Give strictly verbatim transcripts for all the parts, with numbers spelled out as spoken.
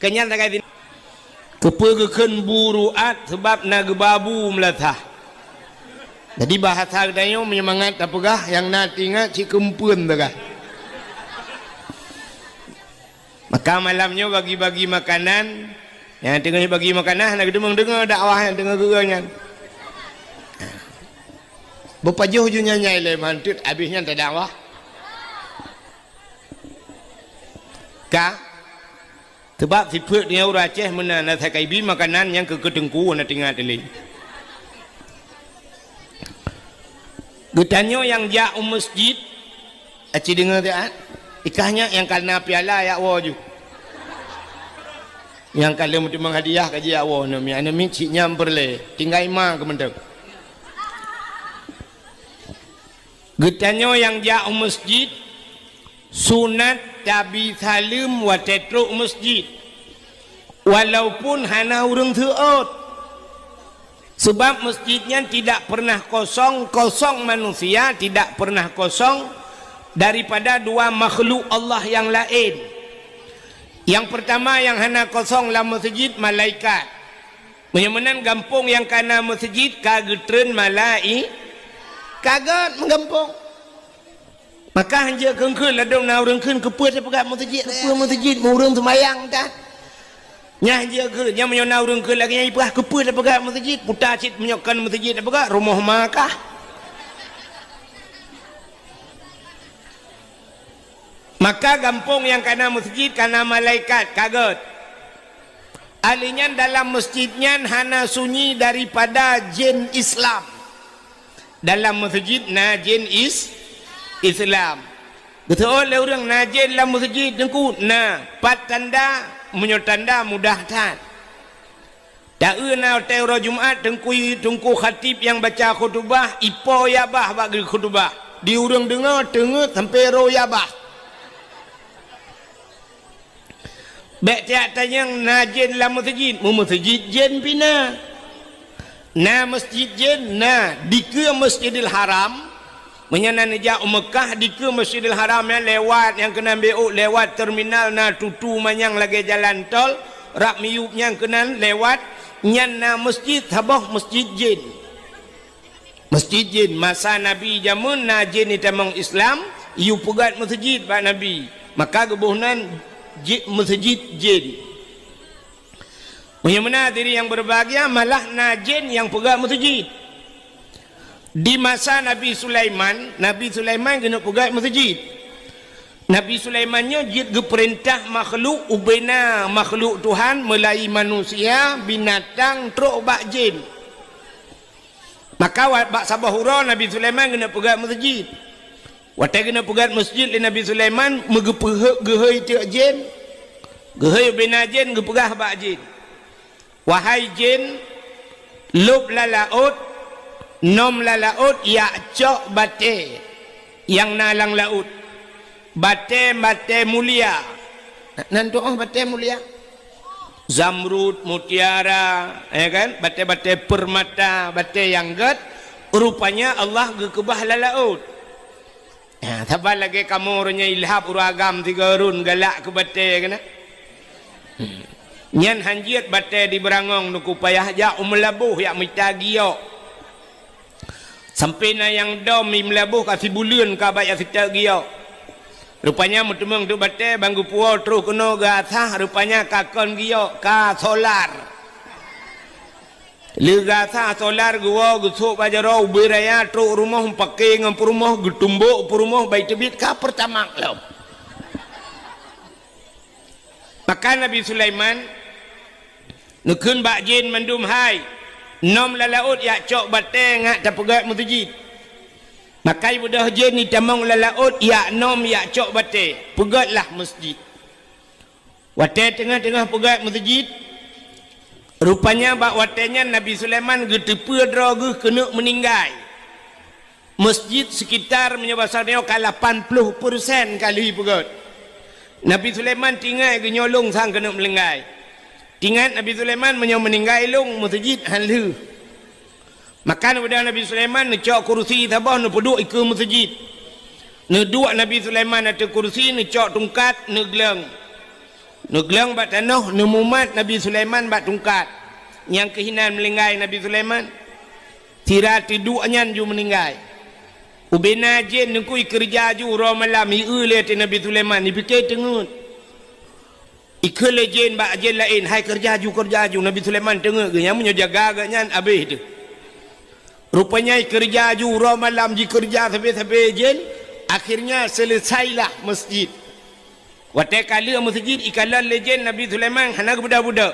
Keunyan sagai sinoe. Keupeue geukheun bu ruat? Sabab na geuba bu meulasah. Jadi, bahasa geutanyoe meunyoe mangat tapeugah, nyang na teuingat cit keumpeuen sagai. Maka malam nyoe bagi-bagi makanan, nyang teungoh bagi makanan hana geuteumeung deungoe dakwah nyang teungoh geueu nyan. Beupajoh ju nyan nyai lé manteuet, abéh nyan tadakwah. Ka? Sabab sifeuet nyoe ureueng Aceh meunan, na sakai bi makanan nyang keu, keu teungku na teuingat lé. Geutanyoe nyang jak u meuseujid, aci deungoe siat, ikah nyak nyang ka na piala yak woe ju. Nyang ka lheueh meuteumong hadiah ka jijak woe, aneuk miet, aneuk miet cit nyan peureulée, tinggai ma keumeudeueng. Geutanyoe nyang jak u meuseujid, sunat tabi saleuem watée trok meuseujid, walaupun hana ureuëng seuôt. Sebab meuseujid nyan tidak pernah kosong, kosong manusia tidak pernah kosong daripada dua makhluk Allah yang laén. Yang pertama yang hana kosong lam meuseujid, malaikat. Meunyoe meunan gampông nyang ka na meuseujid ka geutreun malai-, ka gét meugampông. Maka hanjeuet kheun-kheun ladôm na ureuëng kheun, "Keupeue tapeugah meuseujid? Keupeue meuseujid? Meu ureuëng seumayang tan." Nyan hanjeuet kheun, nyan meunyoe na ureuëng kheun lagée nyan ipeugah, "Keupeue tapeugah meuseujid? Puta cit meunyoe kon meuseujid tapeugah, rumoh ma kah?" Maka gampông nyang ka na meuseujid ka na malaikat, ka gét. Ahli nyan dalam meuseujid nyan hana sunyi daripada jén Islam. Dalam meuseujid na jén is-, Islam. Geuseuôt lé ureuëng na jén lam meuseujid, Teungku, na. Pat tanda? Meunyoe tanda mudah that. Taeu na watée uroe Jumat, teungku, teungku khatib nyang baca khutubah, ipo yabah bak geukhutubah. Di ureuëng deungoe teungeut sampoe roh yabah. Bék tiak tanyong na jén lam meuseujid, meu meuseujid jén pih na. Na meuseujid jén na, dikeue Masjidil Haram. Meunyoe na neujak u Meukah, dikeue Masjidil Haram nyan lewat nyang keunan B O, lewat terminal na tutu manyang lagée jalan tol, rab miyueb nyang keunan lewat, nyan na meuseujid saboh meuseujid jén. Meuseujid jén, masa Nabi jameun na jén itamong Islam, yue peugét meuseujid bak Nabi. Maka geuboh nan ji-, meuseujid jén. Meunyoe meunan hadirin nyang berbahagia, malah na jén nyang peugét meuseujid. Di masa Nabi Sulaiman, Nabi Sulaiman keuneuk peugét meuseujid. Nabi Sulaiman nyoe jeuet geupeurintah makhluk, ubena makhluk Tuhan, meulai manusia, binatang, trok bak jén. Maka wa-, bak saboh uroe Nabi Sulaiman keuneuk peugét meuseujid. Watée keuneuk peugét meuseujid lé Nabi Sulaiman, meugeupeuheuek geuhôi teuk jén. Geuhôi ubena jén geupeugah bak jén, "Wahai jén, lôb lam laôt, nom lam laôt yak cok batée nyang na lam laôt. Batée-batée mulia." Nan tu'oh batée mulia? Zamrud, mutiara, ya kan? Batée-batée permata, batée nyang gét, rupanya Allah geukeubah lam laôt. Ha, saban lagée kamoe uroe nyoe ilhab ureuëng agam sigoe rhun galak keu batée keunan. Hmm. Nyan hanjeuet batée di Beurangong, Teungku, payah jak u Meulaboh yak mita giok. Sampoe na nyang dom i Meulaboh ka sibuleuen ka bak yak siteuk giok. Rupanya meuteumong teuk batée ban geupuwoe troh keunoe geuasah, rupanya ka kon giok, ka solar. Lheueh geuasah solar geuwoe geusôk bak jaroe ubé raya trok rumoh meupaké ngon peurumoh, geutumbok peurumoh bai teubiet ka Pertamax lom. Maka Nabi Sulaiman neukheun bak jén mandum, "Hai, nom lam laôt yak cok batée ngat tapeugét meuseujid." Maka ibeudôh jén itamong lam laôt yak nom yak cok batée, "Peugétlah meuseujid." Watée teungoh-teungoh peugét meuseujid, rupanya bak watée nyan Nabi Sulaiman geuteupeue droe geuh keuneuk meuninggai. Meuseujid sekitar, meunyoe basa nyoe, ka lapan ploh persen ka lheueh peugét. Nabi Sulaiman teuingat geuh nyoe lôn sang keuneuk meuninggai. Teuingat Nabi Sulaiman meunyoe meuninggai lôn, meuseujid han lheueh. Maka neubeudôh Nabi Sulaiman neucok kurusi saboh neupeuduek ikeue meuseujid. Neuduek Nabi Sulaiman ateueh kurusi, neucok tungkat, neugleueng. Neugleueng bak tanoh, neumumat Nabi Sulaiman bak tungkat. Nyang keuh inan meuninggai Nabi Sulaiman. Sira teuduek nyan ju meuninggai. Ubena jén neukui keureuja ju uroe malam, ieu lé ateueh Nabi Sulaiman, ipike teungeut. Ikheun lé jén bak jén laén, "Hai keureuja ju, keureuja ju." Nabi Sulaiman teungeut geuh, nyan meunyoe jaga geuh nyan abéh teuh. Rupanya ikeureuja ju uroe malam, jikeureuja sabe-sabe jén, akhirnya seuleusailah meuseujid. Watée ka lheueh meuseujid, ikalon lé jén Nabi Sulaiman hana geubeudôh-beudôh.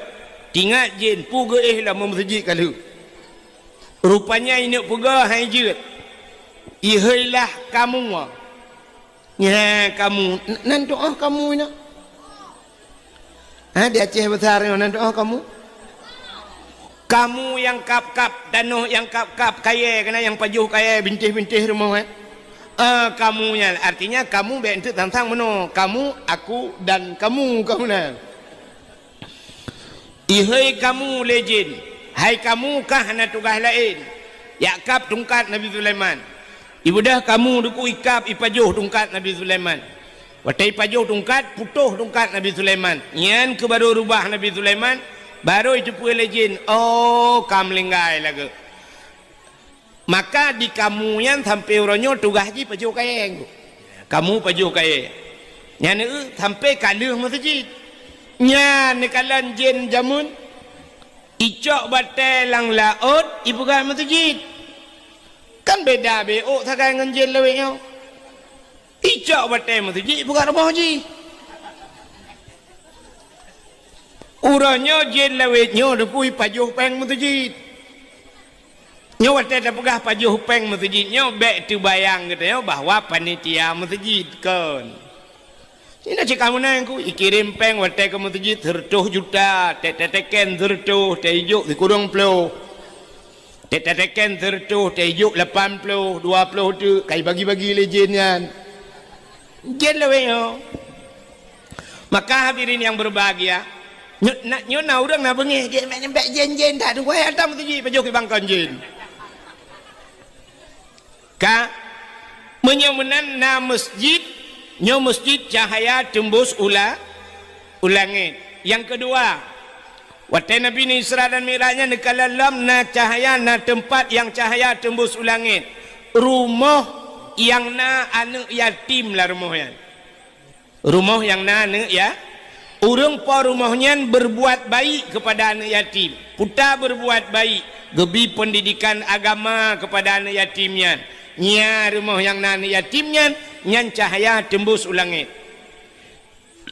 Tingat jén, peue geuéh lom meuseujid ka lheueh. Rupanya ineuk peugah hai jeuet, "Iheuilah kamoe." Nyan kamoe, n-, nan tu'oh kamoe nyoe. Ha, di Aceh Besar nyoe nan tu'oh kamoe. Kamoe nyang kab-kab tanoh, nyang kab-kab kayée, keunan nyang pajoh kayée, bintéh-bintéh rumoh, eh. Ah, kamoe nyan, artinya kamoe bék eunteuk sang-sang meunoe. Kamoe, aku, dan kamoe, kamoe nyan. Iheuy kamoe lé jén, hai kamoe kah hana tugaih laén, jak kab tungkat Nabi Sulaiman. Ibeudôh kamoe dikeue ikab ipajoh tungkat Nabi Sulaiman. Watée ipajoh tungkat, putôh tungkat Nabi Sulaiman. Nyan keuh barô rubah Nabi Sulaiman, barô iteupeue lé jén, "Oh, ka meuninggai lagée." Maka di kamoe nyan sampoe uroe nyoe tugaih jih pajoh kayée. Kamoe pajoh kayée. Nyan, eh, sampoe ka lheueh meuseujid. Nyan neukalon jén jameun. Icok batée lam laôt, ipeugah meuseujid. Kan beda beuôt sagai ngon jén lawét nyoe. Icok batée meuseujid, ipeugah rumoh jih. Uroe nyoe jén lawét nyoe dikeue ipajoh péng meuseujid. Nyoe watée tapeugah pajoh péng meuseujid nyoe bék teubayang geutanyoe bahwa panitia meuseujid, kon. Nyoe na cit kamoe nyan ku, ikirém péng watée keu meuseujid seureutôh juta, tét tateken seureutôh, tét ijok sikureueng ploh. Tét tateken seureutôh, tét ijok lapan ploh, dua ploh teuk, ka ibagi-bagi lé jén nyan. Jén lawét nyoe. Maka hadirin yang berbahagia, nyoe na, nyoe na ureuëng na beungéh, jén bék jén-jén that, tunggu hai ata meuseujid pajoh keu bangkon jén. Ka, meunyoe meunan na meuseujid, nyoe meuseujid cahya teumbus u la-, u langét. Nyang keudua, watée Nabi Isra dan Mi'raj nyan neukalon lom na cahya, na teumpat nyang cahya teumbus u langét. Rumoh nyang na aneuëk yatim lam rumoh nyan. Rumoh nyang na aneuëk ya-, ureuëng po rumoh nyan berbuat baik kepada aneuëk yatim. Peue ta berbuat baik, geubri peundidikan agama kepada aneuëk yatim nyan. Nyan rumoh nyang na aneuëk yatim nyan, nyan cahya teumbus u langét.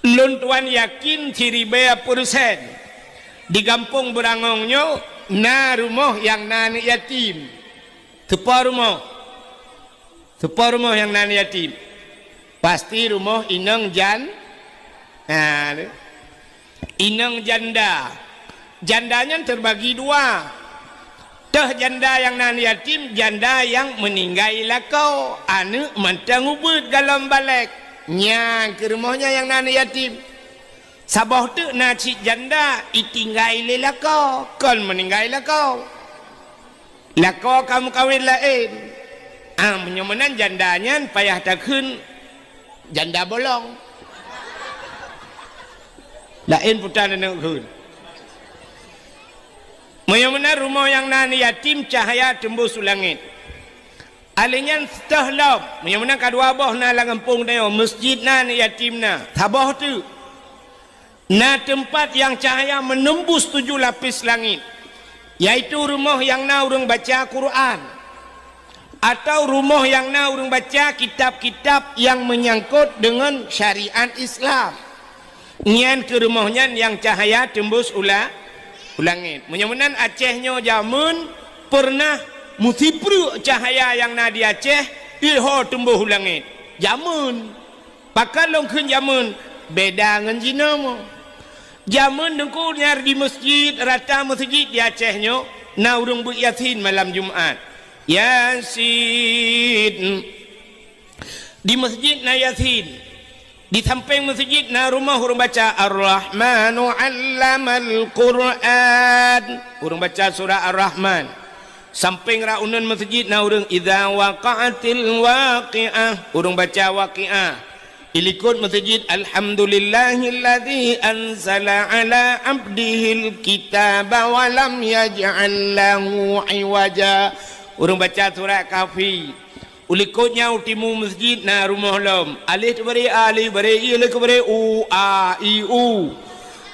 Lôn tuan yakin siribée peureusén, di gampông Beurangong nyoe na rumoh nyang na aneuëk yatim. Teupo rumoh. Teupo rumoh nyang na aneuëk yatim. Pasti rumoh inong jan-, ha, tu. Inong janda. Janda nyan teubagi dua. Teuh janda nyang na aneuëk yatim, janda nyang meuninggai lakoe, aneuëk mantong ubeuet golom balek. Nyan keuh rumoh nyan nyang na aneuëk yatim. Saboh teuk na cit janda itinggai lé lakoe, kon meuninggai lakoe. Lakoe ka meukawen laén. Ah, meunyoe meunan janda nyan payah takheun janda bolong. Laén peue ta neukheun. Meunyoe meunan rumoh nyang na aneuëk yatim cahya teumbus u langét. Alèh nyan seutoh lom, meunyoe meunan ka dua boh na lam gampông tanyoe, meuseujid na, aneuëk yatim na, saboh teuk. Na teumpat nyang cahya meunembus tujoh lapis langét, yaitu rumoh nyang na ureuëng baca Quran, atau rumoh nyang na ureuëng baca kitab-kitab nyang meunyangkot deungon syariat Islam. Nyan keuh rumoh nyan nyang cahya teumbus u la-, u langét. Meunyoe meunan Aceh nyoe jameun peureunah meusipreuk cahya nyang na di Aceh, iho teumbus u langét. Jameun. Pakon lôn kheun jameun, beda ngon jinoe. Jameun teungku nyan di meuseujid, rata meuseujid di Aceh nyoe, na ureuëng beuet Yasin malam Jumat. Yasin. Di meuseujid na Yasin. Di sampéng meuseujid na rumoh ureuëng baca Ar-Rahmanu 'allamal Qur'an. Ureuëng baca surah Ar-Rahman. Sampéng rot uneuen meuseujid na ureuëng Idza waqa'atil waqi'ah. Ureuëng baca Waqiah. Ilikot meuseujid, "Alhamdulillahilladzi anzala ala abdihil kitaba wa lam yaj'al lahu iwaja." Ureuëng baca surat Kahfi. Ulikot nyan u timu meuseujid na rumoh lom. Aleh teubaré a, aleh baré i, aleh keubaré u, a, i, u.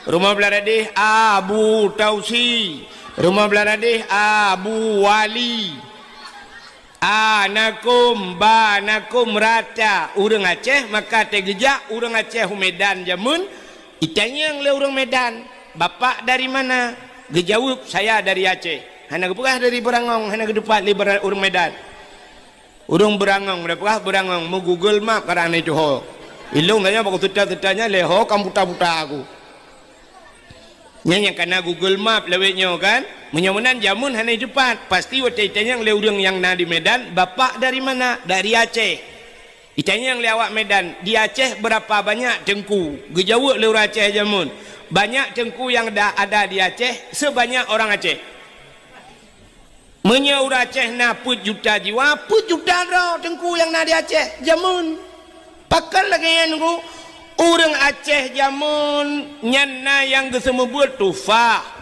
Rumoh beuladeh Abu Tausi. Rumoh beuladeh Abu Wali. A, nakum, ba, nakum, rata. Ureuëng Aceh maka teugeujak ureuëng Aceh u Medan jameun, itanyong lé ureuëng Medan, "Bapak dari mana?" Geujaweueb, "Saya dari Aceh." Hana geupeugah dari Beurangong, hana geuteupat lé Beura-, ureuëng Medan. Ureuëng Beurangong, geupeugah Beurangong, meu-Google Map karang na itu ho. Ilong tanya bak teuta-teuta nyan lé ho kam buta-buta aku. Nyan nyang kana Google Map lawét nyoe kan? Meunyoe meunan jameun hana teupat, pasti watée itanyong lé ureuëng nyang na di Medan, "Bapak dari mana?" "Dari Aceh." Itanyong lé awak Medan, "Di Aceh berapa banyak teungku?" Geujaweueb lé ureuëng Aceh jameun, "Banyak teungku yang da-, ada di Aceh sebanyak orang Aceh." Meunyoe ureuëng Aceh na peuet juta jiwa, peuet juta droe teungku nyang na di Aceh jameun. Pakon lagée nyan, Teungku? Ureuëng Aceh jameun nyan na nyang geuseumeubeuet tufah.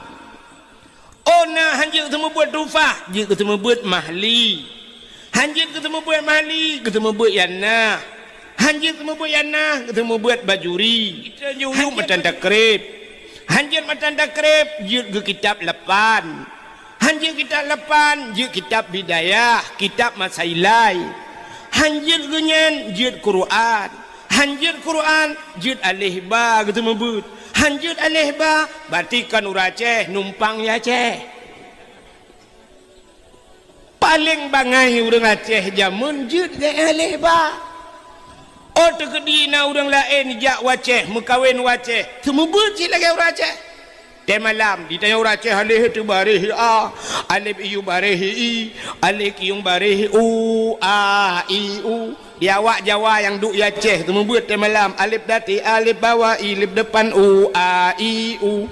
Oh na han jeuet geuseumeubeuet tufah, jeuet geuseumeubeuet mahli. Han jeuet geuseumeubeuet mahli, geuseumeubeuet yanah. Han jeuet geuseumeubeuet yanah, geuseumeubeuet bajuri. Kita jeuet matan takrib. Han jeuet matan takrib, jeuet geukitab lapan. Han jeuet kitab lapan, jeuet kitab Bidayah, kitab Masailai. Han jeuet geunyan, jeuet Quran. Han jeuet Quran, jeuet aleh ba geuseumeubeuet. Han jeuet aleh ba, berarti kon ureuëng Aceh numpang di Aceh. Paleng bangai ureuëng Aceh jameun jeuet geualeh ba. Oh teukeudi na ureuëng laén jak u Aceh, meukawen u Aceh, seumeubeuet cit lagée ureuëng Aceh. Tée malam, ditanyong ureuëng Aceh aleh teubareh a, aleb iyu bareh i, aleh kiyong bareh u, a, i, u. Di awak Jawa nyang duek di Aceh, seumeubeuet tée malam, aleb dati, aleb bawa, i, leb depan, u, a, i, u.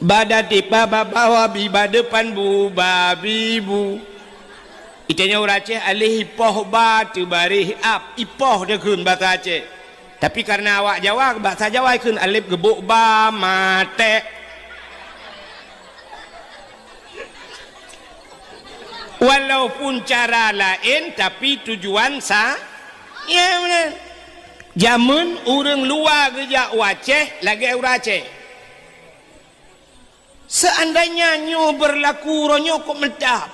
Ba dati ba, ba bawa bi, ba depan bu, ba bi bu. Itanyong ureuëng Aceh aleh ipoh ba teubareh ab, ipoh dikheun basa Aceh. Tapi karena awak Jawa, basa Jawa ikheun aleb geubok ba maté. Walaupun cara laén, tapi tujuan sa-, ya beuna. Jameun ureuëng luwa geujak u Aceh lagée ureuëng Aceh. Seandainya nyoe beurlaku uroe nyoe kok meutab.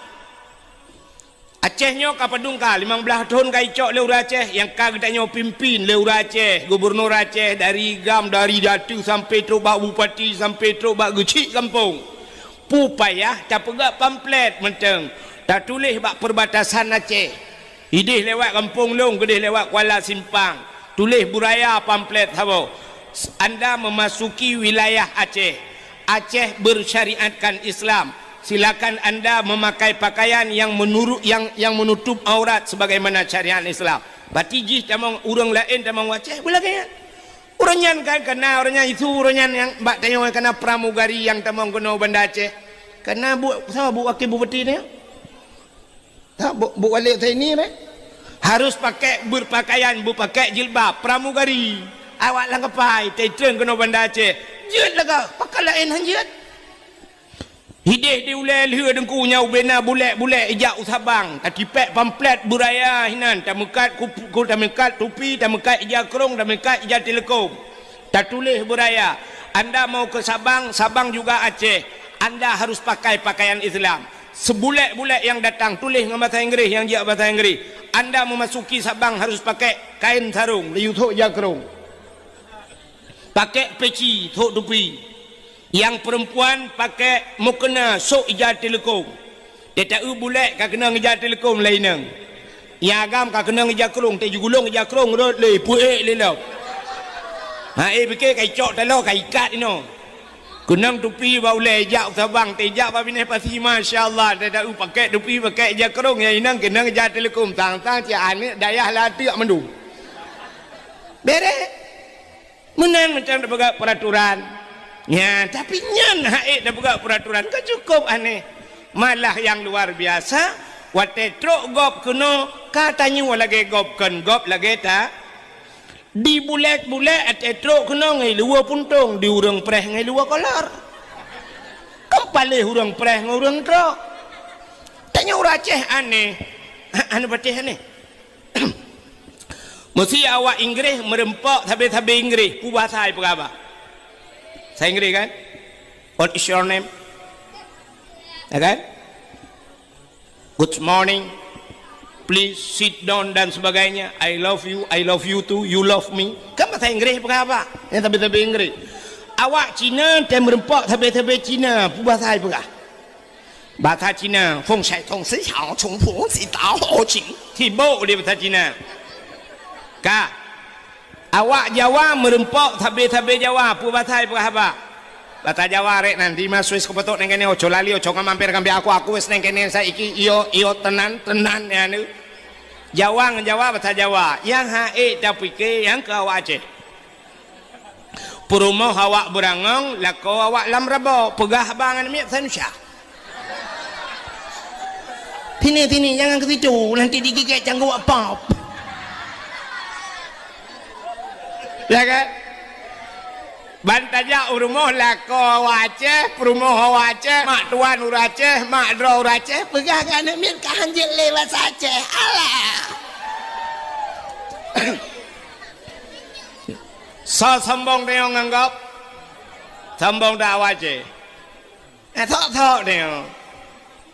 Aceh nyoe ka padum ka, limong blaih thon ka icok lé ureuëng Aceh nyang ka geutanyoe pimpin lé ureuëng Aceh, gubunur Aceh dari GAM, dari datu sampai trok bak bupati, sampai trok bak geuchik gampông. Peue payah tapeugah pamflet mantong, tatuléh bak peubatasan Aceh. Idéh lewat gampông lôn, geudéh lewat Kuala Simpang. Tuléh beuraya pamflet saboh. Anda memasuki wilayah Aceh. Aceh bersyariatkan Islam. Silakan anda memakai pakaian yang menurut, yang, yang menutup aurat sebagaimana syariat Islam. Berarti jih tamong ureuëng laén tamong u Aceh, beulagée nyan. Ureuëng nyan kan kana, ureuëng nyan isu, ureuëng nyan nyang bak tanyoe kana pramugari nyang tamong keunoe Banda Aceh. Kana bu, sama bu wakil bupati nyoe? Tak, bu, bu wali Saini deh. Harus pakai berpakaian, berpakai jilbab, pramugari. Awak lam kapai, teutrön keunoe Banda Aceh. Jeuet lagak, pakon laén han jeuet. Hidéh di ulée lheueh Teungku nyan ubena bulek-bulek ijak u Sabang, tatipék pamflet beuraya hinan, tameukat kup-, ku-, tameukat tupi, tameukat ija krông, tameukat ija teuleukom. Tatuléh beuraya, anda mau ke Sabang, Sabang juga Aceh, anda harus pakai pakaian Islam. Sebulek-bulek yang datang, tuléh ngon basa Inggréh, nyang jijak basa Inggréh. Anda memasuki Sabang harus pakai kain sarung, laju thok ija krông. Pakai peci, thok tupi. Nyang peurempuan pakai mukena, sok ija teuleukom. Teuta-eu bulek ka keunong ija teuleukom lé inong. Nyang agam ka keunong ija krông, teuh jigulong ija krông rot lé, peuék lé lom. Ha, eh, pike ka icok taloe, ka ikat inoe. Keunong tupi bak ulée, jak u Sabang, teuh jak bak binéh pasi, masya Allah, teuta-eu pakai tupi, pakai ija krông, nyang inong keunong ija teuleukom, sang-sang cit aneuk dayah lateuk mandum. Bereh. Meunan macam tapeugah peraturan. Nya, tapi nyan hak ék tapeugah peraturan ka cukup aneh. Malah nyang luar biasa, watée trok gob keunoe, ka tanyoe lagée gob kon gob lagée ta-, Di bulek-bulek até trok keunoe ngon luwa puntông, di ureuëng preh ngon luwa kolor. Kan paléh ureuëng preh ngon ureuëng trok. Tanyoe ureuëng Aceh aneh. Aneh patéh aneh. Meusi awak Inggréh meureumpok sabé-sabé Inggréh, peue bahasa ipeugah bak? Bahasa Inggréh kan? "What is your name?" Ya kan? "Good morning. Please sit down," dan sebagainya. "I love you, I love you too, you love me." Kan bahasa Inggréh peugah bak? Nyang sabé-sabé Inggréh. Awak Cina tém meureumpok sabé-sabé Cina, peue bahasa ipeugah? Bahasa Cina, "Feng shai tong si xiao, chong fu si dao ho qing." Sibok di bahasa Cina. Ka. Awak Jawa meureumpok sabé-sabé Jawa, peue bahasa ipeugah bak? Bahasa Jawa rek nan, di ma suis kupetok neng kene, oco lali, oco ngamamper kambi aku, aku wes neng kene saiki, iyo, iyo, tenan, tenan, ya, nu. Jawa ngon Jawa, bahasa Jawa. Nyang ha'ék tapike, nyang keu awak Aceh. Peurumoh awak beurangong, lakoe awak lam rabo, peugah haba ngon miet sanusya. Sini, sini, jangan ke situ, nanti digigit cangguh pop. Ya kan? Ban tajak u rumoh lakoe awak Aceh, peurumoh awak Aceh, mak tuan ureuëng Aceh, mak droe ureuëng Aceh, peugah keu aneuk miet ka hanjeuet lé bahasa Aceh. Alah! Soe sombong tanyoe ngon gob? Sombong dak awak Aceh? Eh, sok-sok tanyoe.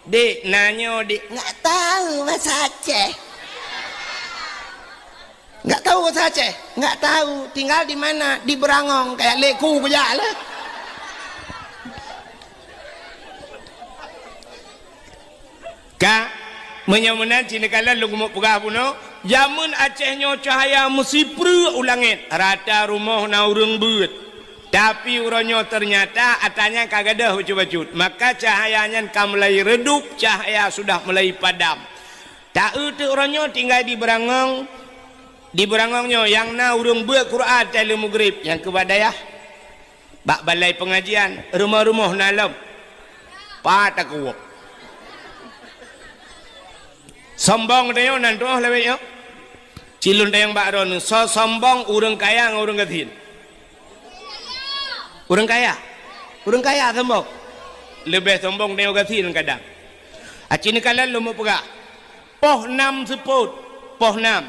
Dik, na nyoe, Dik. Nggak tahu bahasa Aceh. Nggak tahu bahasa Aceh? Nggak tahu. Tinggal di mana? Di Beurangong. Kayak leku kujak lah. Ka, meunyoe meunan cit neukalon lôn keumeung peugah bunoe, jameun Aceh nyoe cahya meusipreuk u langét, rata rumoh na ureuëng beuet. Tapi uroe nyoe teunyata atra nyan ka gadôh bacut-bacut, maka cahya nyan ka mulai redup, cahya sudah mulai padam. Ta-eu teuk uroe nyoe tinggai di Beurangong, di Beurangong nyoe nyang na ureuëng beuet Quran watée lheueh mugreb nyang keu bak dayah. Bak balai pengajian, rumoh-rumoh na lom. Pat takeuwok. Sombong tanyoe nan tuoh lawét nyoe. Cilun dayang bak droeneuh, soe sombong ureuëng kaya ngon ureuëng gasien? Ureuëng kaya. Ureuëng kaya sombong. Leubeh sombong tanyoe gasien kadang. Aci neukalon lôn meupeugah. Poh nam seupôt, poh nam.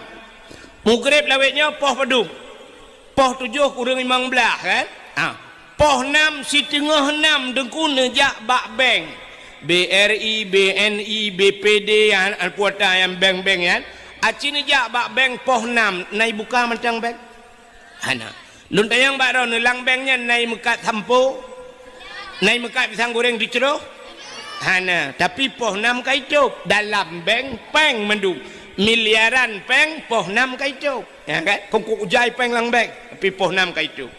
Mugreb lawét nyoe poh padum? Poh tujoh kureueng limong blaih, kan? Ha. Poh nam, siteungoh nam teungku neujak bak bank. B R I, B N I, B P D, an, an puata nyang bank-bank nyan. Aci neujak bak bank poh nam, na ibuka mantong bank? Hana. Lôn tanyong bak droeneuh, lam bank nyan na imeukat sampo? Na imeukat pisang goreng teucroh? Hana. Tapi poh nam ka itôb. Dalam bank, péng mandum. Miliaran péng, poh nam ka itôb. Ya kan? Kongkok ujai péng lam bank. Tapi poh nam ka itôb.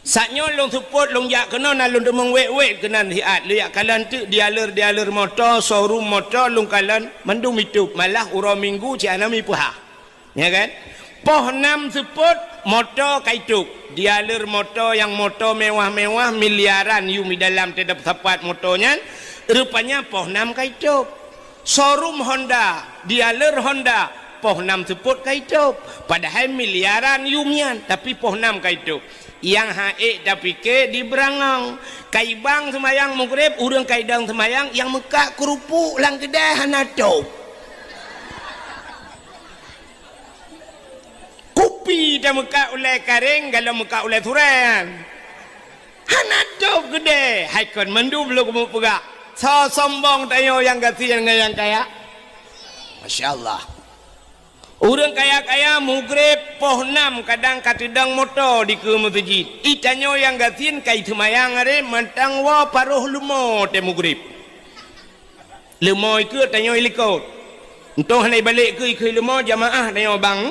Saat nyoe lôn seupôt, lôn jak keunoe, na lôn teumeung wét-wét keunan siat. Lôn jak kalon teuk dealer-dealer moto, showroom moto, lôn kalon mandum itôb. Malah uroe Minggu cit hana mipeuhah. Ya kan? Poh nam seupôt, moto ka itôb. Dealer moto nyang moto mewah-mewah, miliaran yum di dalam teutab sapat moto nyan, rupanya poh nam ka itôb. Showroom Honda, dealer Honda, poh nam seupôt ka itôb. Padahai miliaran yum nyan, tapi poh nam ka itôb. Nyang ha'ék tapike di Beurangong. Kaibang seumayang mugreb, ureuëng kaidong seumayang, nyang meukat keurupuk lam keudè hana tôb. Kupi tameukat ulée karéng, galom meukat ulée surée nyan. Hana tôb keudè, hai kon mandum lôn keumeung peugah. Soe sombong tanyoe nyang gasien ngon nyang kaya? Masya Allah. Ureuëng kaya-kaya mugreb poh nam kadang ka teudong moto dikeue meuseujid. I tanyoe nyang gasien ka iseumayang aré mantong woe paroh leumo tée mugreb. Leumo ikeue tanyoe ilikot. Untông hana ibalek keue ikeue leumo jamaah tanyoe bang.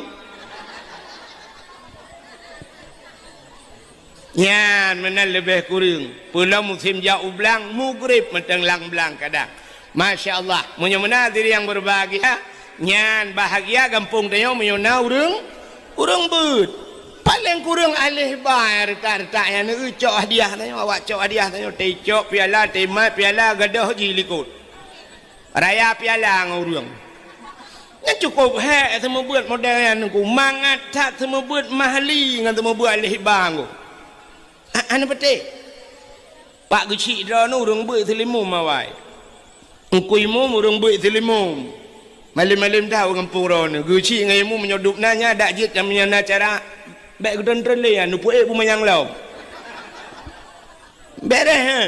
Nyan meunan leubeh kureueng. Peulom musém jak u blang, mugreb mantong lam blang kadang. Masya Allah. Meunyoe meunan hadirin yang berbahagia, nyan bahagia gampông tanyoe meunyoe na ureuëng, ureuëng beuet. Paléng kureueng aléh ba nyang reutak-reutak nyan, neueu cok hadiah tanyoe, awak cok hadiah tanyoe, teucok piala, teumat piala, gadôh jih likot. Raya piala ngon ureuëng. Nyan cukôp hék seumeubeuet model nyan, Teungku. Mangat that seumeubeuet mahli ngon seumeubeuet alif ba, Teungku. A-, hana peutéh. Pak Geuchik droeneuh ureuëng beuet seulimum awai. Teungku Imum ureuëng beuet seulimum. Malém-malém dah ureuëng gampông droeneuh. Geuchik ngon Imum meunyoe dub na nyan dak jeuet nyang meunyoe na acara. Bék geutreun-treun lé nyan, neupeuék beumanyang lom. Beres, ha?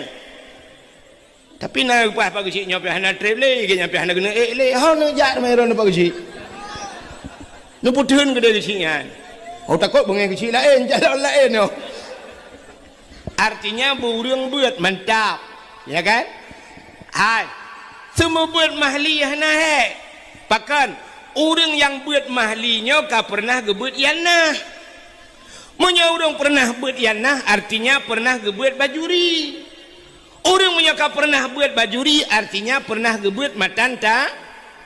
Tapi na leupah Pak Geuchik nyoe pih hana treb lé, gét nyan pih hana keuneuk ék lé. Ho neujak teuma droeneuh Pak Geuchik. Neupeutheun keudéh Geuchik nyan. Oh, takot beungéh Geuchik laén, calon laén nyoe. Artinya, beu ureuëng beuet mantap. Ya kan? Hai. Seumeubeuet mahli hana hék. Pakon? Ureuëng nyang beuet mahli nyoe ka peureunah geubeuet ianah. Meunyoe ureuëng peureunah beuet ianah, artinya peureunah geubeuet bajuri. Ureuëng meunyoe ka peureunah beuet bajuri, artinya peureunah geubeuet matan ta-,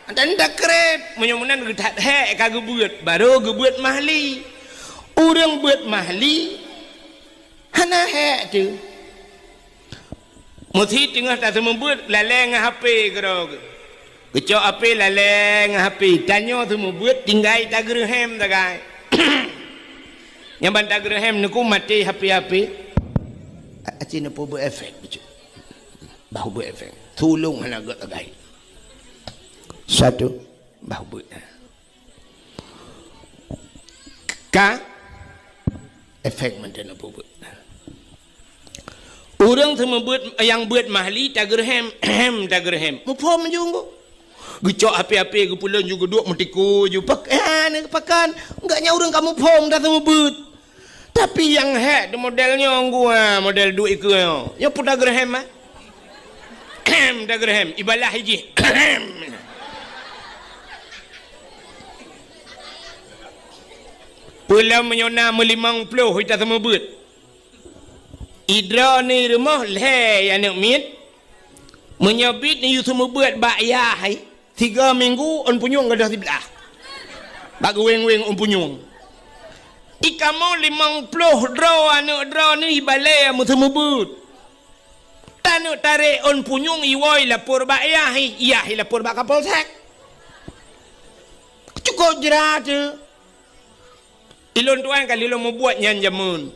matan takreb. Meunyoe meunan geuthat hék ka geubeuet, barô geubeuet mahli. Ureuëng beuet mahli, hana hék teuh. Meusi teungoh taseumeubeuet lalée ngon H P keudroe geuh. Geucok H P lalée ngon H P. Tanyoe seumeubeuet tinggai tageureuhem sagai. Nyang ban tageureuhem neuku maté H P-H P. A-, aci neupeubuet efek bacut. Bah buet efek. Tulông hana gét sagai. Satu. Bah buet. Ka efek mantong na peubuet. Ureuëng seumeubeuet nyang beuet mahli tageureuhem, hem tageureuhem. Muphom ju ngon. Geucok H P-H P geupeulon ju geuduek meutiku ju pak-, eh, pakon. Enggak nyan ureuëng ka muphom dah seumeubeuet. Tapi nyang hék di model nyoe gua, model duek ikeue nyoe. Nyoe peue tageureuhem, ah? Hem, tageureuhem. Ibalah ijih. Hem. Peulom meunyoe na meulimong ploh ita seumeubeuet. Idroe ni rumoh lhée aneuk miet. Meunyoe bit ni yue seumeubeuet bak yah hai. Tiga minggu ôn punyueng gadôh siblah. Bak geuweng-weng ôn punyueng. Di kamoe limong ploh droe aneuk droe ni ibalée meuseumeubeuet. Taneuk tarek ôn punyueng iwoe lapor bak yah, yah lapor bak Kapolsek. Cukôp jrat teuh. Ilôn tuan ka lôn mubuet nyan jameun.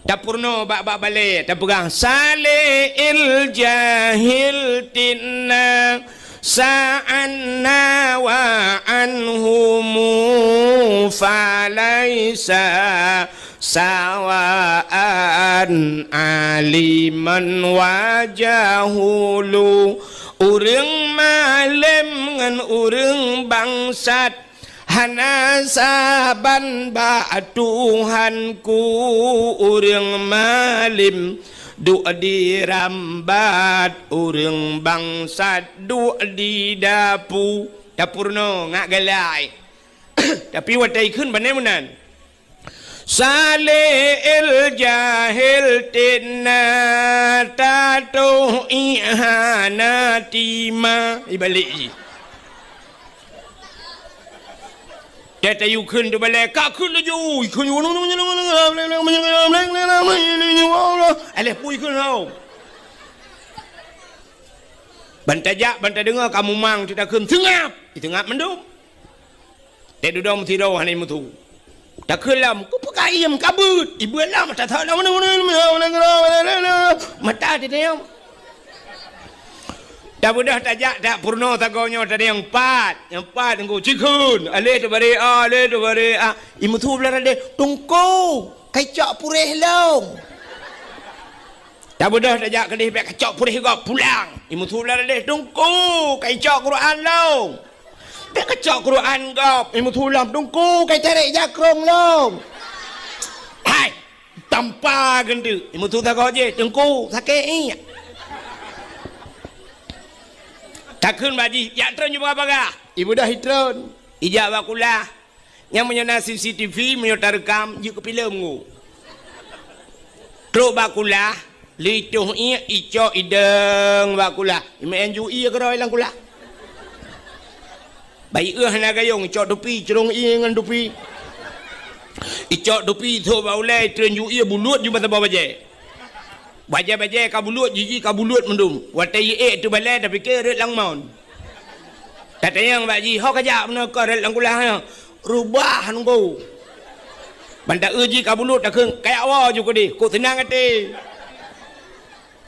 Tapeurunoe bak, bak balée, tapeugah, "Saleh il jahil tinna sa'anna wa anhumu falaisa sawaan aliman wa jahulu." Ureuëng malém ngon ureuëng bangsat hana saban bak Tuhanku. Ureuëng malém duek di rambat, ureuëng bangsat duek di dapu. Tapeurunoe ngat galai. Tapi watée ikheun bak nyan meunan. Saleh el jahel tena tatoh ihana tima. Ibalik ji. Tatayu kheun tu balai, ka kheun laju, kheun. Alah pui kheun tau. Ban tajak, ban tadeungoe ka mumang, teutakheun seungab. Seungab mandum. Teududoe meusidroe hana meusu. Takheun lom, keupeue ka iem ka beuet? Ibeuet lom, mata that lom. Mata teuteum. Tabeudôh tajak, tak peurunoe sagoe nyoe tadi nyang pat. Nyang pat engko cikheun. Aleh teubari a, aleh teubari a. Imeusu blah radeh, Teungku, kai cok puréh lom. Tabeudôh tajak keudeh bèk kacok puréh gob pulang. Imeusu blah radeh, Teungku, kai cok Quran lom. Bèk kacok Quran gob, imeusu lom, Teungku, kai tarek jakrong lom. Hai, tampa geunteuk. Imeusu sagoe jih, Teungku, sakét iek. Takheun bak jih, jak treun ju bagah-bagah. Ibeudôh itreun. Ijak bak kulah. Nyang meunyoe na C C T V, meunyoe tareukam, jeuet keu filem ngu. Trok bak kulah, lheuh itoh iek, icok idong bak kulah. Imeu'en ju iek keudroe lam kulah. Bayeue hana gayong, icok tupi, crông iek ngon tupi. Icok tupi, ithok bak ulèe, itreun ju iek, buluet ju bak saboh bajèe. Bajèe-bajèe ka buluet, jiji ka buluet mandum. Watèe iek teubalèe, tapike rhot lam mon. Tatanyong bak jih, "Ho kajak meunoe kah rot lam kulah nyoe?" "Reubah nunggu." Ban taeu jih ka bulut takheun, "Kajak woe ju keudeh, kok seunang até."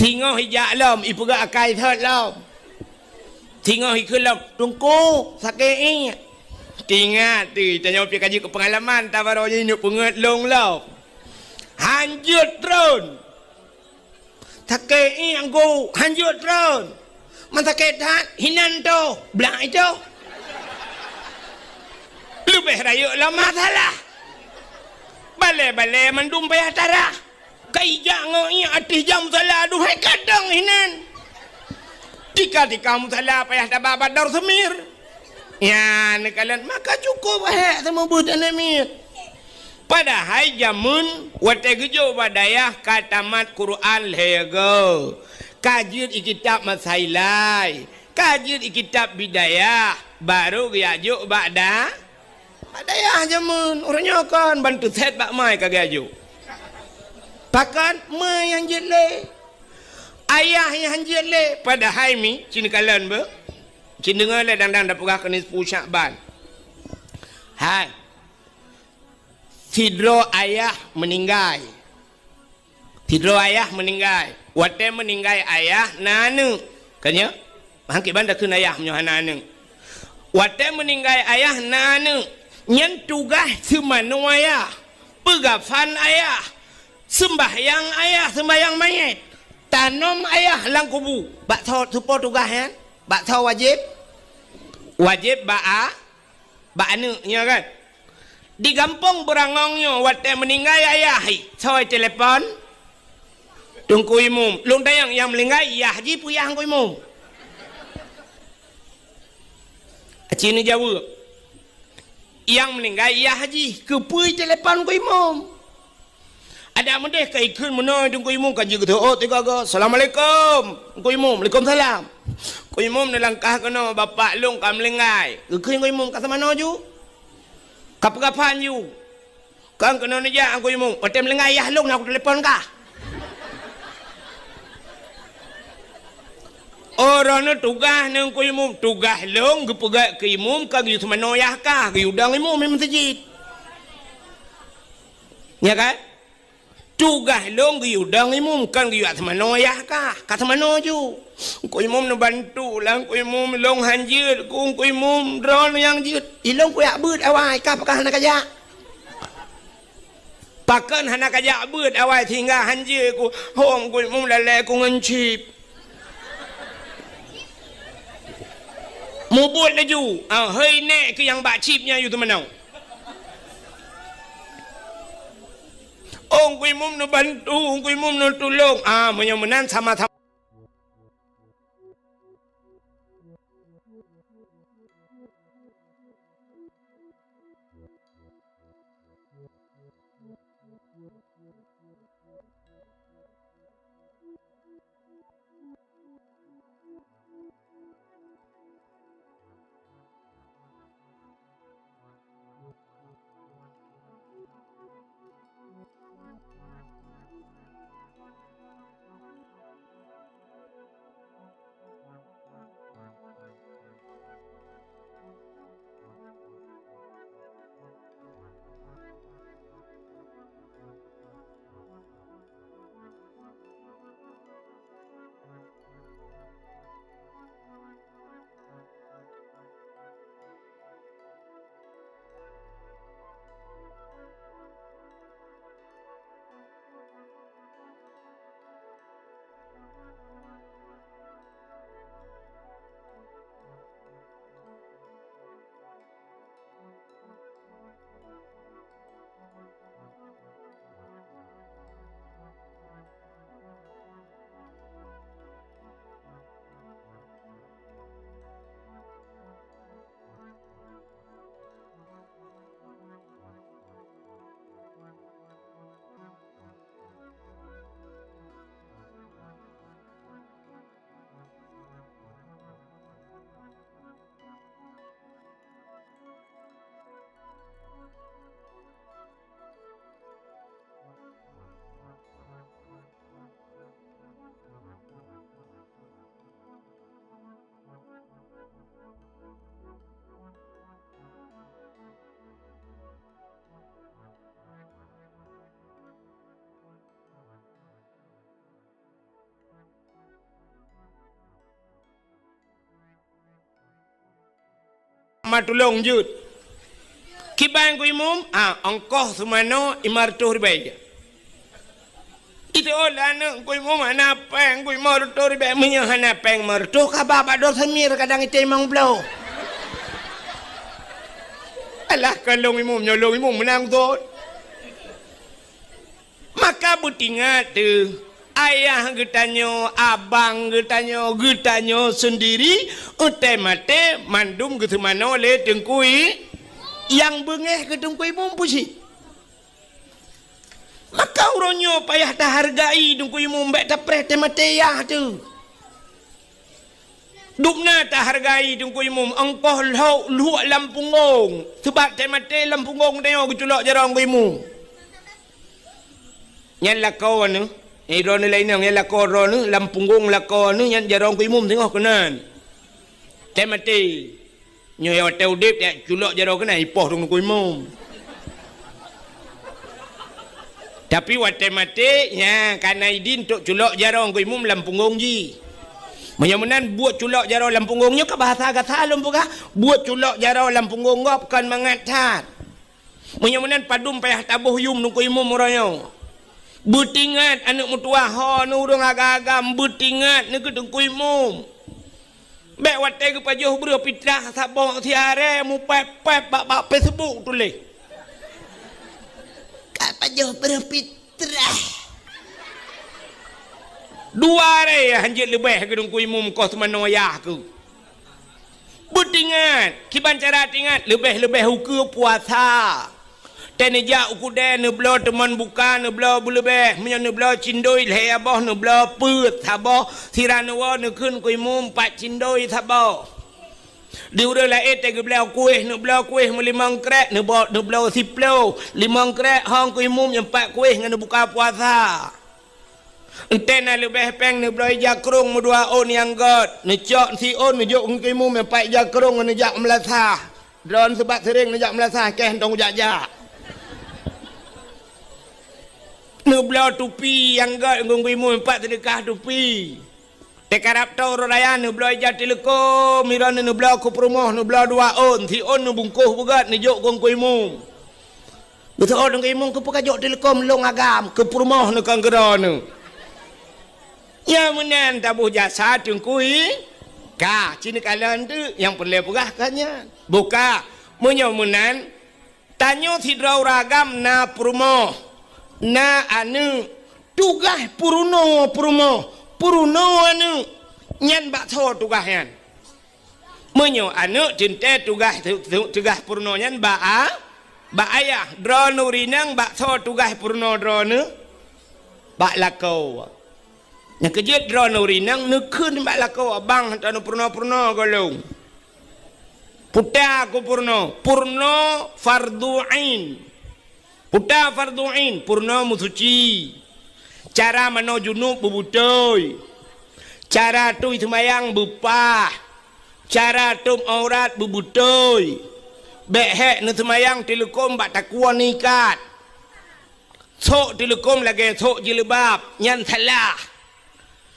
Singoh ijak lom, ipeugah akai thot lom. Singoh ikheun lom, "Teungku, sakét iek." Teuingat teuh, tanyoe pih ka jeuet keu peungalaman, tabarô jih neuk peungeut lôn lom. Hanjeuet tron. Sakét iek Teungku, hanjeuet tron. Man sakét that, hinan toh, blah itoh. Leubeh rayeuk lom masalah. Balée-balée mandum payah tarah. Ka ijak ngon iek ateueh jam musala, aduhai kadang hinan. Tika-tika musala payah taba bak dor seumir. Nyan neukalon, maka cukup hék seumeubeuet aneuk miet. Padahai jameun watée geujok bak dayah ka tamat Quran lhée goe, ka jeuet i kitab Masailai, ka jeuet i kitab Bidayah, barô geujak jok bak da-, bak dayah jameun. Uroe nyoe kon ban teusét bak mai ka geujak jok. Pakon? Mai nyang jeuet lé. Ayah nyang jeuet lé. Padahai mi, ci neukalon beuh. Ci neudeungoe lé dang-dang tapeugah keu nisfu Syakban. Hai. Sidroe ayah meuninggai. Sidroe ayah meuninggai. Watée meuninggai ayah na aneuk. Ka nyoe? Mangkét ban takheun ayah meunyoe hana aneuk. Watée meuninggai ayah na aneuk. Nyan tugaih seumanoe ayah. Peugafan ayah. Seumbahyang ayah, seumbahyang manyét. Tanom ayah lam kubu. Bak soe, soe po tugaih nyan? Bak soe wajéb? Wajéb bak a-, bak aneuk, nyoe kan? Di gampông Beurangong nyoe watée meuninggai ayah, hi, soe telepon? Teungku Imum. Lôn tanyong, nyang meuninggai yah jih peue yah Teungku Imum? Aci neujaweueb. Nyang meuninggai yah jih, keupeue telepon Teungku Imum? Adak meudeh ka ikheun meunoe Teungku Imum ka jeuet geuteuôt tiga-tiga. "Assalamualaikum." Teungku Imum, "Waalaikumsalam." Teungku Imum neulangkah keunoe, "Bapak lôn ka meuninggai." Geukheun Teungku Imum, "Ka seumanoe ju? Ka peugafan ju? Kon keunoe neujak Teungku Imum. Watée meuninggai yah lôn na kutelepon kah." Oh, droeneuh tugaih ngon Teungku Imum. Tugaih lôn geupeugét keu Imum ka geuyue seumanoe yah kah, geuyue dong Imum di meuseujid. Nya kan? Tugaih lôn geuyue dong Imum, kon geuyue seumanoe yah kah. Ka seumanoe ju. Teungku Imum neubantu lah, Teungku Imum, lôn hanjeuet ku, Teungku Imum, droeneuh nyang jeuet. Ilôn kujak beuet awai, kah pakon hana kajak? Pakon hana kajak beuet awai sehingga hanjeuet ku, hom ku meulalée ku ngon chip. Mubuet laju, ah, hei nèk keu nyang bak chip nyan yue teumanoe. Oh, Teungku Imum neubantu, Teungku Imum neutulông. Ah, meunyoe meunan sama-sama Ma tulông jeuet. Kiban Teungku Imum, ah, ongkoh seumanoe lima reutôh ribèe. Itu oh, lé aneuk Teungku Imum hana péng, Teungku Imum lima reutôh ribèe, meunyoe hana péng lima reutôh, ka ba bak Dor Samir kadang item limong ploh. Alah, ka lôn Imum, nyoe lôn Imum meunang thon. Maka beutingat teuh, ayah geutanyoe, abang geutanyoe, geutanyoe seundiri, watèe maté mandum geuseumanoe lé Teungku I-, nyang beungéh keu Teungku Imum peue cit. Maka uroe nyoe payah tahargai Teungku Imum, bèk tapreh teuh maté yah teuh. Dubna tahargai Teungku Imum, ongkoh lhok luek lam punggong. Seubab teuh maté lam punggong tanyoe geuculok jaroe Teungku Imum. Nyan lakoe neuh, eh, droeneuh laén nyan, nyan lakoe droeneuh, lam punggong lakoe neuh, nyan jaroe Teungku Imum singoh keunan. Teuh maté. Nyoe watèe udép, ya, culok jaroe keunan ipoh Teungku Imum. Tapi watèe maté, nya, ka na idin untuk culok jaroe Teungku Imum lam punggong jih. Meunyoe meunan buet culok jaroe lam punggong nyoe ka bahasa gata lôn peugah, buet culok jaroe lam punggong gob kon mangat that. Meunyoe meunan padum payah taboh yum Teungku Imum uroe nyoe. Beutingat aneuk meutuwah ho neuh ureueng agam-agam, beutingat neuh keu Teungku Imum. Bèk watèe geupajoh breuh pitrah saboh siaré mupép-pép bak, bak Facebook tuléh. Ka pajoh breuh pitrah. Dua aré hanjeuet leubeh keu Teungku Imum koh seumanoe yah keuh. Beutingat, kiban cara tingat, leubeh-leubeh ukeue puasa. Teuh neujak u keudè neubloe teumon buka, neubloe beuleubeh, meunyoe neubloe cindoi lhèe boh, neubloe peuet saboh, sira neuwoe neukheun Teungku Imum pat cindoi saboh. Di ureueng laén teuh geubloe kueh, neubloe kueh meulimong krek, neubo-, neubloe siploh, limong krek hong Teungku Imum nyang pat kueh ngon neubuka puasa. Enteuk na leubeh péng neubloe ija krông meudua ôn nyang gèt, neucok siôn neujok Teungku Imum nyang pat ija krông ngon neujak meulasah. Droeneuh seubab seuréng neujak meulasah, kèe hana tong jak-jak. Neubloe tupi nyang gèt Teungku Imum nyang pat seudeukah tupi. Teukarab tô uroe raya neubloe ija teuleukom, droeneuh neubloe keu peurumoh, neubloe dua ôn, siôn neubungkôh beugèt neujok Teungku Imum. Geuseuôt Teungku Imum, keupeue kajok teuleukom lôn agam keu peurumoh neuh kon keu droeneuh. Nyang meunan taboh jasa Teungku I, ka, ci neukalon teuk nyang peureulèe peugah ka nyan. Buka, meunyoe meunan, tanyoe sidroe ureueng agam na peurumoh, na aneuk, tugaih peurunoe peurumoh, peurunoe aneuk, nyan bak soe tugaih nyan? Meunyoe aneuk teuntèe tugaih, tu-, tu-, tugaih peurunoe nyan bak a-, bak ayah. Droeneuh ureueng inong bak soe tugaih peurunoe droeneuh? Bak lakoe. Nyang keujeuet droeneuh ureueng inong neukheun bak lakoe, "Abang, hantom neupeurunoe-peurunoe gohlom." Peue ta keu peurunoe? Peurunoe fardhu ain. Peue ta fardhu ain? Peurunoe meusuci. Cara manoe junub beubeutôi. Cara tui seumayang beupah. Cara tôb aurat beubeutôi. Bèk hék neuseumayang teuleukom bak takue neuikat. Sôk teuleukom lagèe sôk jilbab, nyan salah.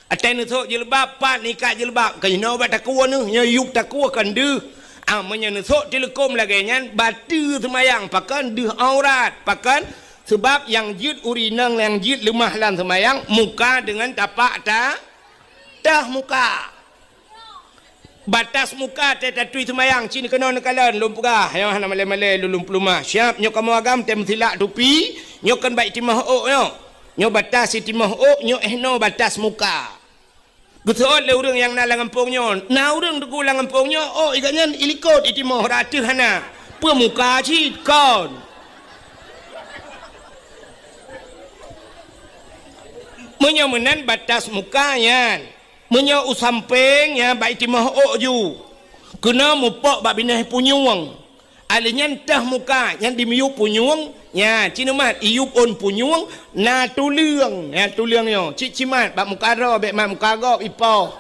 Watèe neusôk jilbab, pat neuikat jilbab, ka jinoe bak takue neuh, nyoe yup takue kon deuh. Ah, meunyoe neusôk teuleukom lagèe nyan, bateue seumayang, pakon deuh aurat, pakon? Seubab nyang jeuet ureueng inong nyang jeuet leumah lam seumayang, muka deungon tapak ta-, teuh muka. Batas muka teuh tatui seumayang, ci neukeunong neukalon, lôn peugah, nyoe hana malèe-malèe lôn, lôn peuleumah. Siap, nyoe kamoe agam teuh meusilak tupi, nyoe kon bak itimoh ôk nyoe. Nyoe batas itimoh ôk, nyoe eh noe batas muka. Geuseuôt lé ureueng nyang na lam gampông nyoe, na ureueng teungku lam gampông nyoe, ôk i gobnyan ilikot itimoh, rot ateueh hana. Peue muka cit kon. Meunyoe meunan batas muka nyan. Meunyoe u sampéng, nyan bak itimoh ôk ju. Keunoe mupok bak binéh punyueng. Alèh nyan teuh muka, nyan di miyup punyueng, nyan ci neumat iyup ôn punyueng, na tuleueng, nyan tuleueng nyoe. Cit cimat bak muka droe, bèk mat muka gob ipoh.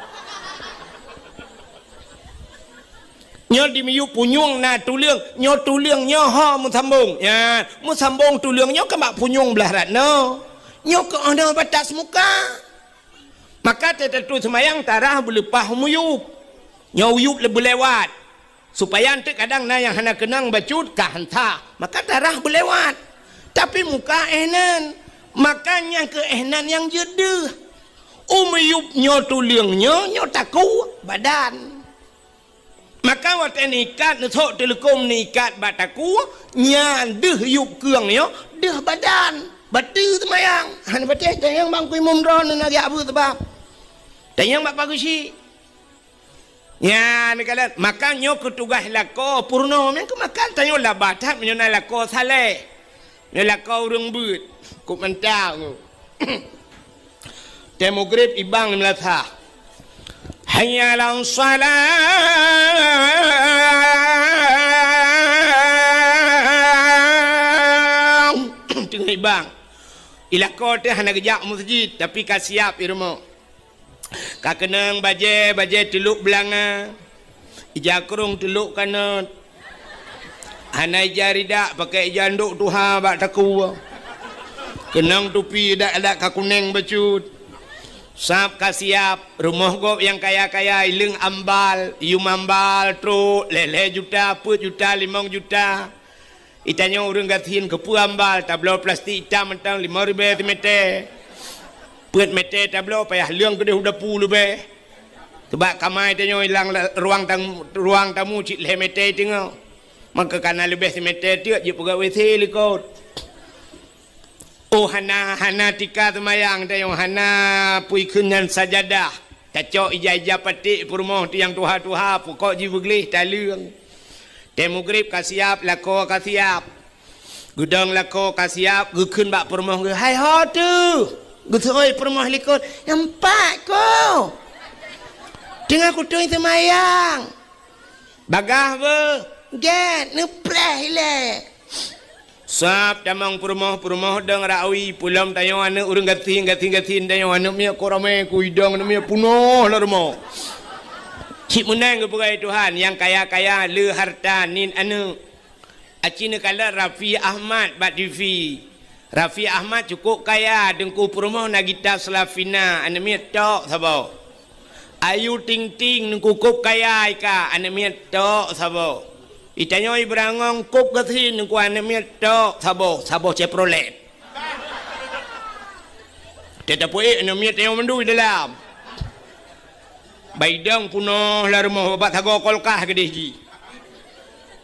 Nyoe di miyup punyueng na tuleueng, nyoe tuleueng nyoe ho meusambong. Nyan, meusambong tuleueng nyoe ka bak punyueng blah rat nyoe. Nyoe keuh nyoe batas muka. Maka teutatui seumayang tarah beuleupah u miyup. Nyoe u yup le-, beulewat. Supaya eunteuk kadang na nyang hana keunong bacut ka hansa, maka darah beulewat. Tapi muka éh nan, maka nyang keu éh nan nyang jeuet deuh. U meuyueb nyoe tuleueng nyoe, nyoe takue badan. Maka watée neuikat, neusok teuleukom neuikat bak takue, nyan deuh yueb keueng nyoe, deuh badan. Bateue seumayang. Hana patéh, tanyong bak Teungku Imum droeneuh na geujak beuet sabab. Tanyong bak Pak Geuchik. Nyan, neukalon, maka nyoe keu tugaih lakoe peurunoe, meunan keu maka tanyoe labah that meunyoe na lakoe saleh. Nyoe lakoe ureuëng beuet, kok mantap. Tée mugrib ibang di meulasah. Hayya 'alas shalah. Teungoh ibang. Di lakoe teuh hana geujak meuseujid, tapi ka siab di rumoh. Ka keunong bajée, bajée teulok beulanga, ija krong teulok kanot. Hana ija ridak, pakai ija ndok tuha bak takue. Keunong tupi adat-adat ka kuneng bacut. Sab ka siab, rumoh gob nyang kaya-kaya, ileueng ambal, yum ambal, trok, lhée-lhée juta, peuet juta, limong juta. Di tanyoe ureuëng gasien keupeue ambal, tabloe plastik itam mantong limong ribée simeté. Peuet meté tabloe payah leueng keudeh u dapu leubeh. Teubak kamai tanyoe ilang la-, ruang tamu, ruang tamu cit lhée meté teungoh. Maka kana leubeh simeté teuk jeuet peugah W C likot. Oh, hana, hana tika seumayang tanyoe, hana peue kheun nyan sajadah. Tacok ija-ija paték peurumoh tu nyang tuha-tuha, pukok jih beugleh taleueng. Tée mugrib ka siab, lakoe ka siab. Geudong lakoe ka siab, geukheun bak peurumoh geuh, "Hai ho teuh!" Geuseuôt peurumoh likot, "Nyan pat ko! Teungoh kutueng seumayang!" Bagaih beuh, gét, neupreh ilée. Sab tamong peurumoh-peurumoh dong rawi, pulom tanyoe aneuëk ureuëng gasien, gasien-gasien tanyoe aneuëk miet ko ramé, ku idong aneuëk miet punoh lam rumoh. Cit meunan geupeugah Tuhan, nyang kaya-kaya le harta nit aneuëk. Aci neukalon Raffi Ahmad bak T V. Raffi Ahmad cukup kaya, teungku peurumoh Nagita Slavina, aneuëk miet tok saboh. Ayu Ting Ting, teungku kop kaya ika, aneuëk miet tok saboh. Itanyoe Ibrangong kop gasien, teungku aneuëk miet tok saboh, saboh Chevrolet. Teuh tapeuék aneuëk miet tanyoe mandum di dalam. Baidong punoh lam rumoh, babah sagoe kolkah keudeh jih.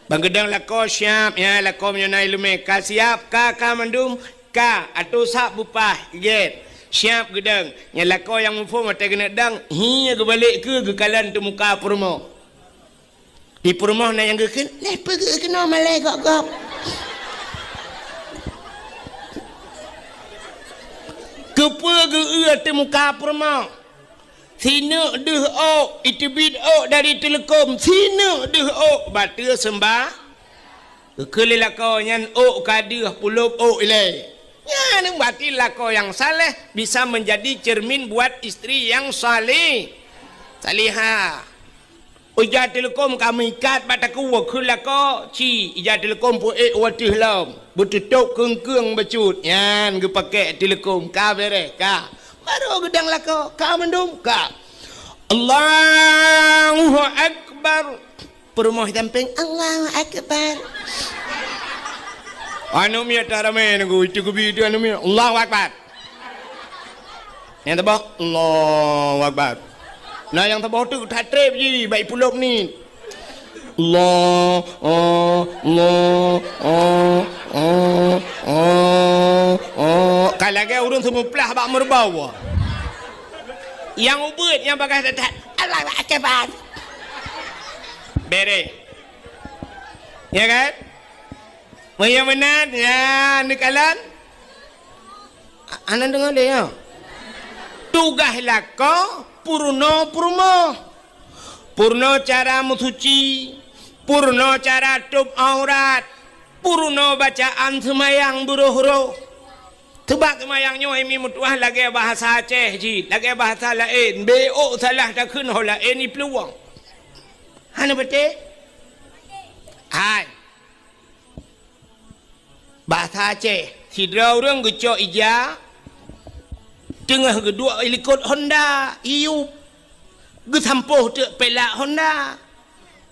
Ban geudong lakoe siab, ya, lakoe meunyoe na ileumé ka siab, ka, ka mandum, ka, atô sab beupah, gét. Siab geudong. Nyan lakoe nyang muphom watée keuneuk dong, hi geubalek keu geukalon teumuka peurumoh. Di peurumoh na nyang geukheun, "Lé peugeuh keunoe malée gop-gop." Keupeue geu-eu teumuka peurumoh? Sineuk deuh ôk, iteubiet ôk dari teuleukom, sineuk deuh ôk, bateue seumba. Geukheun lé lakoe nyan ôk ka deuh, pulop ôk ilée. Nyan berarti lakoe nyang saleh bisa menjadi cermin buat istri yang saleh, salihah. Ija teuleukom ka meuikat bak takue, kheun lakoe, ci, ija teuleukom peuék u ateueh lom, beututôb keung-keung bacut, nyan geupakék teuleukom, ka beréh, ka. Barô geudong lakoe, ka mandum, ka. Allahu Akbar. Peurumoh sampéng, Allahu Akbar. Aneuëk miet taramé nunggu, itu geubi itu aneuëk miet, Allahu Akbar. Nyang saboh, Allahu Akbar. Nah, nyang saboh tu that treb jih, bak ipulop ni. Allah, oh, Allah, oh, oh, oh, oh. Ka lagée ureuëng seumuplah bak meureubau. Nyang ubeuet, nyang bagah that-that, Allahu Akbar. Beréh. Ya kan? Meunyoe meunan, ya, neukalon. A-, hana deungoe lé, ya. Tugaih lakoe peurunoe peurumoh. Peurunoe cara meusuci, peurunoe cara tôb aurat, peurunoe bacaan seumayang beuroh-roh. Teubak seumayang nyoe mi meutuah lagée bahasa Aceh jih, lagée bahasa laén. Bék ôk salah takheun ho laén iplueng. Hana beutôi? Hai. Bahasa Aceh, sidroe ureuëng geucok ija, teungoh geuduek likot honda, iyup, geusampôh teuk pelak honda.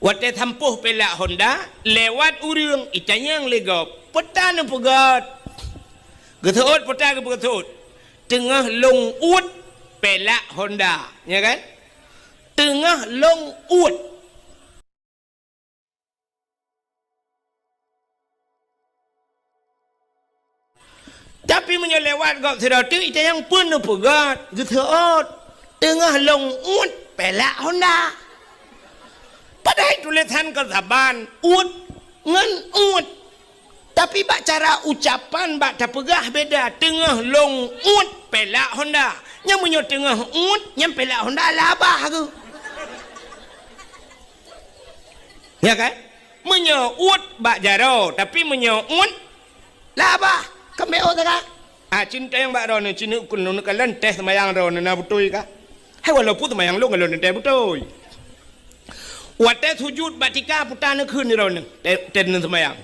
Watée sampôh peulak honda, lewat ureuëng, itanyong lé gob, "Peue ta neupeugét?" Geuseuôt, peue ta geupeugét? "Teungoh lôn uet peulak honda." Nya kan? "Teungoh lôn uet." Tapi meunyoe lewat gob sidroe teuk, itanyong, "Peue neupeugét?" Geuseuôt, "Teungoh lôn uet peulak honda." Padahai tulésan kon saban uet ngon uet. Tapi bak cara ucapan, bak tapeugah beda, "Teungoh lôn uet peulak honda." Nyan meunyoe teungoh uet, nyan peulak honda labah kheueh. Ya kan? Meunyoe uet bak jaroe, tapi meunyoe uet labah, keumbéh ôk teuka. Ah, cit tanyong bak droeneuh, cit neukheun, neukalon teuh seumayang droeneuh na beutôi kah? Hai, walaupun seumayang lôn, kalon teuh beutôi. Watée sujut bak tika, peue ta neukheun droeneuh, teuh, teuh seumayang.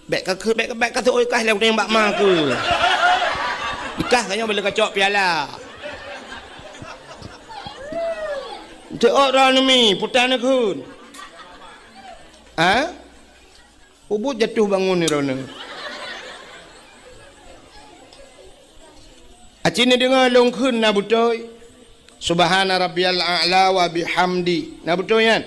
Bék ka, bék ka, bék ka teuôt kah lé teuh bak ma keuh. Ikah ka nyoe bak lé kacok piala. Teuôt droeneuh mi, peue ta neukheun. Ha? Ubit jatuh bangun droeneuh. Aci neudeungoe lôn kheun na beutôi. Subhana rabbiyal a'la wa bihamdi. Na beutôi nyan?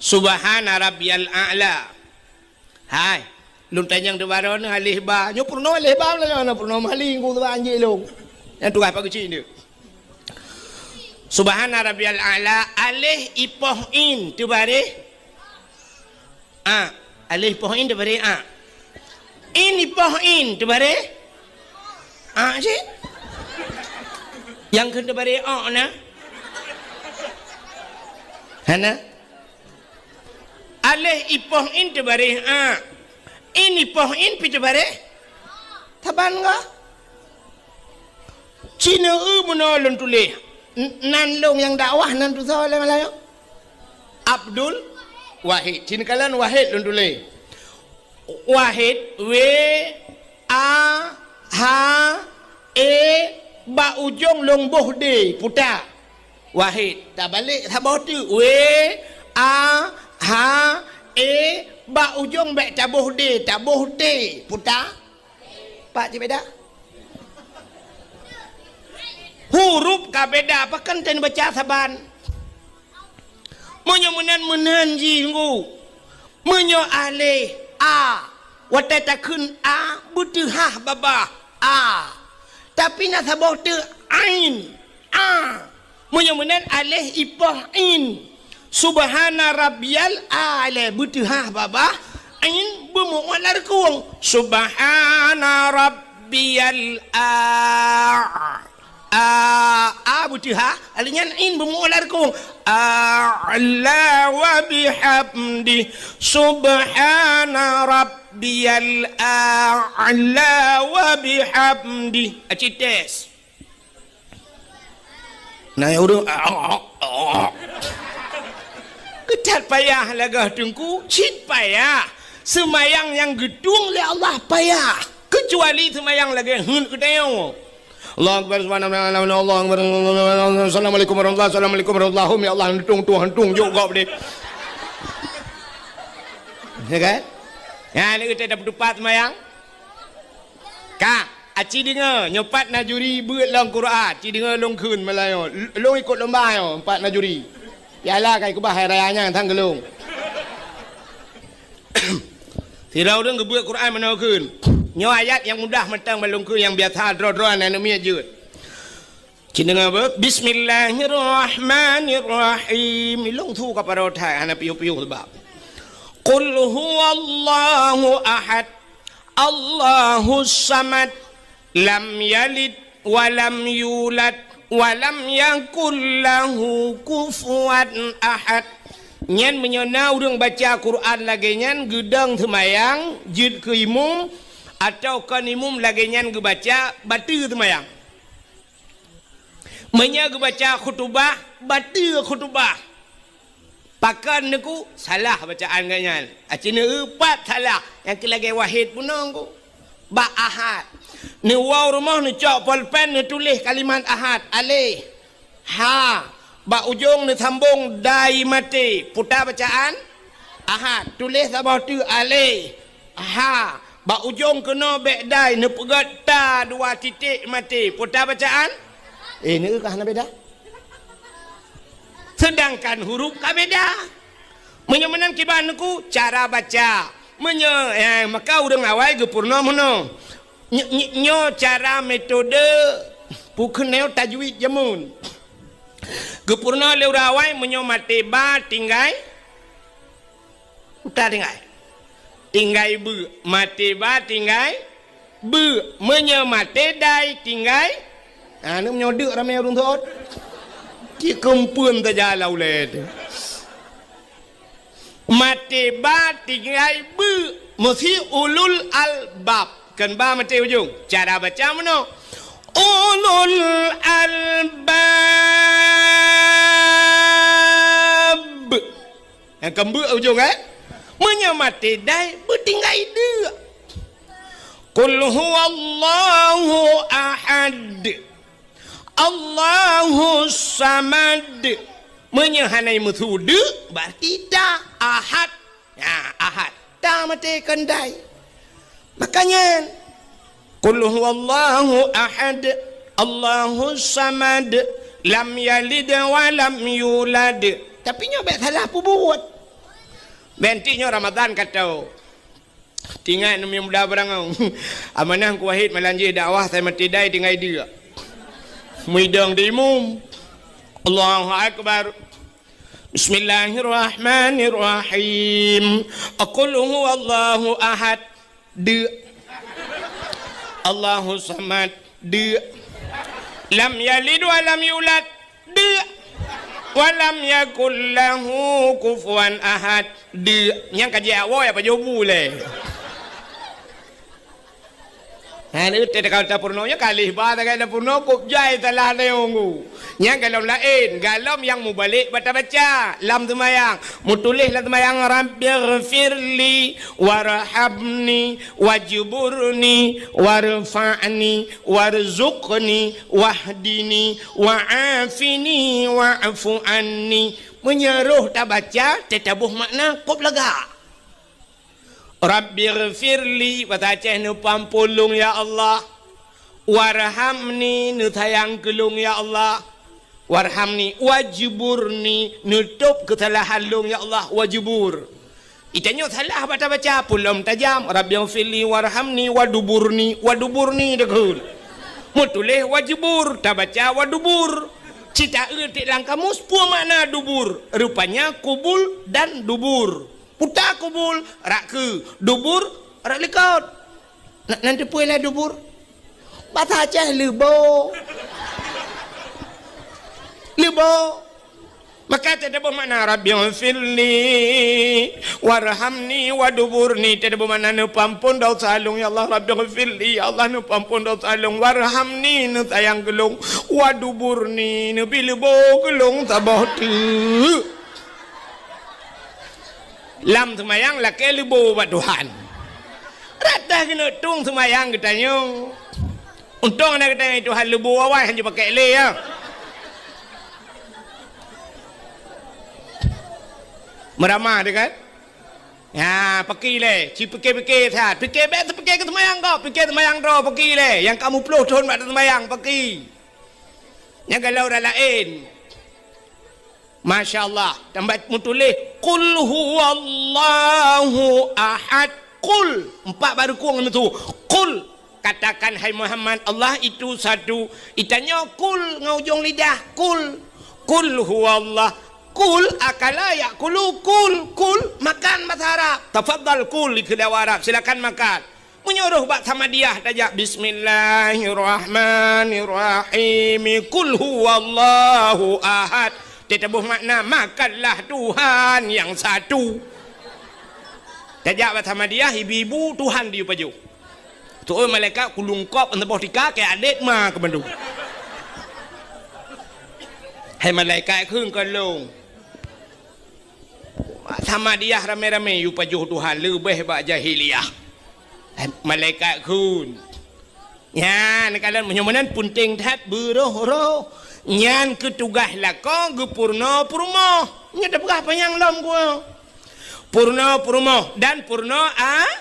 Subhana rabbiyal a'la. Hai, lôn tanyong teubarô nyoe aleh ba. Nyoe peurunoe aleh ba, nyoe peurunoe mali, ngon teuba anjing lôn. Nyang tugaih pageucik nyoe. Subhana rabbiyal a'la, aleh ipoh in teubareh a. Aleh ipoh in teubareh a. In ipoh in teubareh a cit. Nyang kheun teubareh o na? Hana? Aleh ipoh in teubareh a. In ipoh in pi teubareh? Saban goh? Cit neu-eu meunoe lôn tuléh. N-, nan lôn nyang dakwah nan tusoe lé malam nyoe? Abdul Wahid. Cit neukalon Wahid lôn tuléh. Wahid, W A H E, bak ujong lôn boh D, peue ta? Wahid. Tabalek saboh teuk. W A H E, bak ujong bék taboh D, taboh T, peue ta? Pat cit beda? Huruf ka beda, pakon tan baca saban. Meunyoe meunan, meunan jih, Teungku. Meunyoe aleh a, watée takheun a, beuteuhah babah a. Tapi na saboh teuk ain, a. Meunyoe meunan aleh ipoh in. Subhana rabbiyal a'la, beuteuhah babah, ain beumu'uet lam reukong. Subhana rabbiyal a. A, a beuteuhah, aleh nyan in beumu'uet lam reukong. A'la wa bihamdi. Subhana rabbiyal a'la wa bihamdi. Aci tes. Na nyang ureuëng, "Keutat payah lagée Teungku, cit payah. Seumayang nyang geutueng lé Allah payah, keucuali seumayang lagée heuet geutanyoe." Allahu Akbar, subhanallah, Allahu Akbar, assalamualaikum warahmatullahi, assalamualaikum warahmatullahi, ya Allah, heuet tueng, tueng, tueng, jok gob deh. Ya kan? Ya, lagée teupat seumayang. Ka, aci deungoe, nyoe pat na juri beuet lom Quran, ci deungoe lôn kheun malam nyoe. L-, lôn ikot lomba nyoe, pat na juri. Piala ka ikeubah hai raya nyan sang keu lôn. Sidroe ureuëng geubeuet Quran meunoe kheun. Nyoe ayat nyang mudah mantong ban lôn kheun, nyang biasa droe-droe aneuk miet jeuet. Ci deungoe beuh, Bismillahirrahmanirrahim. Ilong su ka paro that, hana piôh-piôh sebab. Qul huwallahu ahad, Allahus samad, lam yalid wa lam yulad, wa lam yakul lahu kufuwan ahad. Nyan meunyoe na ureuëng baca Quran lagée nyan geudong seumayang, jeuet keu imum, atawa kon imum lagée nyan geubaca, bateue seumayang. Meunyoe geubaca khutubah, bateue khutubah. Pakon neuku salah bacaan geuh nyan. Aci neueu pat salah, nyang keu lagée Wahid bunoe ku. bak ahad. Neuwoe rumoh neucok polpen neutuléh kalimat ahad, aleh. Ha, bak ujong neusambong dai maté, peue bacaan? Ahad. Tuléh saboh teuk aleh. Ha, bak ujong keunoe bék dai neupeugét ta dua titék maté, peue bacaan? Eh, neu ka hana beda. Seudangkan huruf ka beda. Meunyoe meunan kiban neuku cara baca. Meunyoe, eh, maka ureuëng awai geupeurunoe meunoe. Ny-, ny-, nyoe cara metode pukeuneue tajwid jameun. Geupeurunoe lé ureuëng awai meunyoe maté ba tinggai, uta tinggai. Tinggai beu, maté ba tinggai beu, meunyoe maté dai tinggai. Ha, neu meunyoe deuk ramé ureuëng thot. Cit keumpeuen saja lau lé teuh. Maté ba tinggai beu, meusi ulul albab. Kan ba maté ujong. Cara baca meunoe. Ulul albab. Nyang keumbeuek ujong, eh? Meunyoe maté dai, beutinggai deuk. Qul huwallahu ahad. Allahus samad. Meunyoe hana meusu deuk, berarti ta ahad. Ya, ahad. Ta maté kon dai. Makanya, qul huwallahu ahad, Allahus samad, lam yalid wa lam yulad. Tapi nyoe bék salah peubuet. Bék nyoe Ramadan ka tho. Tingat numi muda beurangau. Amanah Teungku Wahid malam jih dakwah, saya mati dai tinggai deuk. Muidong di imum. Allahu Akbar. Bismillahirrahmanirrahim. Qul huwallahu ahad. Deuk. Allahu samad. Deuk. Lam yalid wa lam yulad. Deuk. Wa lam yakul lahu kufuwan ahad. Deuk. Nyang ka jiak woe apa jobu lé. Ha, ni teuka tapeurunoe nyoe kalih ba tagai tapeurunoe kop jai salah neunggu. Nyang galom laén, galom nyang mubalek bata baca lam seumayang. Mutuléh lam seumayang, "Rabbighfirli warhamni wajburni warfa'ni warzuqni wahdini wa'afini wa'fu anni." Meunyoe roh tabaca, teutabôh makna kop lagak. Rabbighfirli, basa Aceh, neupeuampôn lôn ya Allah. Warhamni, neusayang keu lôn ya Allah. Warhamni, wajburni, neutôb keusalahan lôn ya Allah, wajbur. Itanyoe salah bata baca, pulom tajam, Rabbighfirli warhamni waduburni, waduburni deukheun. Meutuléh wajbur, tabaca wadubur. Cita eu tiek lam kamus, peue makna dubur? Rupanya kubul dan dubur. Puta kubul, rak keu, dubur, rak likot. Na, nan teupeue lé dubur? Basa Aceh leubo. Leubo. Maka teutabôh makna Rabbighfirli warhamni waduburni, teutabôh makna neupeuampôn dosa lôn ya Allah, Rabbighfirli, ya Allah neupeuampôn dosa lôn, warhamni, neusayang keu lôn, waduburni, neubi leubo keu lôn saboh teuk. Lam seumayang lakée leubo bak Tuhan. Rata keuneuk tueng seumayang geutanyoe. Untông na geutanyoe Tuhan leubo awai hana jipakék lé, ya. Meuramah teuh kan? Ya, paki lé, ci pike-pike that. Pike bék teupike keu seumayang gob, pike seumayang droe paki lé. Nyang ka muplôh thon bak seumayang paki. Nyang galak ureuëng laén. Masya Allah, tambah meutuléh, "Qul huwallahu ahad." Qul, empat baru kueng itu. "Qul," katakan, "Hai Muhammad, Allah itu satu." Itanyoe qul ngon ujong lidah, qul. "Qul huwallah." Qul akala ya'kulu, qul, qul, makan bahasa Arab. Tafadhal kul, di kedai Arab, silakan makan. Meunyoe roh bak Samadiyah tajak, "Bismillahirrahmanirrahim. Qul huwallahu ahad." Teutabôh makna, "Makanlah Tuhan yang satu." Tajak bak Samadiyah, ibu-ibu, Tuhan di pajoh. Tu'oh malaikat kulungkop saboh tika keu adek ma keu bandum. Hai malaikat kheun keu lôn. Samadiyah ramé-ramé yue pajoh Tuhan leubeh bak jahiliyah. Malaikat kheun. Nyan, kalon meunyoe meunan peunteng that beuroh-roh. Nyan keuh tugaih lakoe geupeurunoe peurumoh. Nyoe tapeugah panyang lom geuh. Peurunoe peurumoh dan peurunoe a-,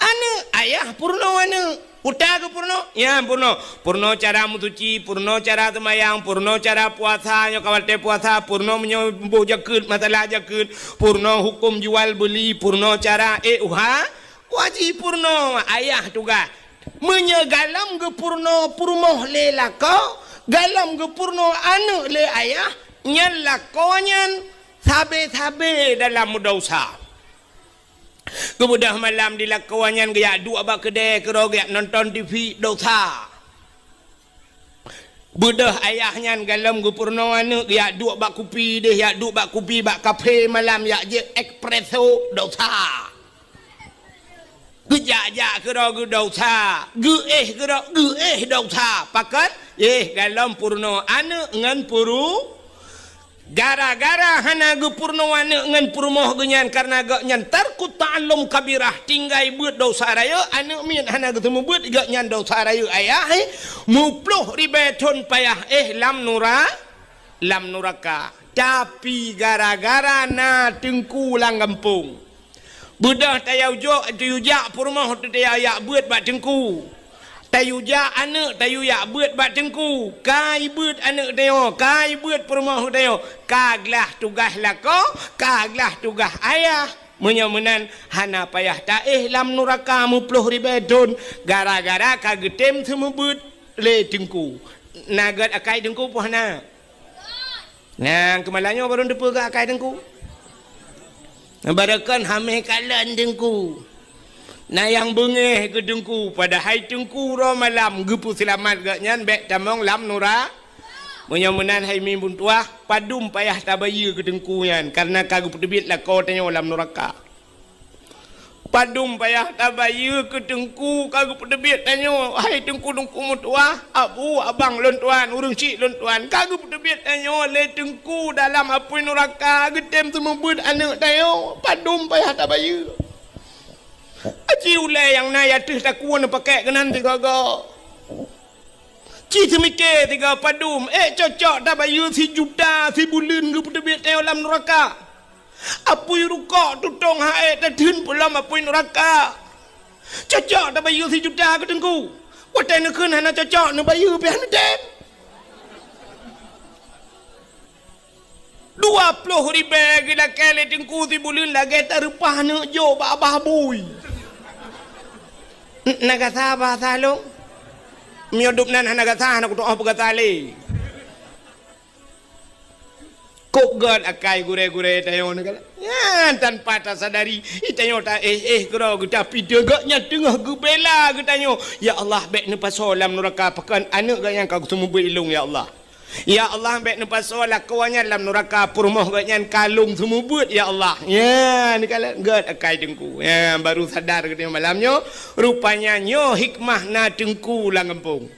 aneuëk. Ayah peurunoe aneuëk. Uta geupeurunoe, nyan peurunoe. Peurunoe cara meusuci, peurunoe cara seumayang, peurunoe cara puasa, nyoe ka watée puasa, peurunoe meunyoe boh jakeuet, masalah jakeuet, peurunoe huköm jual beuli, peurunoe cara, eh, uha, wajib peurunoe. Ayah tugaih. Meunyoe galom geupeurunoe peurumoh lé lakoe, galom geupeurunoe aneuëk lé ayah, nyan lakoe nyan sabe-sabe dalam meudesya. Geubeudôh malam di lakoe nyan geujak duek bak keudè keudroe geujak nonton T V, desya. Beudôh ayah nyan galom geupeurunoe aneuëk geujak duek bak kupi deh, jak duek bak kupi bak kafe malam, jak jép espresso, desya. Geujak-jak keudroe geudesya, geuéh keudroe geuéh desya. Pakon? Eh, galom peurunoe aneuëk ngon peuru-, gara-gara hana geupeurunoe aneuëk ngon peurumoh geuh nyan, kareuna gobnyan tarkut ta'allum kabirah, tinggai beuet desya rayeuk, aneuëk miet hana geuseumeubeuet, gobnyan desya rayeuk ayah, eh, meuploh ribée thon payah, eh, lam nura-, lam nuraka. Tapi gara-gara na teungku lam gampông. Beudôh tayue jok, tayue jak peurumoh teuh tayue jak beuet bak teungku. Tayue jak aneuëk, tayue jak beuet bak teungku. Ka jibeuet aneuëk tanyoe, ka jibeuet peurumoh tanyoe. Ka glah tugaih lakoe, ka glah tugaih ayah. Meunyoe meunan, hana payah taéh lam nuraka meuploh ribée thon, gara-gara ka geutem seumeubeuet lé teungku. Na gét akai teungku peue hana? Nyang keumalanyoe barô teupeue keu akai teungku. Barokon hamé kalon teungku. Na nyang beungéh keu teungku, padahai teungku uroe malam geupeuseulamat gobnyan bék tamong lam nura-. Meunyoe meunan hai mi buntuah, padum payah tabayeue keu teungku nyan, kareuna ka geupeuteubiet lakoe tanyoe lam nuraka. Padum payah tabayeue keu teungku ka geupeuteubiet tanyoe, hai teungku-teungku meutuah, abu, abang lôn tuan, ureuëng chik lôn tuan, ka geupeuteubiet tanyoe lé teungku dalam apui nuraka geutem seumeubeuet aneuëk tanyoe, padum payah tabayeue. Aci ulée nyang na ateueh takue neupakék keunan sigoe-goe. Ci seumike sigoe padum, ék cocok tabayeue sijuta sibuleuen geupeuteubiet tanyoe lam nuraka. Apui rukok tutong ha-, ék tatheun peulom apui nuraka. Cocok tabayeue sijuta keu teungku. Watée neukheun hana cocok, neubayeue pih hana tem. Dua ploh ribée geulakée lé teungku sibuleuen lagée tareupah neuk jok bak abah bui. N-, na gasa bahasa lôn? Meunyoe dum nan hana gasa, hana kutu'oh peugasa lé. Kok gét akai gurée-gurée tanyoe nyoe kan? Nyan tanpa tasadari, tanyoe taéh-éh keudroe geuh, tapi gobnyan teungoh geubela geutanyoe. Ya Allah, bék neupasoe lam nuraka pakon aneuëk gobnyan ka geuseumeubeuet lé lôn, ya Allah. Ya Allah, bék neupasoe lakoe nyan lam nuraka, peurumoh gobnyan ka lôn seumeubeuet, ya Allah. Nyan kan gét akai teungku. Nyan baru sadar geutanyoe malam nyoe, rupanya nyoe hikmah na teungku lam gampông.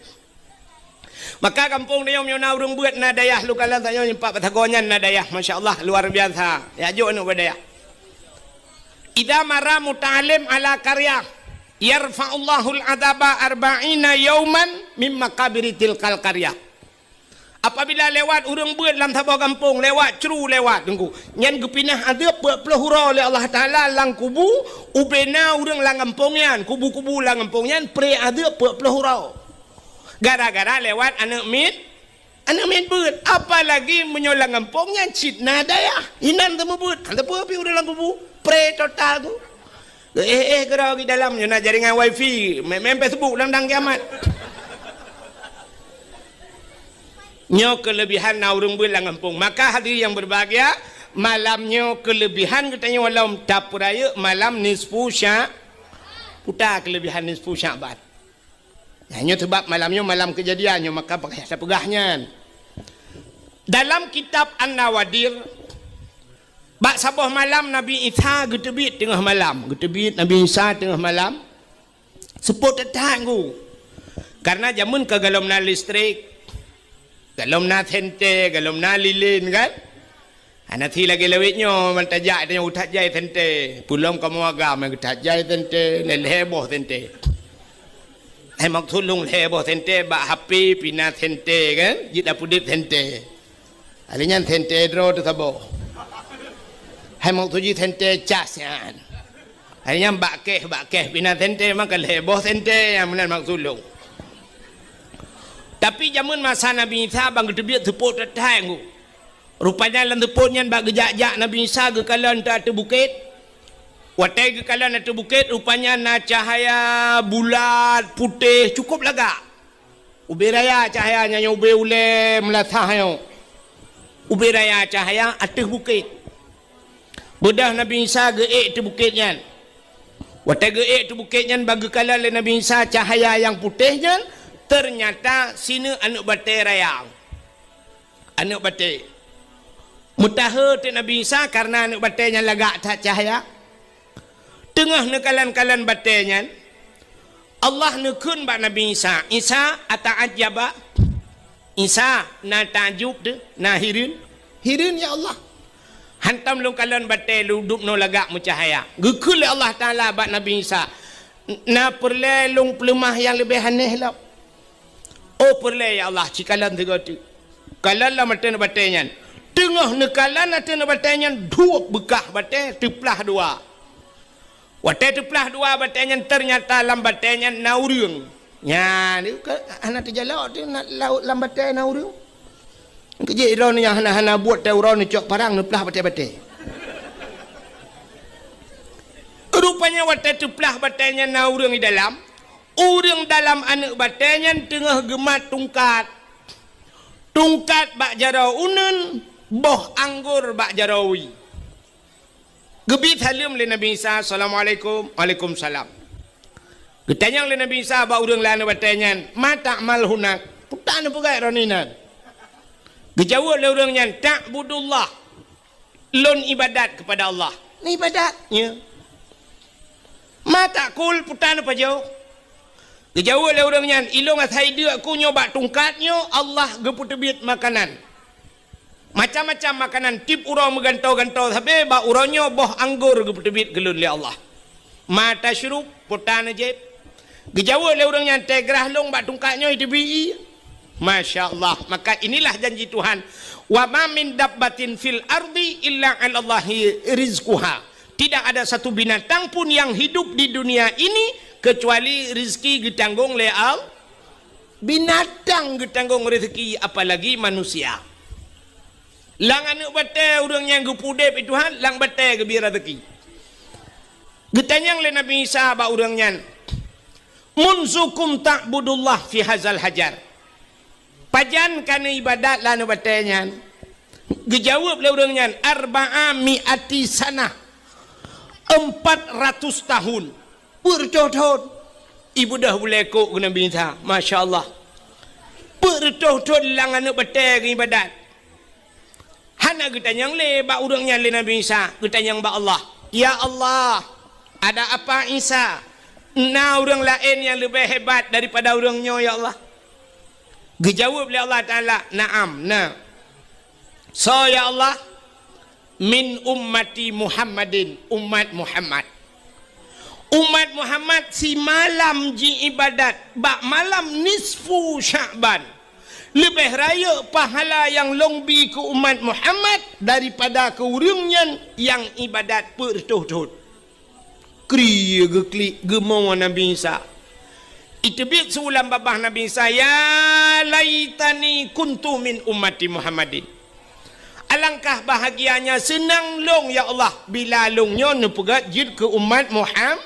Maka gampông tanyoe meunyoe na ureuëng beuet na dayah, lôn kalon tanyoe nyoe pat bak sagoe nyan na dayah, masya Allah, luar biasa. Jak jok aneuëk bak dayah. Idza marra muta'allim ala qaryah, yarfa'ullahul adzaba arba'ina yauman min maqabiri tilkal qaryah. Apabila lewat ureuëng beuet lam saboh gampông, lewat cru lewat teungku, nyan geupinah azeub peuet ploh uroe lé Allah Taala lam kubu, ubena ureuëng lam gampông nyan, kubu-kubu lam gampông nyan pre azeub peuet ploh uroe. Gara-gara lewat aneuëk miet, aneuëk miet beuet. Apalagi meunyoe lam gampông nyan cit na dayah, inan teumeubeut, hana peue pih ureuëng lam kubu, pre total tu. Eh, eh, keudroe di dalam, nyoe na jaringan wifi, main, main Facebook lam dang kiamat. Nyoe keulebihan na ureuëng beuet lam gampông. Maka hadirin yang berbahagia, malam nyoe keulebihan geutanyoe lom tapeurayeuk malam nisfu Sya-, puta keulebihan nisfu Sya'ban. Nah, nyoe sebab malam nyoe malam keujadian nyoe, maka pakon tapeugah nyan. Dalam kitab An-Nawadir, bak saboh malam Nabi Isa geuteubiet teungoh malam. Geuteubiet Nabi Isa teungoh malam. Seupôt that-that teungku. Karena jameun ka golom na listrik, golom na senter, golom na lilin kan. Hana si lagée lawét nyoe, ban tajak tanyoe geutat jai sentée. Peulom kamoe agam geutat jai sentée, lhée-lhée boh sentée. Hai maksud lôn lhée boh sentée bak H P pih na sentée kan, jeuet tapeudeuet sentée. Hari nyan sentée droe teuh saboh. Hai maksud jih sentée cas nyan. Hari nyan bak keh, bak keh pih na sentée, maka lhée boh sentée nyang meunan maksud lôn. Tapi jameun masa Nabi Isa ban geuteubiet seupôt that-that ngon. Rupanya lam seupôt nyan bak geujak-jak Nabi Isa geukalon ateueh bukét. Watée geukalon ateueh bukét, rupanya na cahya bulat, putéh, cukup lagak. Ubé raya cahya nyan, ubé ulée meulasah nyoe. Ubé raya cahya ateueh bukét. Beudôh Nabi Isa geuék ateueh bukét nyan. Watée geuék ateueh bukét nyan, ban geukalon lé Nabi Isa cahya nyang putéh nyan, teunyata sineuk aneuëk batée raya. Aneuëk batée. Meutahe teuk Nabi Isa kareuna aneuëk batée nyan lagak that cahya. Teungoh neukalon-kalon batée nyan, Allah neukheun bak Nabi Isa, "Isa, ata'ajjaba?" Isa, na takjub teuh, na hireuen? Hireuen, ya Allah. Hantom lôn kalon batée lôn dubnoe lagak meucahya. Geukheun lé Allah Taala bak Nabi Isa, "Na peureulée lôn peuleumah nyang leubeh aneh lom?" "Oh, peureulée, ya Allah, cikalon sigoe teuk." Kalon lam ateueh batée nyan. Teungoh neukalon ateueh batée nyan, duek beukah batée teuplah dua. Watée teuplah dua batée nyan, teunyata lam batée nyan na ureuëng. Nyan, ka-, hana teujalok teuh na, lam batée na ureuëng. Keujeuet droeneuh nyang hana-hana buet teuh uroe neucok parang neuplah batée-batée. Rupanya watée teuplah batée nyan na ureuëng di dalam, ureuëng dalam aneuëk batée nyan teungoh geumat tungkat. Tungkat bak jaroe uneuen, boh anggor bak jaroe wie. Geubi saleuem lé Nabi Isa, "Assalamualaikum." "Waalaikumsalam." Geutanyong lé Nabi Isa bak ureuëng lam aneuëk batée nyan, "Ma ta'mal hunak?" Peue taneuk peugah droeneuh inan? Geujaweueb lé ureuëng nyan, "Ta'budullah." Lôn ibadat keupada Allah. Ibadat, ya. "Ma ta'kul?" Peue taneuk pajoh? Geujaweueb lé ureuëng nyan, "Ilôn asai deuk ku nyoe bak tungkat nyoe, Allah geupeuteubiet makanan. Macam-macam makanan, tieb uroe meugantoe-gantoe sabe, bak uroe nyoe boh anggor geupeuteubiet keu lôn lé Allah." "Ma tasyrub?" Peue taneuk jieb? Geujaweueb lé ureuëng nyan, "Teugrah lôn bak tungkat nyoe teubi." Masya Allah. Maka inilah janji Tuhan, "Wa ma min dabbatin fil ardi illa 'alallahi rizquha." Tidak ada satu binatang pun yang hidup di dunia ini kecuali rezeki geutanggong lé Allah. Binatang geutanggong rezeki, apalagi manusia. Lam aneuëk batée ureuëng nyang geupeuudeb, "Tuhan, lam batée geubi rezeki." Geutanyong lé Nabi Isa bak ureuëng nyan, "Munzukum ta'budullah fi hazal hajar?" Pajan kaneuk ibadat lam aneuëk batée nyan? Geujaweueb lé ureuëng nyan, "Arba'a mi'ati sanah." Empat ratus tahun. Peuet reutôh thon. Ibeudôh bulée kok keu Nabi Isa. Masya Allah. Peuet reutôh thon lam aneuëk batée geuibadat. Hana geutanyong lé bak ureuëng nyan lé Nabi Isa, geutanyong bak Allah. "Ya Allah, ada apa Isa? Na ureuëng laén nyang leubeh hebat daripada ureuëng nyoe, ya Allah?" Geujaweueb lé Allah Taala, "Na'am, na." "Soe, ya Allah?" "Min ummati Muhammadin," umat Muhammad. Umat Muhammad simalam jiibadat bak malam nisfu Sya'ban. Leubeh rayeuk pahala nyang lôn bi keu umat Muhammad daripada keu ureuëng nyan nyang ibadat peuet reutôh thon. Kri geuklik geumo Nabi Isa. Iteubiet su lam babah Nabi Isa, "Ya laitani kuntu min ummati Muhammadin." Alangkah bahagianya seunang lôn, ya Allah, bila lôn nyoe neupeugét jeuet keu umat Muham-,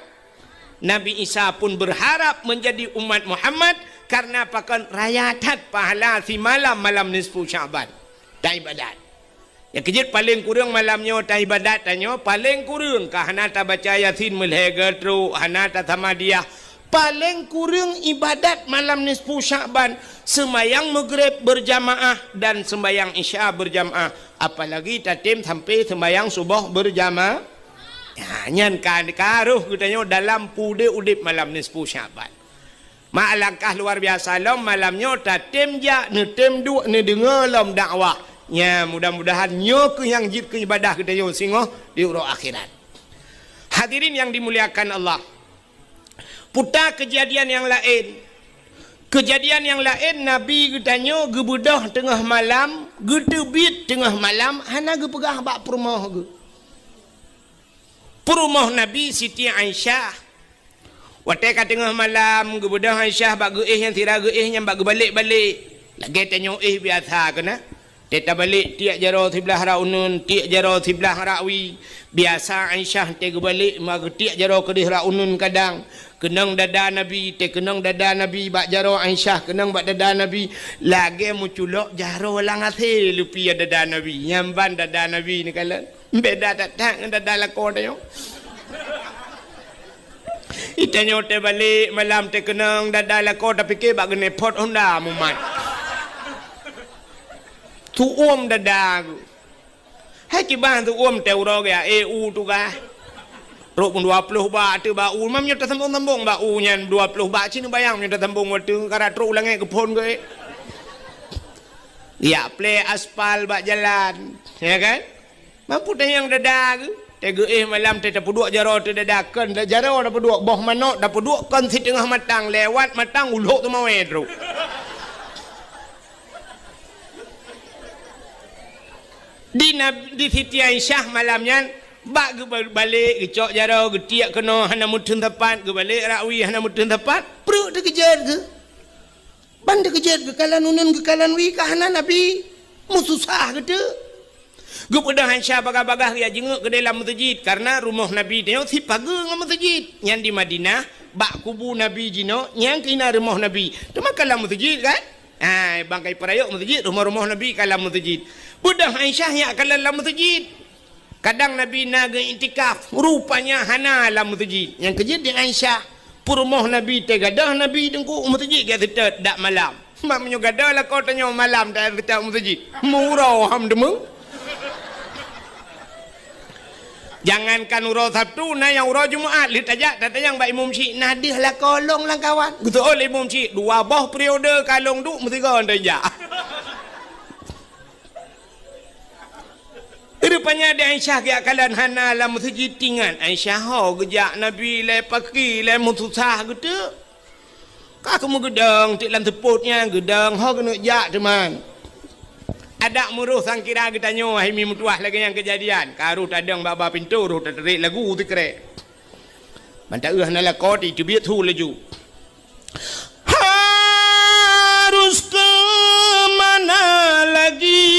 Nabi Isa pun berharap menjadi umat Muhammad, karena pakon raya that pahala simalam malam nisfu Sya'ban. Taibadat. Nyang keujeuet paleng kureueng malam nyoe taibadat tanyoe, paleng kureueng ka hana tabaca Yasin meulhée geutrok, hana tasamadiyah. Paleng kureueng ibadat malam nisfu Sya'ban, seumayang Maghrib beurjamaah dan seumayang Isya beurjamaah, apalagi tatem sampoe seumayang suboh beurjamaah. Ha, nyan ka, ka roh geutanyoe dalam peue udeb malam nisfu Sya'ban. Ma alangkah luar biasa lom malam nyoe tatem jak neutem duek neudeungoe lom dakwah. Nya, mudah-mudahan nyoe keuh nyang jeuet keu ibadah geutanyoe singoh di uroe akhirat. Hadirin yang dimuliakan Allah, puta keujadian nyang laén. Keujadian nyang laén, Nabi geutanyoe geubeudôh teungoh malam, geuteubiet teungoh malam, hana geupeugah bak peurumoh geuh. Peurumoh Nabi Siti Aisyah. Watée ka teungoh malam, geubeudôh Aisyah bak geuéh nyang sira geuéh nyan bak geubalek-balek. Lagée tanyoe éh biasa keunan. Tée tabalek tiek jaroe siblah rak uneun, tiek jaroe siblah rak wie. Biasa Aisyah tée geubalek ma geutiek jaroe keudeh rak uneun kadang. Keunong dada Nabi, tée keunong dada Nabi bak jaroe Aisyah, keunong bak dada Nabi. Lagée meuculok jaroe lam asée leupie dada Nabi. Nyan ban dada Nabi neukalon. Beda that-that ngon dada lakoe tanyoe. Itanyoe tée balek malam tée keunong dada lakoe tapike bak geuneupot honda mumat. Tuom dada geuh. Hai kiban tuom tée uroe geuh, eh, u tugaih. Trok dua ploh bak teuh bak u, mam nyoe tasambong-sambong bak u nyan dua ploh bak, ci neubayang nyoe tasambong watée ka trok u langét geuphon geuh. Ya, plé aspal bak jalan, ya kan? Mampu tanyong dada geuh. Tée geuéh malam tée tapeuduek jaroe teuh dada, kon jaroe tapeuduek, boh manok tapeuduek kon siteungoh matang, lewat matang ulok teumawé trok. Di Nab-, di Siti Aisyah malam nyan, bak geubalek geucok jaroe geutiek keunoe hana meuteun sapat, geubalek rak wie hana meuteun sapat, pruet teukeujot geuh. Ban teukeujot geukalon uneun geukalon wie ka hana Nabi, meususah geuteuk. Geubeudôh Aisyah bagah-bagah geujak jingeuk keudeh lam meuseujid, kareuna rumoh Nabi tanyoe sipageue ngon meuseujid. Nyan di Madinah, bak kubu Nabi jinoe, nyan keuh na rumoh Nabi. Teuma ka lam meuseujid kan? Hai, bangkai peurayok meuseujid, rumoh-rumoh Nabi ka lam meuseujid. Beudôh Aisyah nyak kalon lam meuseujid. Kadang Nabi na geu-iktikaf, rupanya hana lam meuseujid. Nyang keujeuet di Aisyah, peurumoh Nabi teugadôh Nabi teungku meuseujid geuseutôt dak malam. Mak meunyoe gadôh lakoe tanyoe malam taseutôt meuseujid. Meuuroe ham deungoe. Jangankan uroe Sabtu, na nyang uroe Jumat lheueh tajak tatanyong bak imum syik, na deuh lakoe lôn lam kawan. Geuseuôt lé imum syik, dua boh periode ka lôn duek meusigoe tajak. Rupanya di Aisyah geujak kalon hana lam meuseujid, tingat Aisyah ho geujak Nabi lé paki lé meususah geuteuk. Ka keumeung geudong teuk lam seupôt nyan, geudong ho keuneuk jak teuma. Adak meuroh sangkira geutanyoe hai mi meutuwah lagée nyang keujadian. Ka roh tadong bak-bak pintoe, roh tatrek lagu sikrek. Ban taeu hana lakoe teubiet su laju. Harus ke mana lagi?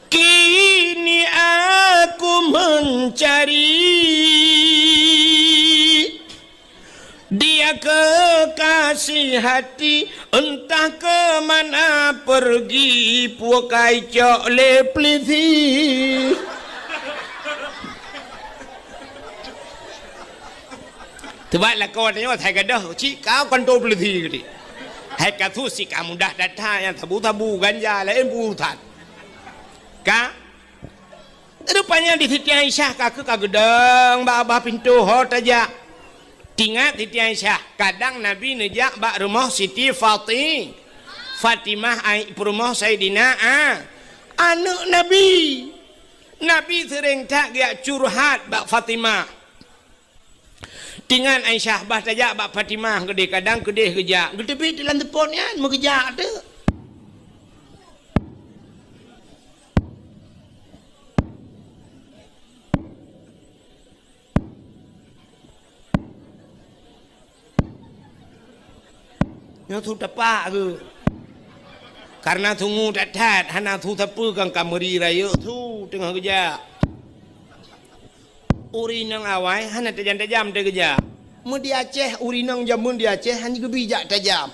Kini aku mencari dia kekasih hati, entah ke mana pergi, pukai cok lé pelisi. Teubat lakoe tanyoe hai gadôh cit ka kantô peulisi geuti. Hai kasus cit ka mudah that-that nyang sabu-sabu ganja laén peurusan. Ka Rupanya di Siti Aisyah ka keuh ka geudong bak babah pintoe ho tajak. Tingat Siti Aisyah, kadang Nabi neujak bak rumoh Siti Fati-, Fatimah ai-, peurumoh Saidina A-, aneuk Nabi. Nabi seuréng that geujak curhat bak Fatimah. Tingat Aisyah bah tajak bak Fatimah keudeh, kadang keudeh geujak. Geuteubiet lam seupôt nyan, meugeujak teuk. Nyoe su tapak geuh. Kareuna sungue that-that, hana su sapeue kan ka meuri rayeuk su teungoh geujak. Ureuëng inong awai hana tajam-tajam teuh geujak. Meu di Aceh, ureuëng inong jameun di Aceh hana geubi jak tajam.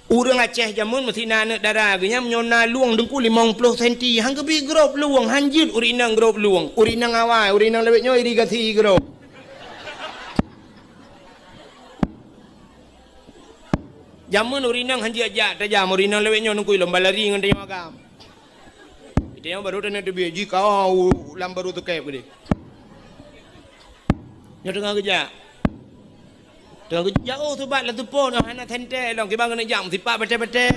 Ureuëng Aceh jameun meusinan aneuk dara geuh nyan meunyoe na luwong teungku limong ploh senti, han geubi grob luwong, han jeuet ureuëng inong grob luwong. Ureuëng inong awai, ureuëng inong lawét nyoe irigasi grob. Jameun ureuëng inong han jeuet jak tajam, ureuëng inong lawét nyoe teungku lom balari ngon tanyoe agam. Geutanyoe barô taneuk teubiet jih ka lam barô teukép keudeh. Nyoe teungoh geujak. Teungoh geujak, oh, subat lam seupôt, oh, hana sentée lom, kiban keuneuk jak meusipak batée-batée.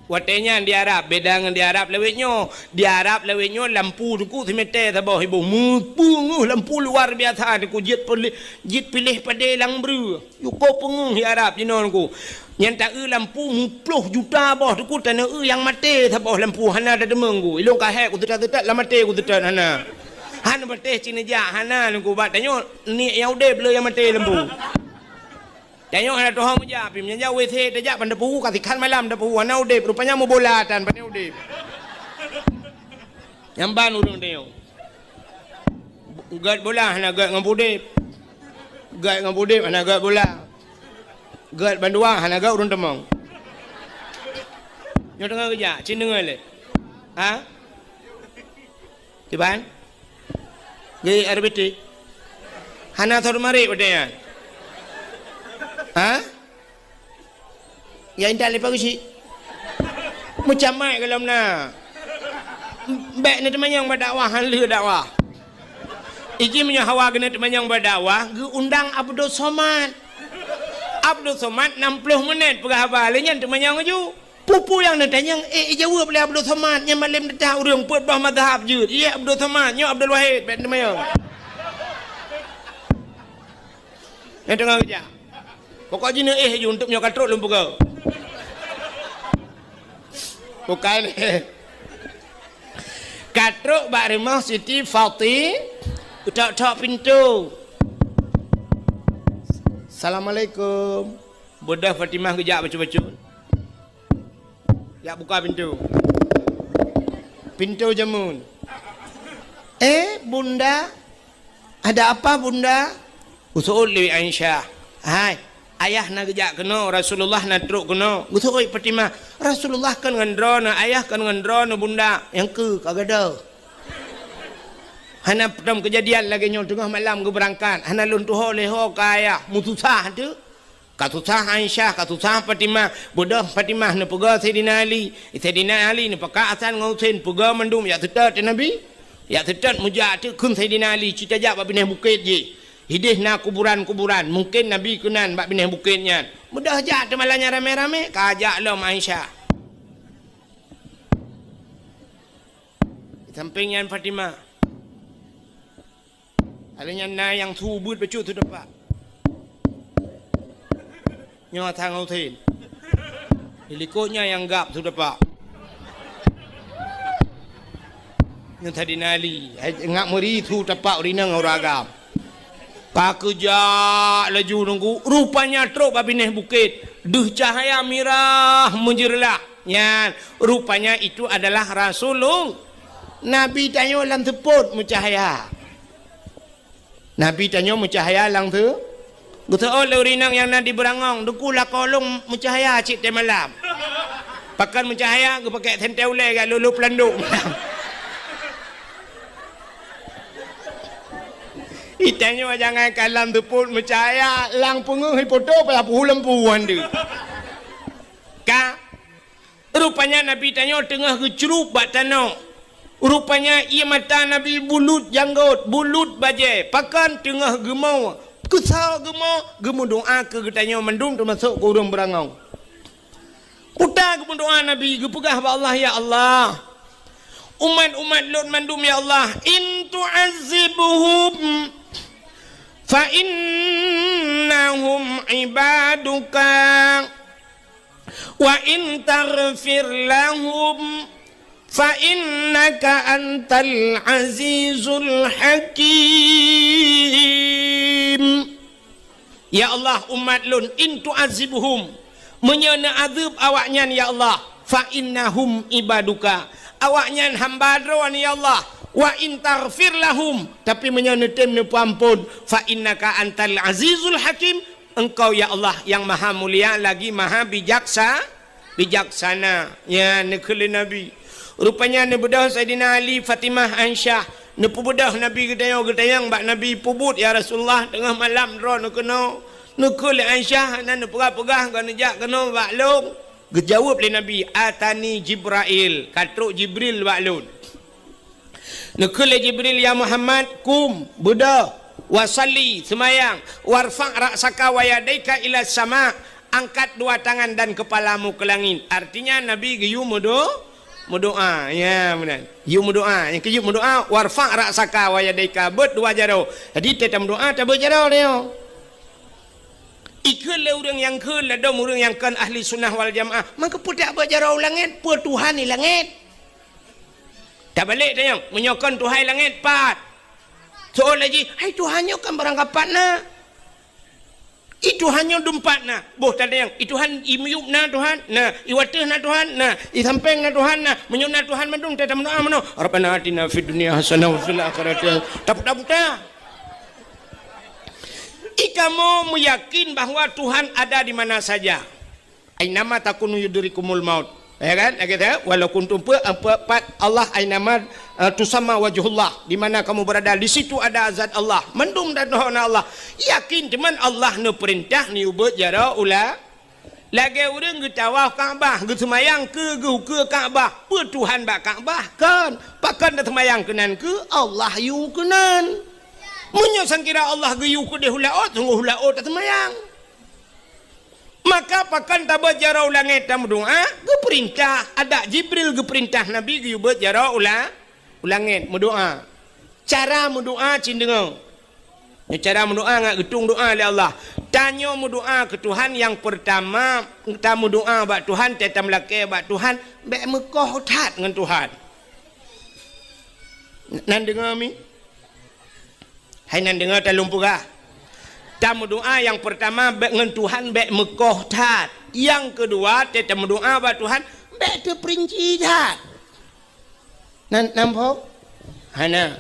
Watée nyan di Arab, beda ngon di Arab lawét nyoe. Di Arab lawét nyoe lampu teungku simètée saboh iboh. Meupeungeuh lampu luar biasa teungku, jeuet piléh, jeuet piléh padé lam breueh. Cukup peungeuh di Arab jinoe teungku. Nyan ta-eu lampu muploh juta boh teungku, tanoh eu nyang maté saboh lampu hana tateumeung teungku. Ilôn ka hék kuseutôt-seutôt lam maté kuseutôt hana. Hana patéh cit neujak hana teungku, bak tanyoe niet nyang udeb le nyang maté lampu. Tanyoe hana tuho meujak, pih meunyoe jak W C tajak ban tapeue, ka sikhan malam tapeue, hana udeb, rupanya meubola tan, pane udeb. Nyan ban ureuëng tanyoe. Gét bola hana gét ngon udeb. Gét ngon udeb hana gét bola. Gét bandua hana gét ureuëng teumong. Nyoe teungoh geujak, cit deungoe lé. Ha? Kiban? Geuh R B T. Hana thor marit watée nyan. Ha? Ya intat leupah geuchik. Meucamai golom na. Bék neuteumanyong bak dakwah, han lheueh dakwah. Iji meunyoe hawa keuneuk teumanyong bak dakwah, geuundang Abdul Somad. Abdul Somad nam ploh menit peugah haba, lé nyan teumanyong laju. Peue-peue nyang neutanyong, eh, ijaweueb lé Abdul Somad, nyan malem teuntang ureuëng peuet boh mazhab jeuet. Ié Abdul Somad, nyoe Abdul Wahid, bék teumanyong. Nyang teungoh geujak. Pokok jih neuéh ju, untuk nyoe ka trok lôn peugah. Bukai lé. Ka trok bak rumoh Siti Fati, tok-tok pintoe. Assalamualaikum. Beudôh Fatimah geujak bacut-bacut. Jak buka pintoe. Pintoe jameun. "Eh, Bunda, ada apa, Bunda?" Geuseuôt lé Aisyah. "Hai, ayah na geujak keunoe, Rasulullah na trok keunoe." Geuseuôt Fatimah, "Rasulullah kon ngon droeneuh, ayah kon ngon droeneuh, Bunda." "Nyang keu ka gadôh." Hana peutrom keujadian lagée nyoe teungoh malam geubeurangkat, hana lôn tuho lé ho ka ayah, meususah teuh. Ka susah Aisyah, ka susah Fatimah. Beudôh Fatimah neupeugah Saidina Ali. Saidina Ali neupakat Hasan ngon Husein peugah mandum jak seutôt Nabi. Jak seutôt meujak teuk kheun Saidina Ali, cit tajak bak binéh bukét jih. Idéh na kuburan-kuburan, mungken Nabi keunan bak binéh bukét nyan. Beudôh jak teumalam nyan ramé-ramé, ka jak lom Aisyah. Di sampéng nyan Fatimah. Ada nyan na nyang su beuet bacut su tepak. Nyoe Hasan Husein. Di likot nyan nyang gab su tepak. Nyoe Saidina Ali, hai, ngak meuri su tepak ureueng inong ureueng agam. Ka geujak laju nunggu, rupanya trok bak binéh bukét. Deuh cahya mirah meujeureulah. Nyan, rupanya itu adalah Rasulullah. Nabi tanyoe lam seupôt meucahya. Nabi tanyoe meucahya lam seu-, geuseuôt lé ureueng inong nyang na di Beurangong, "Teungku, lakoe lôn meucahya cit teumalam." Pakon meucahya, geupakék sentée ulée jak lolo peulandok. Itanyoe jangan ka lam seupôt meucahya, lam peungeuh ipoto payah puhu lampu hande. Ka Rupanya Nabi tanyoe teungoh geucrueb bak tanoh. Rupanya ié mata Nabi bulut janggot, bulut bajée, pakon teungoh geumo, keusoe geumo, geumeudoá keu geutanyoe mandum teumasok keu ureueng Beurangong. Peue ta geumeudoá Nabi, geupeugah bak Allah, "Ya Allah, umat-umat lôn mandum, ya Allah, in tu'azzibhum fa innahum ibaduka." "Wa in taghfir lahum fa innaka antal azizul hakim." Ya Allah, umat lôn, in tu'azzibhum, meunyoe neuazeueb awaknyan, ya Allah, fa innahum ibaduka, awaknyan hamba Droe, ya Allah, wa in taghfir lahum, tapi meunyoe neutem neupeuamphon, fa innaka antal azizul hakim, Engkau, ya Allah, nyang maha mulia lagi maha bijaksa-, bijaksana. Nyan neukheun lé Nabi. Rupanya neubeudôh Saidina Ali, Fatimah, Aisyah. Neupeubeudôh Nabi geutanyoe, geutanyong bak Nabi, "Peubuet, ya Rasulullah, teungoh malam droeneuh keunoe." Neukheun lé Aisyah, hana neupeugah-peugah, "Kon neujak keunoe bak lôn." Geujaweueb lé Nabi, "Atani Jibrail, ka trok Jibril bak lôn." Neukheun lé Jibril, "Ya Muhammad, kum, beudôh, wa shalli, seumayang, warfa' ra'saka wa yadaika ila sama, Angkat dua tangan dan kepalamu ke langit. Artinya Nabi geuyue meudo-, meudoa. Ya, meunan. Yue meudoa. Nyang keujeuet meudoa, "Warfa' ra'saka wa yadaika," beuet dua jaroe. Jadi, teuh tameudoa, tabeuet jaroe nyoe. Ikheun lé ureuëng nyang kheun ladôm ureuëng nyang kon ahli sunnah wal jamaah, maka peue tabeuet jaroe u langét, peue Tuhan di langét? Tabalek tanyong, meunyoe kon Tuhan di langét, pat? Soe laju, "Hai, Tuhan nyoe kan barangkapat na." I Tuhan nyoe dumpat na. Boh tanyong, i Tuhan i miyueb na Tuhan? Na. I wateueh na Tuhan? Na. I sampéng na Tuhan? Na. Meunyoe na Tuhan mandum, teuh tameudoa meunoe, "Rabbana atina fid dunya hasanah wa fil akhirati hasanah." Taputa-puta. I kamoe meuyakin bahwa Tuhan ada di mana saja. "Ainama takunu yudrikumul maut." Ya kan? Lagée tu, "Walau kuntum pe-, pe-, pat Allah ainama, eh, tusamma wajhullah." Di mana kamu berada, di situ ada zat Allah. Mandum dan dohona Allah. Yakin teuma Allah neupeurintah neubeuet jaroe u la-, lagée ureuëng geutawaf Ka'bah, geuseumayang keu geuh ukeue Ka'bah. Peue Tuhan bak Ka'bah? Kon. Pakon taseumayang keunan keu Allah yue keunan. Meunyoe sangkira Allah geuyue keudeh u laôt, sunggoh u laôt taseumayang. Maka pakon tabeuet jaroe u langét tameudoa, geupeurintah, adak Jibril geupeurintah Nabi geuyue beuet jaroe u la-, u langét meudoa. Cara meudoa cit deungoe. Nyoe cara meudoa ngat geutueng doa lé Allah. Tanyoe meudoa keu Tuhan nyang peurtama, tameudoa bak Tuhan, teuh tameulakée bak Tuhan, bék meukoh that ngon Tuhan. Nan deungoe mi? Hai nan deungoe talôn peugah. Tameudoa nyang peurtama bék ngon Tuhan bék meukoh that. Nyang keudua teuh tameudoa bak Tuhan bék teupeurinci that. Nan, namphok? Hana.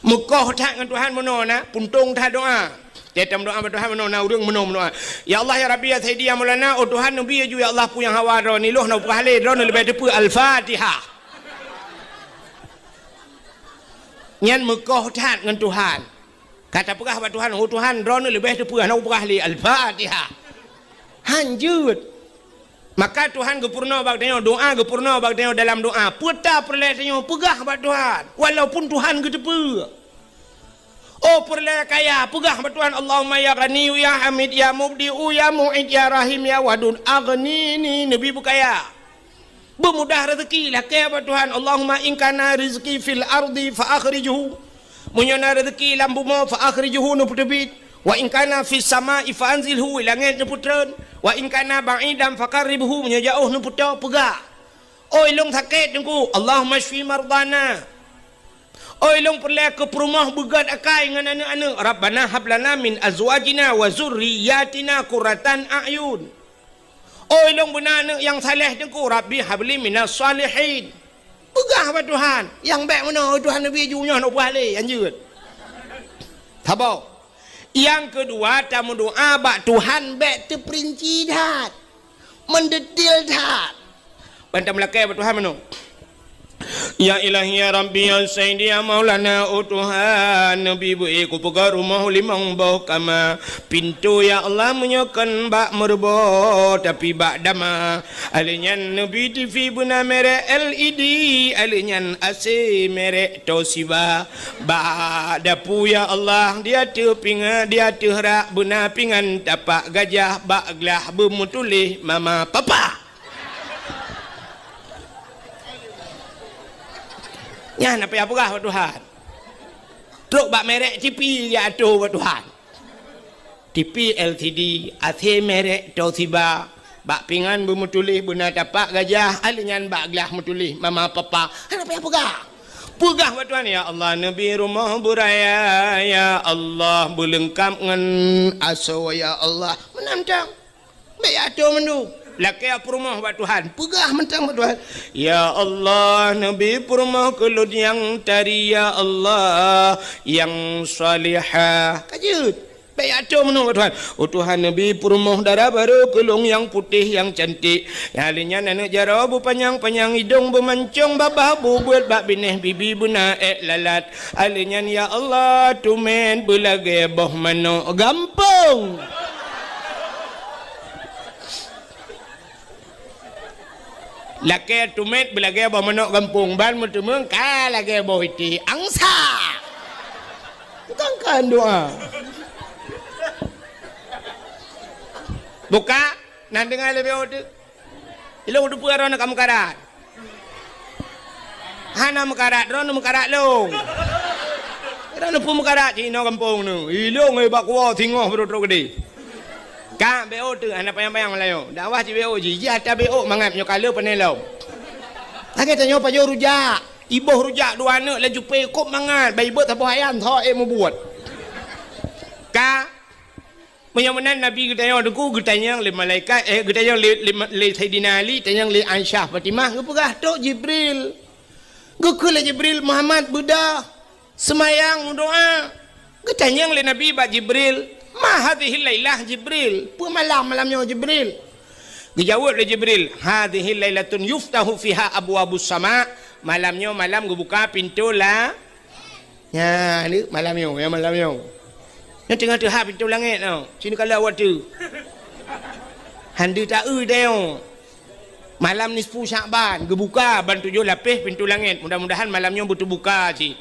Meukoh that ngon Tuhan meunoe na, puntông that doa. Teuh tameudoa bak Tuhan meunoe na ureuëng meunoe meudoa. "Ya Allah, ya Rabbi, ya Sayyidi, ya Maulana, oh Tuhan, neubi laju ya Allah peue nyang hawa droeneuh, lôn hana peugah lé, droeneuh leubeh teupeu." Al-Fatihah. Nyan meukoh that ngon Tuhan. Ka tapeugah bak Tuhan, "Oh Tuhan, droeneuh leubeh teupeu, hana kupeugah lé." Al-Fatihah. Han jeuet. Maka Tuhan geupeurunoe bak tanyoe, doa geupeurunoe bak tanyoe dalam doa. Peue ta peureulée tanyoe, peugah bak Tuhan. Walaupun Tuhan geuteupeue. Oh peureulée kaya, peugah bak Tuhan, "Allahumma ya Ghaniyyu ya Hamid ya Mubdi'u ya Mu'id ya Rahim ya Wadud, aghnini," neubi beukaya. Beumudah rezeki, lakée bak Tuhan, "Allahumma in kana rizqi fil ardi fa akhrijhu." Meunyoe na rezeki lam bumoe, "Fa akhrijhu," neupeuteubiet. "Wa in kana fis sama'i fa anzilhu," i langét neupeutreun. "Wa in kana ba'idan fa qarribhu," meunyoe jaoh neupeutoe, peugah. "Oi lôn sakét Teungku, Allahumma syfi mardana." Oi lôn peureulée keu peurumoh beugét akai ngon aneuëk-aneuëk, "Rabbana hab lana min azwajina wa zurriyyatina qurratan a'yun." Oi lôn beuna aneuëk nyang saleh Teungku, "Rabbi habli minas salihin." Peugah bak Tuhan, nyang bék meunoe, "Oi Tuhan, neubi ju nyoe, neupeugah lé, han jeuet." Saboh. Nyang keudua, tameudoa bak Tuhan bék teupeurinci that, meudetil that. Ban tameulakée bak Tuhan meunoe. Ya Ilahi, ya Rabbi, ya Sayyidi, ya Maulana, oh Tuhan, neubi beu-ék kupeugah rumoh limong boh kama. Pintoe, ya Allah, meunyoe kon bak meureuboh, tapi bak dama. Alèh nyan neubi TV beuna merek L E D, alèh nyan A C merek Toshiba. Bak dapu, ya Allah, di ateueh pinga-, di ateueh rak beuna pingan tapak gajah, bak glah beumeutuléh mama papa. Nyan na payah peugah bak Tuhan. Trok bak merek TV ya ateueh bak Tuhan. TV L C D, A C merek Toshiba, bak pingan beumeutuléh beuna tapak gajah, alèh nyan bak glah meutuléh mama papa. Hana payah peugah. Peugah bak Tuhan, "Ya Allah, neubi rumoh beuraya, ya Allah, beuleungkab ngon asoe, ya Allah." Meunan tang. Bék ateueh mandum. Lakée peurumoh bak Tuhan. Peugah mantong bak Tuhan. "Ya Allah, neubi peurumoh keu lôn nyang tari, ya Allah, nyang salihah." Ka jeuet. Bék ateueh mandum bak Tuhan. "Oh Tuhan, neubi peurumoh dara barô keu lôn nyang putéh, nyang cantik. Nyang lheueh nyan aneuëk jaroe beupanyang-panyang, idông beumancông, babah bubeuet, bak binéh bibi beuna ék lalat." Alèh nyan, ya Allah, tumet beulagée boh manok gampông. Lakée tumet beulagée boh manok gampông, ban meuteumeung ka lagée boh iték angsa. Bukan kan doa. Buka. Na deungoe lé B O teuk? Ilôn teupeue droeneuh ka meukarat. Hana meukarat, droeneuh meukarat lôn. Droeneuh peue meukarat cit inoe gampông neuh. Ilôn, eh, bak kuwoe singoh beudôh trok keudeh. Ka B O teuk, hana panyang-panyang meulayeue. Dakwah cit B O jih, jih ata B O mangat nyoe ka le pané lom. Lagèe tanyoe pajoh rujak, iboh rujak dua aneuk laju pé kôb mangat, bai beuet saboh ayam tho ék mubuet. Ka Meunyoe meunan Nabi geutanyong teungku, geutanyong lé malaikat, eh, geutanyong lé, lé, lé Saidina Ali, tanyong lé Aisyah Fatimah, geupeugah, "Trok Jibril." Geukheun lé Jibril, "Muhammad, beudôh, seumayang, meudoá." Geutanyong lé Nabi bak Jibril, "Ma hadhihil lailah, Jibril?" Peue malam, malam nyoe, Jibril? Geujaweueb lé Jibril, "Hadhihi lailatun yuftahu fiha abwabus sama." Malam nyoe malam geubuka pintoe la-, Nyan, ni malam nyoe, ya malam nyoe. Nyoe teungoh teuhah pintoe langét nyoe. Sini kalau awak tu. Hana taeu deh nyoe. Malam nisfu Syakban, geubuka ban tujoh lapéh pintoe langét. Mudah-mudahan malam nyoe beuteubuka cit.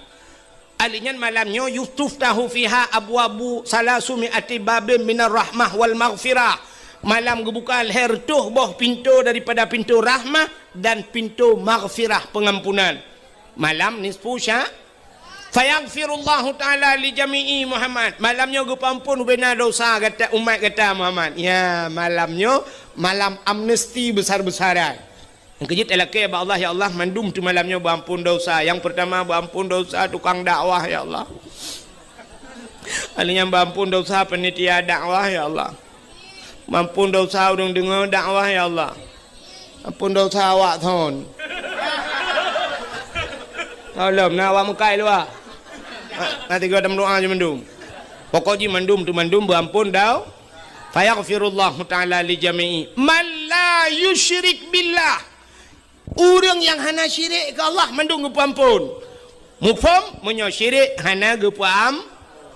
Ali nyan malam nyoe yuftahu fiha abwabu salasumi ati babin minar rahmah wal maghfirah. Malam geubuka lhèe reutôh boh pintoe daripada pintoe rahmah dan pintoe maghfirah, pengampunan. Malam nisfu Sya-, Fayaghfirullahu ta'ala li jami'i Muhammad. Malam nyoe geupeuampôn ubena dosa gata, umat gata Muhammad. Ya, malam nyoe malam amnesti besar-besaran. Nyang keujeuet talakée bak Allah, "Ya Allah, mandum tu malam nyoe beuampôn dosa." Nyang peurtama beuampôn dosa tukang dakwah, ya Allah. Lalu nyang beuampôn dosa panitia dakwah, ya Allah. Mampun dosa ureuëng deungoe dakwah, ya Allah. Ampun dosa awak thon. Tolong, na awak meukai luwa. Na, na tiga dam doa je mandum. Pokok jih mandum tu mandum beuampun dau. Fayaghfirullahu ta'ala li jami'i man la yusyrik billah. Ureuëng nyang hana syirik keu Allah mandum geupeuampôn. Muphom, meunyoe syirik hana geupeuam-,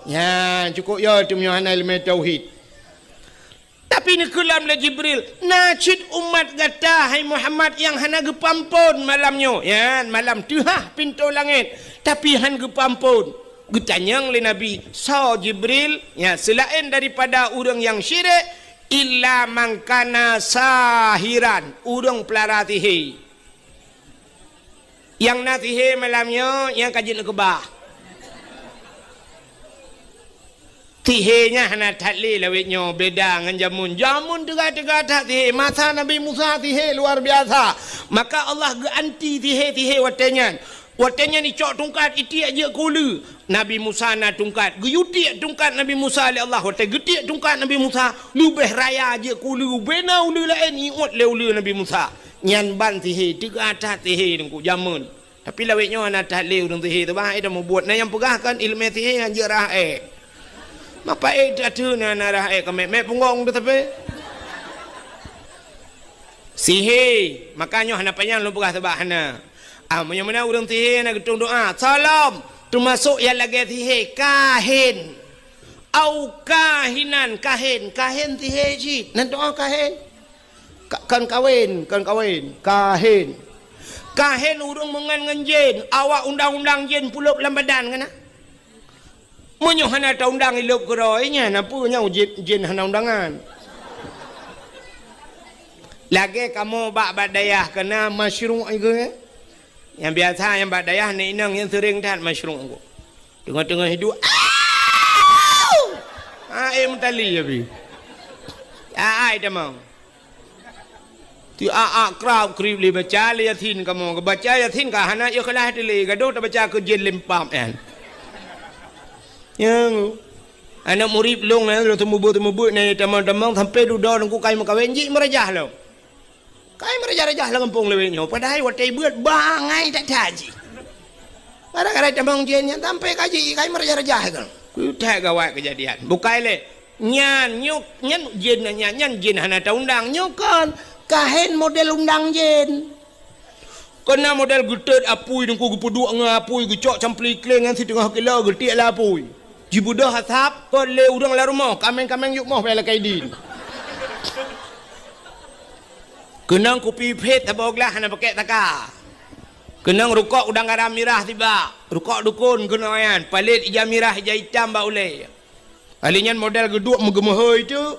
nyan cukôp yo teuh meunyoe hana ileumé tauhid. Tapi neukeulam lé Jibril, "Na cit umat gata, hai Muhammad, nyang hana geupeuampôn malam nyoe." Nyan malam teuhah pintoe langét, tapi han geupeuampôn. Geutanyong lé Nabi, "Soe Jibril?" Nyan, seulaén daripada ureuëng nyang syirik, "Illa man kana sahiran," ureuëng peulara sihé. Nyang na sihé malam nyoe, nyang ka jeuet neukeubah. Sihé nyan hana that lé lawét nyoe, beda ngon jameun. Jameun teuga-teuga that sihé. Masa Nabi Musa sihé luar biasa. Maka Allah geuanti sihé-sihé watée nyan. Watée nyan icok tungkat, itiek jeuet keu uleue. Nabi Musa na tungkat, geuyue tiek tungkat Nabi Musa lé Allah. Watée geutiek tungkat Nabi Musa, leubeh raya jeuet keu uleue, ubena uleue laén iôt lé uleue Nabi Musa. Nyan ban sihé, teuga that sihé teungku jameun. Tapi lawét nyoe hana that lé ureuëng sihé teuh bah, eh, dah mubuet. Na nyang peugah kan ileumé sihé nyan jeuet rhah ék. Mapa ék teuh na, na rhah ék keumet-met punggong teuh tapi. Sihé, maka nyoe hana panyang lôn peugah sabab hana. Ah, meunyoe meunan ureuëng sihé na geutueng doa, salom, teumasok nyang lagée sihé, kahin. Au kahinan, kahin, kahin sihé cit. Nan doa kahin. Ka-, kon kawén, kon kawén, kahin. Kahin ureuëng meungon ngon jén, awak undang-undang jén pulop lam badan keunan. Meunyoe hana taundang ilop keudroe nyan, na peue nyoe jén, jén hana undangan. Lagée kamoe bak, bak dayah keunan masyruq iku, eh? Nyang biasa nyang bak dayah nèk inong nyang seuring that masyruq iku. Teungoh-teungoh hidup, "Au!" Ah, eh, meutali ya bi. Ah, ai tamong. Ti a-a krab krib lé baca lé Yasin kamoe. Baca Yasin ka hana ikhlas teuh lé, gadoh tabaca keu jén lempam nyan. Nyang, aneuk murit lôn nyan, lôn teumeubeut-teumeubeut nyan tamong-tamong sampai dudoe teungku kai meukawen jih meurajah lom. Kai meurajah-rajah lam gampông lawét nyoe, padahai watée beuet bangai that-that jih. Gara-gara tamong jén nyan sampai ka jih kai meurajah-rajah kan. Keu that gawat keujadian. Bukai lé. Nyan, nyoe, nyan jén nyan, nyan jén hana taundang. Nyoe kon, kahen model undang jén. Keunan model geutot apui teungku geupeuduek ngon apui geucok campli kléng nyan siteungoh kilo geutiek lé apui. Jibeudôh asap kon lé ureuëng lam rumoh, kaméng-kaméng yup moh bak lakée idin. Keunong kupi phét saboh glah hana pakèk taka. Keunong rukok udang garam mirah sibak, rukok dukon keunong nyan, palét ija mirah ija itam bak ulée. Kali nyan model geuduek meugeumeuhôi teuk.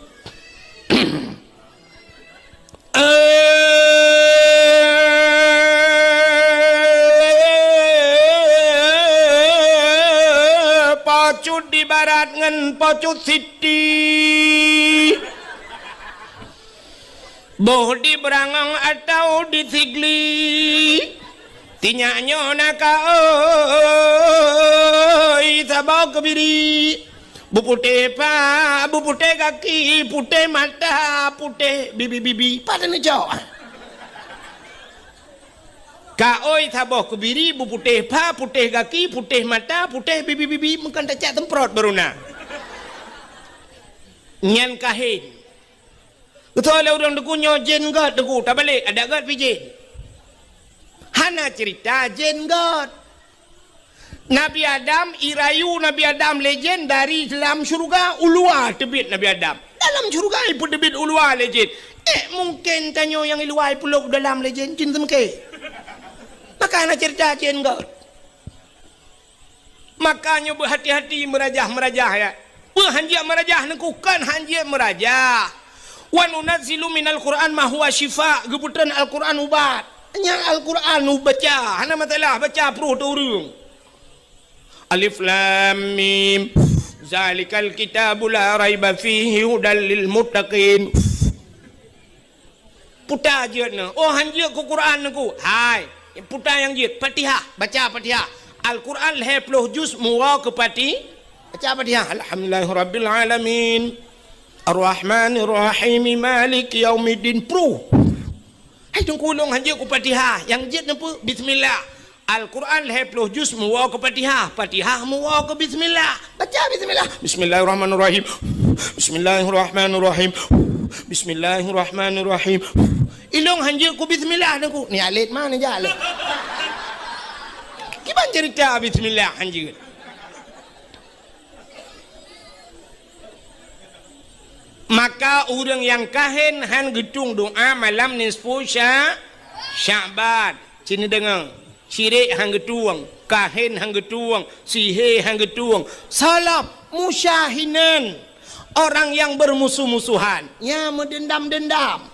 Pocut di barat ngon Pocut Siti. Boh di Beurangong atawa di Sigli. Tinyak nyoe na ka oi saboh keubiri. Beuputéh pha, beuputéh gaki, putéh mata, putéh bibi-bibi. Pat neucok? Ka oi saboh keubiri, beuputéh pha, putéh gaki, putéh mata, putéh bibi-bibi. Meukan tacak seumprot baru na. Nyan kahén. Geutanyoe lé ureuëng Teungku nyoe jén göt Teungku, tabalek adak göt pih jén. Hana ceurita jén göt. Nabi Adam, irayu Nabi Adam lé jén dari lam syeuruga, u luwa teubiet Nabi Adam. Dalam syeuruga ipeuteubiet u luwa lé jén. Eh, mungken tanyoe nyang i luwa ipeulok u dalam lé jén, jén teumeuke. Maka hana ceurita jén göt. Maka nyoe beuhati-hati meurajah-meurajah, ya. Peue hanjeuet meurajah Teungku? Kon hanjeuet meurajah. "Wa nunazzilu minal Qur'an ma huwa syifa," geupeutreun Al-Qur'an ubat. Nyan Al-Qur'an ubaca, hana masalah, baca pruh teu ureuëng. Alif Lam Mim. Zalikal kitabu la raiba fihi hudal lil muttaqin. Puta jeuet nyoe. Oh, hanjeuet keu Quran Teungku. Hai, puta nyang jeuet. Fatihah, baca Fatihah. Al-Quran lhée ploh juz meuwoe keu Fati-, baca Fatihah. Alhamdulillahirabbil alamin. Arrahmanirrahim. Maliki yaumiddin. Pruh. Hai Teungku, lôn hanjeuet keu Fatihah. Nyang jeuet nyoe peue? Bismillah. Al-Quran lhée ploh juz meuwoe keu Fatihah, Fatihah meuwoe keu bismillah. Baca bismillah. Bismillahirrahmanirrahim. Bismillahirrahmanirrahim. Bismillahirrahmanirrahim. Ilôn hanjeuet keu bismillah Teungku. Ni alet ma neujak lé. Kiban ceurita bismillah hanjeuet. Maka ureuëng nyang kahén han geutueng doá malam nisfu Sya-, Sya'ban. Ci neudeungoe, syirik han geutueng, kahén han geutueng, sihé han geutueng, salaf, musyahinan, orang yang bermusuh-musuhan, nyang meudendam-dendam.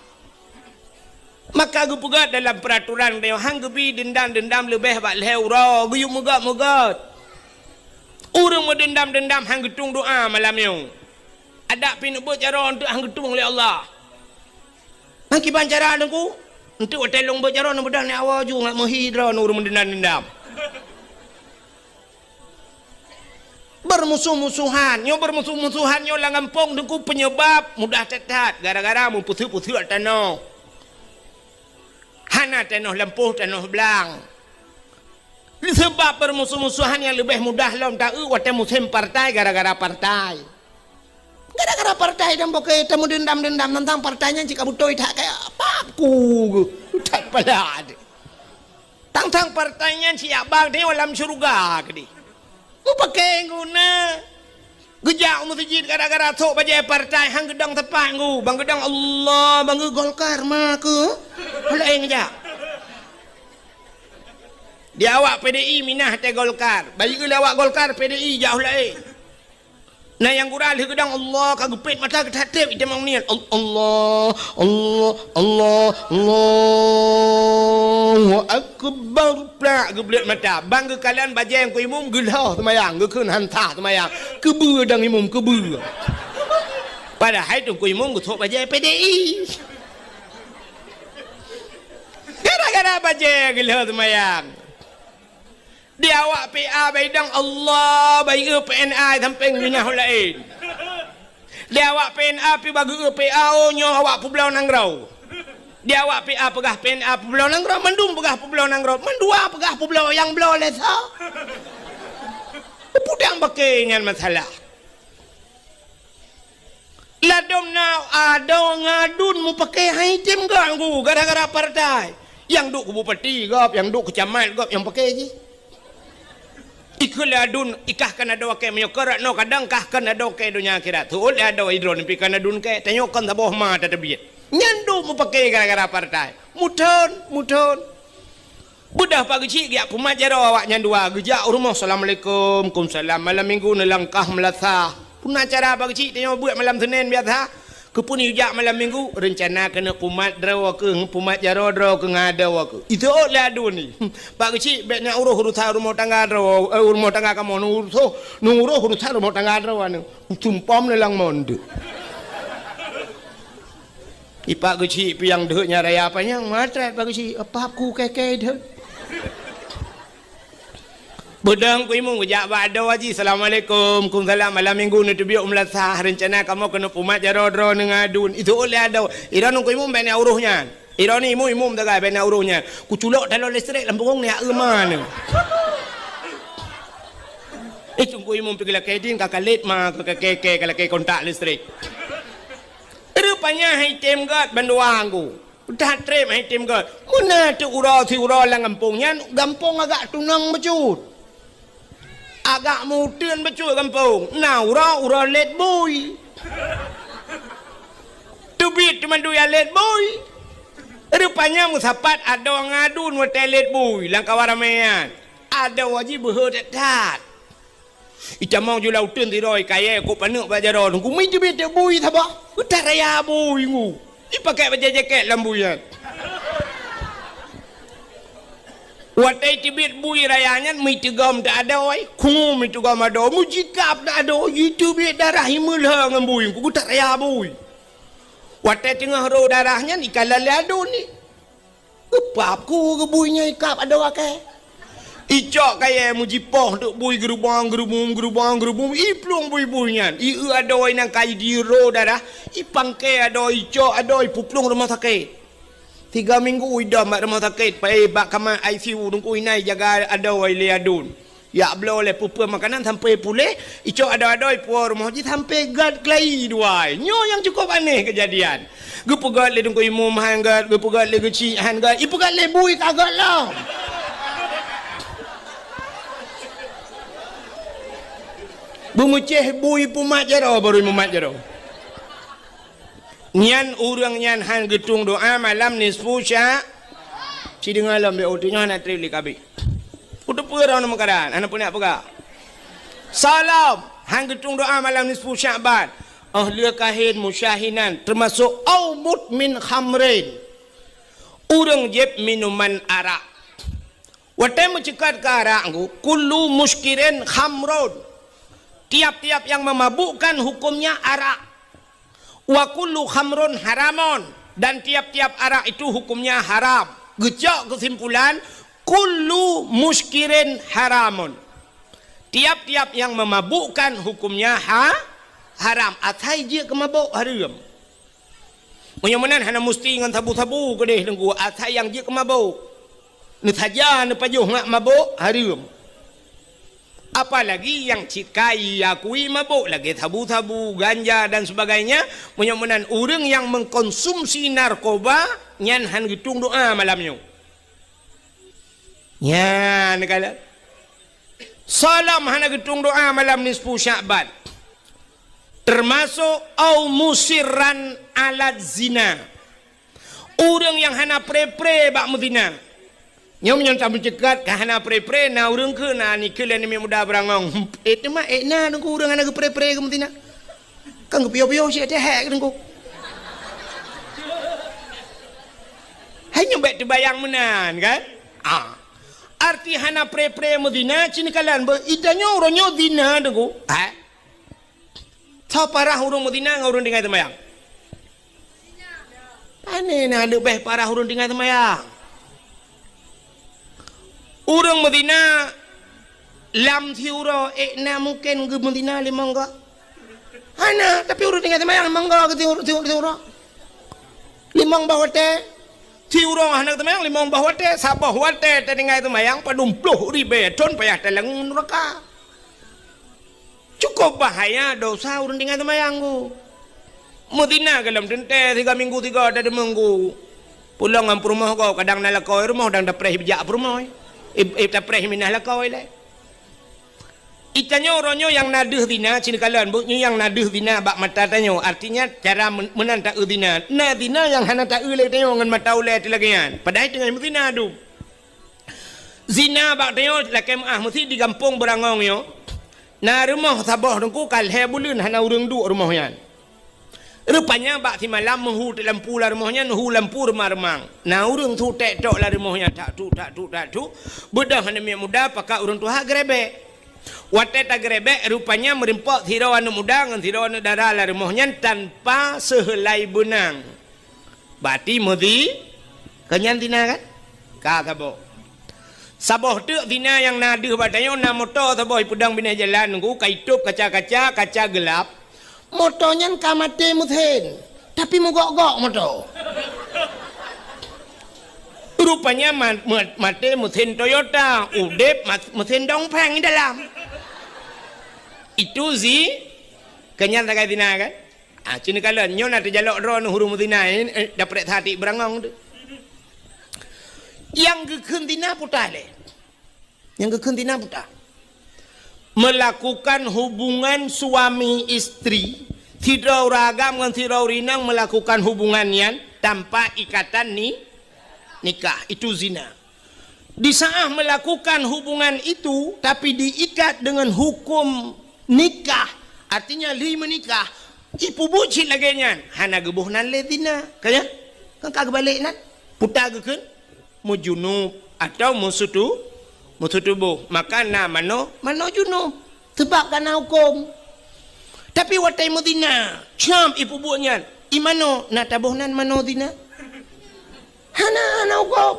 Maka geupeugét dalam peuraturan tanyoe, han geubi deundam-deundam leubeh bak lhée uroe, geuyue meugét-meugét. Ureuëng meudendam-dendam han geutueng doá malam nyoe. Adak pih neubeuet jaroe eunteuk han geutueng lé Allah. Nang kiban cara Teungku? Eunteuk watée lôn beuet jaroe neubeudoh nyoe awoe ju ngat meuhi droe ureuëng meudendam-dendam. Beurmusoh-musohan. Nyoe beurmusoh-musohan nyoe lam gampông Teungku peunyeubab mudah that-that gara-gara meupeuseuk-peuseuk tanoh. Hana tanoh lampôh, tanoh blang. Seubab beurmusoh-musohan nyang leubeh mudah lom taeu watée musém partai gara-gara partai. Gara-gara partai dan boke tameudendam-dendam teuntang partai nyan cit ka beutôi that kaya pap ku that pala. Tang-tang partai nyan siyak bang teuh lam syeuruga keudeh. Mupakée guna. Geujak u meuseujid gara-gara sok bajée partai han geudong teupah ngu. Bang geudong Allah, bang geu Golkar ma keu. Laén geujak. Di awak P D I minah teuh Golkar. Bayeue lé awak Golkar P D I jak laén. Na nyang gura lheueh geudong Allah ka geupét mata geutatép itamong niet. Al-, Allah, Allah, Allah, Allahu Akbar. Plak geubleuet mata. Bang geukalon bajée Teungku Imum geulhah seumayang, geukheun han sah seumayang. Keubeue dang Imum, keubeue. Padahai Teungku Imum geusok bajée P D I. Gara-gara bajée geulhah seumayang. Di awak P A baidong Allah, bayeue P N A sampéng minah laén. Di awak P N A pi bageue P A, oh, nyoe awak peubloe nanggroe. Di awak P A peugah P N A peubloe nanggroe, mandum peugah peubloe nanggroe, mandua peugah peubloe nyang bloe lé sa. Peue dang bakée nyan masalah. Ladom na adoe ngadun mupakée hai tem ganggu gara-gara partai. Nyang duek keu bupati gob, nyang duek keu camat gob nyang pakée jih. Ikeu ladun ikah kan adoe kée meunyoe keu rot noe kadang kah kan adoe kée donya akhirat. Seuôt lé adoe idroe neupike ladun kée, tanyoe kon saboh ma tateubiet. Nyan duek mupakée gara-gara partai. Muthon, muthon. Beudôh Pak Geuchik geujak peumat jaroe awaknyan dua, geujak u rumoh, "Assalamualaikum." "Kumsalam." Malam minggu neulangkah meulasah. Peue na cara Pak Geuchik tanyoe beuet malam Seunén biasa? Keupeue neujak malam minggu? Reuncana keuneuk pumat droe keuh, pumat jaroe droe keuh ngon adoe keuh. Iteuk lé aduen nyan. Pak Geuchik, bèk neuuroh urusan rumoh tangga droe, eh, rumoh tangga kamoe, neuuroh, neuuroh urusan rumoh tangga droe nyan. Sumpom neulang mon deuh. Ipak Geuchik piang deuh nyan raya panyang, matrat Pak Geuchik, apa ku kèe-kèe deuh. Beudôh Teungku Imum geujak bak adoe jih, "Assalamualaikum." "Kumsalam." "Malam minggu neuteubiet u meulasah, reuncana kamoe keuneuk pumat jaroe droeneuh ngon aduen." Iteuk lé adoe, "Iroe Teungku Imum bèk neuuroh nyan. Iroe ni Imum, Imum sagai bèk neuuroh nyan. Kuculok taloe listrik lam punggung neuh, eumane." Eh, Teungku Imum pih geulakèe ding ka kalét ma, ka kèe-kèe ka lakèe kontak listrik. Rupanya hai tem gèt bandua nggu. That trép hai tem gèt. Meunan teuk uroe siuroe lam gampông nyan, gampông agak tunong bacut. Agak meuteun bacut gampông. Na uroe, uroe lét bui. Teubiet teuma dua lét bui. Rupanya meusapat adoe ngon aduen watèe lét bui lam kawan ramè nyan. Adoe jih beuhe that-that. Itamong ju lam uteuen sidroe kayèe kok paneuk bak jaroe, nungku mi teubiet bui saboh. Utak raya bui ngu. Ipakèk bajèe jakèt lam bui nyan. Watèe teubiet bui raya nyan, mi teugom that adoe, khungu mi teugom adoe, mujikab that adoe, jiteubiet darah imeulhö ngon bui, nungku utak raya bui. Watèe teungoh rô darah nyan, ikalon lé aduen ni. Geupap ku geubui nyan ikab adoe akèe. Icok kayèe meujipoh teuk bui geurubong-geurubong, geurubong-geurubong, iplueng bui-bui nyan. Ieu adoe nyang ka jidiro darah, ipangkèe adoe, icok adoe, ipeuplueng rumoh sakét. Tiga minggu idong bak rumoh sakét, pai bak kama I C U, nungku inan ijaga adoe lé aduen. Jak bloe lé peue-peue makanan sampoe puléh, icok adoe-adoe ipuwoe rumoh jih sampoe gèt keulayi dua. Nyoe nyang cukôp aneh keujadian. Geupeugèt lé Teungku Imum han gèt, geupeugèt lé Geuchik han gèt, ipeugèt lé bui ka gèt lom. Beumeucéh bui pumat jaroe, barô mumat jaroe. Nyan ureueng nyan han geutueng doa malam nisfu sya-, sideungoe lom bèk uteuk nyoe hana trép lé kabeh. Uteupeue droeneuh meukadan, hana peue neuk peugah. Salam, han geutueng doa malam nisfu Sya'ban. Óh lheueh kahén musyahinan, teumasok au mudmin khamrin. Ureueng jieb minuman arak. Watèe meuceukat keu arak nggu, kullu muskirin khamrun. Tiap-tiap yang memabukkan hukumnya arak. Wa kullu khamrun haramun, dan tiap-tiap arak itu hukumnya haram. Geucok keusimpulan, kullu muskirin haramun. Tiap-tiap yang memabukkan hukumnya ha-, haram. Asai jeuet keu mabök hareuem. Meunyoe meunan hana musti ngon sabu-sabu keudeh Teungku, asai nyang jeuet keu mabök. Neusaja neupajoh ngat mabök hareuem. Apalagi nyang cit ka iakui mabök lagèe sabu-sabu, ganja dan sebagainya, meunyoe meunan ureueng nyang mengkonsumsi narkoba nyan han geutueng doa malam nyoe. Nyan kala. Salam hana geutueng doa malam nisfu Sya'ban. Teumasok au musirran ala zina. Ureueng nyang hana pre-pre bak meuzina. Nyoe meunyoe tameuceukat ka hana pre-pre, na ureueng keu na nikeue lé namiet muda beurangong. Eh, teuma eh na Teungku ureueng hana geupre-pre keu meuzina. Kan geupiôh-piôh cit teuhèk Teungku. Hai nyoe bèk teubayang meunan kan? Ah. Arti hana pre-pre meuzina cit neukalon beuh, i tanyoe uroe nyoe zina Teungku. Ha? Soe parah ureueng meuzina ngon ureueng tinggai seumayang? Pane na leubeh parah ureueng tinggai seumayang. Ureueng meuzina lam siuroe, eh, na mungken geumeuzina limong goe? Hana, tapi ureueng tinggai seumayang limong goe keu siuroe, siuroe, siuroe. Limong boh watèe. Siuroe hana seumayang limong boh watèe, saboh watèe tatinggai seumayang padum ploh ribèe thon payah talangue nuraka. Cukôp bahaya dosa ureueng tinggai seumayang, Teungku. Meuzina goh lom teuntèe siga minggu siga tadeungoe, Teungku. Pulang ngon peurumoh gob, kadang na lakoe rumoh, kadang tapreh bijak peurumoh. Eh, eh, tapreh minah lakoe lé. I tanyoe uroe nyoe nyang na deuh zina, cit neukalon beuh, nyoe nyang na deuh zina bak mata tanyoe. Artinya, cara men-, meunan taeu zina. Na zina nyang hana taeu lé tanyoe ngon mata ulèe teuh lagèe nyan. Padahai teungoh meuzina dum. Zina bak tanyoe lakèe meu'ah meusi di gampông Beurangong nyoe. Na rumoh saboh Teungku ka lhèe buleuen hana ureueng duek rumoh nyan. Rupanya bak simalam meuhu teuk lampu lam rumoh nyan, hu lampu reumang-reumang. Na ureuëng su tek tok lam rumoh nyan, tak tuk, tak tuk, tak tuk. Beudôh aneuk miet muda pakat ureuëng tuha geurebek. Watée tageurebek, rupanya meurimpok sidroe aneuk muda ngon sidroe aneuk dara lam rumoh nyan tanpa seuheulai beunang. Berarti meuzi-, kon nyan zina kan? Ka saboh. Saboh teuk zina nyang na deuh bak tanyoe, na moto saboh ipeudong binéh jalan, nunggu ka itôb kaca-kaca, kaca geulap. Moto nyan ka maté meusén, tapi meugok-gok moto. Rupanya ma-, ma-, maté meusén Toyota, udeb ma-, meusén Dongfeng di dalam. Itu zi-, kon nyan sagai zina kan? Ah, cina kalon, nyoe na teujalok droe neuh ureuëng meuzina, eh, eh, daprek satik beurangong tu. Nyang geukheun zina puta lé. Nyang geukheun zina puta. Melakukan hubungan suami istri, sidroe ureuëng agam ngon sidroe ureuëng inong melakukan hubungan nyan tanpa ikatan ni-, nikah. Itu zina. Di saat melakukan hubungan itu, tapi diikat dengan hukum nikah, artinya lheueh meunikah, ipubuet cit lagée nyan, hana geuboh nan lé zina. Ka nyan? Kan ka geubalek nan? Puta geukheun, meujunub atau meusutu-, meusutuboh. Maka na manoe, manoe junub. Sabab ka na huköm. Tapi watée meuzina, cam ipeubuet nyan, i manoe na taboh nan manoe zina? Hana, hana huköm.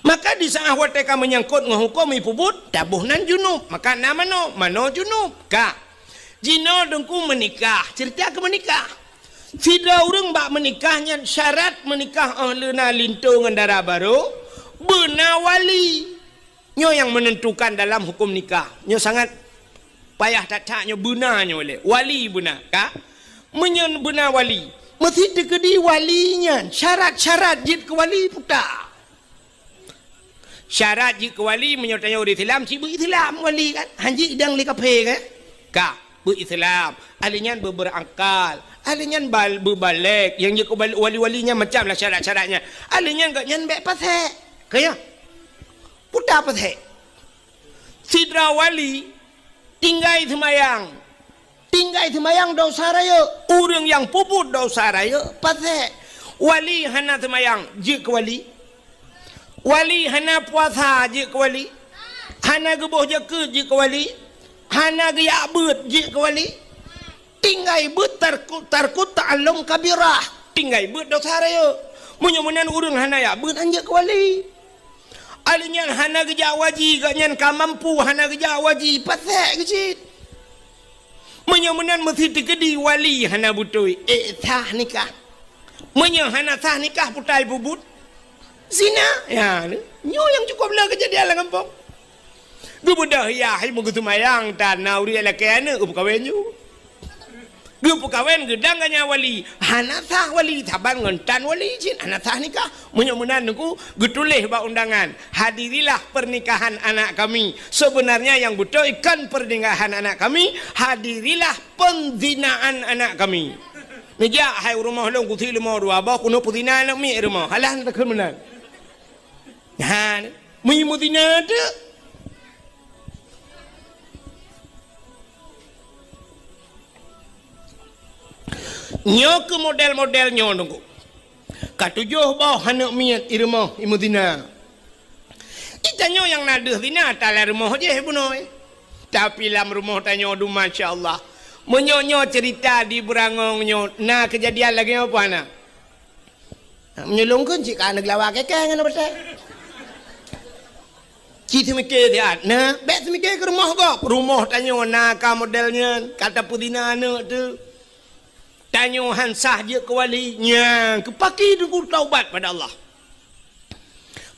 Maka di saat watée ka meunyangkot ngon huköm ipeubuet, taboh nan junub. Maka na manoe, manoe junub. Ka. Jinoe Teungku meunikah, ceurita keu meunikah. Sidroe ureuëng bak meunikah nyan syarat meunikah óh lheueh na linto ngon dara barô, beuna wali. Nyoe nyang menentukan dalam huköm nikah. Nyoe sangat payah that-that nyoe beuna nyoe lé. Wali beuna, ka? Meunyoe beuna wali, meusti teukeudi wali nyan syarat-syarat jeuet keu wali puta. Syarat jeuet keu wali meunyoe tanyoe ureuëng Islam, cit beu Islam wali kan? Han jeuet idang lé kafé kan? Ka, beu Islam. Ahli nyan beu berakal. Ahli nyan bal-, beu balek. Nyang jeuet keu bal-, wali-wali nyan macam lah syarat-syarat nyan. Ahli nyan gobnyan bék pasék. Ka ya? Puta pasék. Sidroe wali tinggai seumayang. Tinggai seumayang dosa rayeuk. Ureuëng nyang peubuet dosa rayeuk pasék. Wali hana seumayang, jeuet keu wali. Wali hana puasa, jeuet keu wali. Hana geuboh jakeuet, jeuet keu wali. Hana geujak beuet, jeuet keu wali. Tinggai beuet tarku-, tarku ta'allum kabirah. Tinggai beuet dosa rayeuk. Meunyoe meunan ureuëng hana jak beuet, han jeuet keu wali. Ahli nyan hana geujak waji, gobnyan ka mampu hana geujak waji, pasék keuh cit. Meunyoe meunan meusti teukeudi wali hana beutôi, ék sah nikah. Meunyoe hana sah nikah, puta ipeubuet zina. Ya, nyoe nyang cukup le keujadian lam gampông. Geubeudôh yah, hai meugeuseumayang, tan na ureuëng lakée aneuëk geupeukawen ju. Geupeukawen geudang ganya wali, hana sah wali, saban ngon tan wali cit, hana sah nikah. Meunyoe meunan Teungku, geutuléh bak undangan, "Hadirilah pernikahan anak kami. Sebenarnya yang beutôi kon pernikahan anak kami, hadirilah penzinaan anak kami." Neujak hai u rumoh lôn, kusi leumo dua boh, keuneuk peuzina aneuk miet rumoh. Alah, takheun meunan. Ha, meunyoe meuzina teuk. Nyoe keuh model-model nyoe Teungku. Ka tujoh boh aneuk miet i rumoh i meuzina. Di tanyoe nyang na deuh zina, ta lam rumoh jih bunoe. Tapi lam rumoh tanyoe dum, masya Allah. Meunyoe nyoe ceurita di Beurangong nyoe, na keujadian lagée nyoe peue hana? Meunyoe lôn kheun cit ka neugeulawa keu kèe ngon batée. Cit seumiké siat, na, bék seumiké keu rumoh gob. Rumoh tanyoe na ka model nyan, ka tapeuzina aneuk teuh. Tanyoe han sah jeuet keu wali, nyan keuh pakri Teungku taubat pada Allah.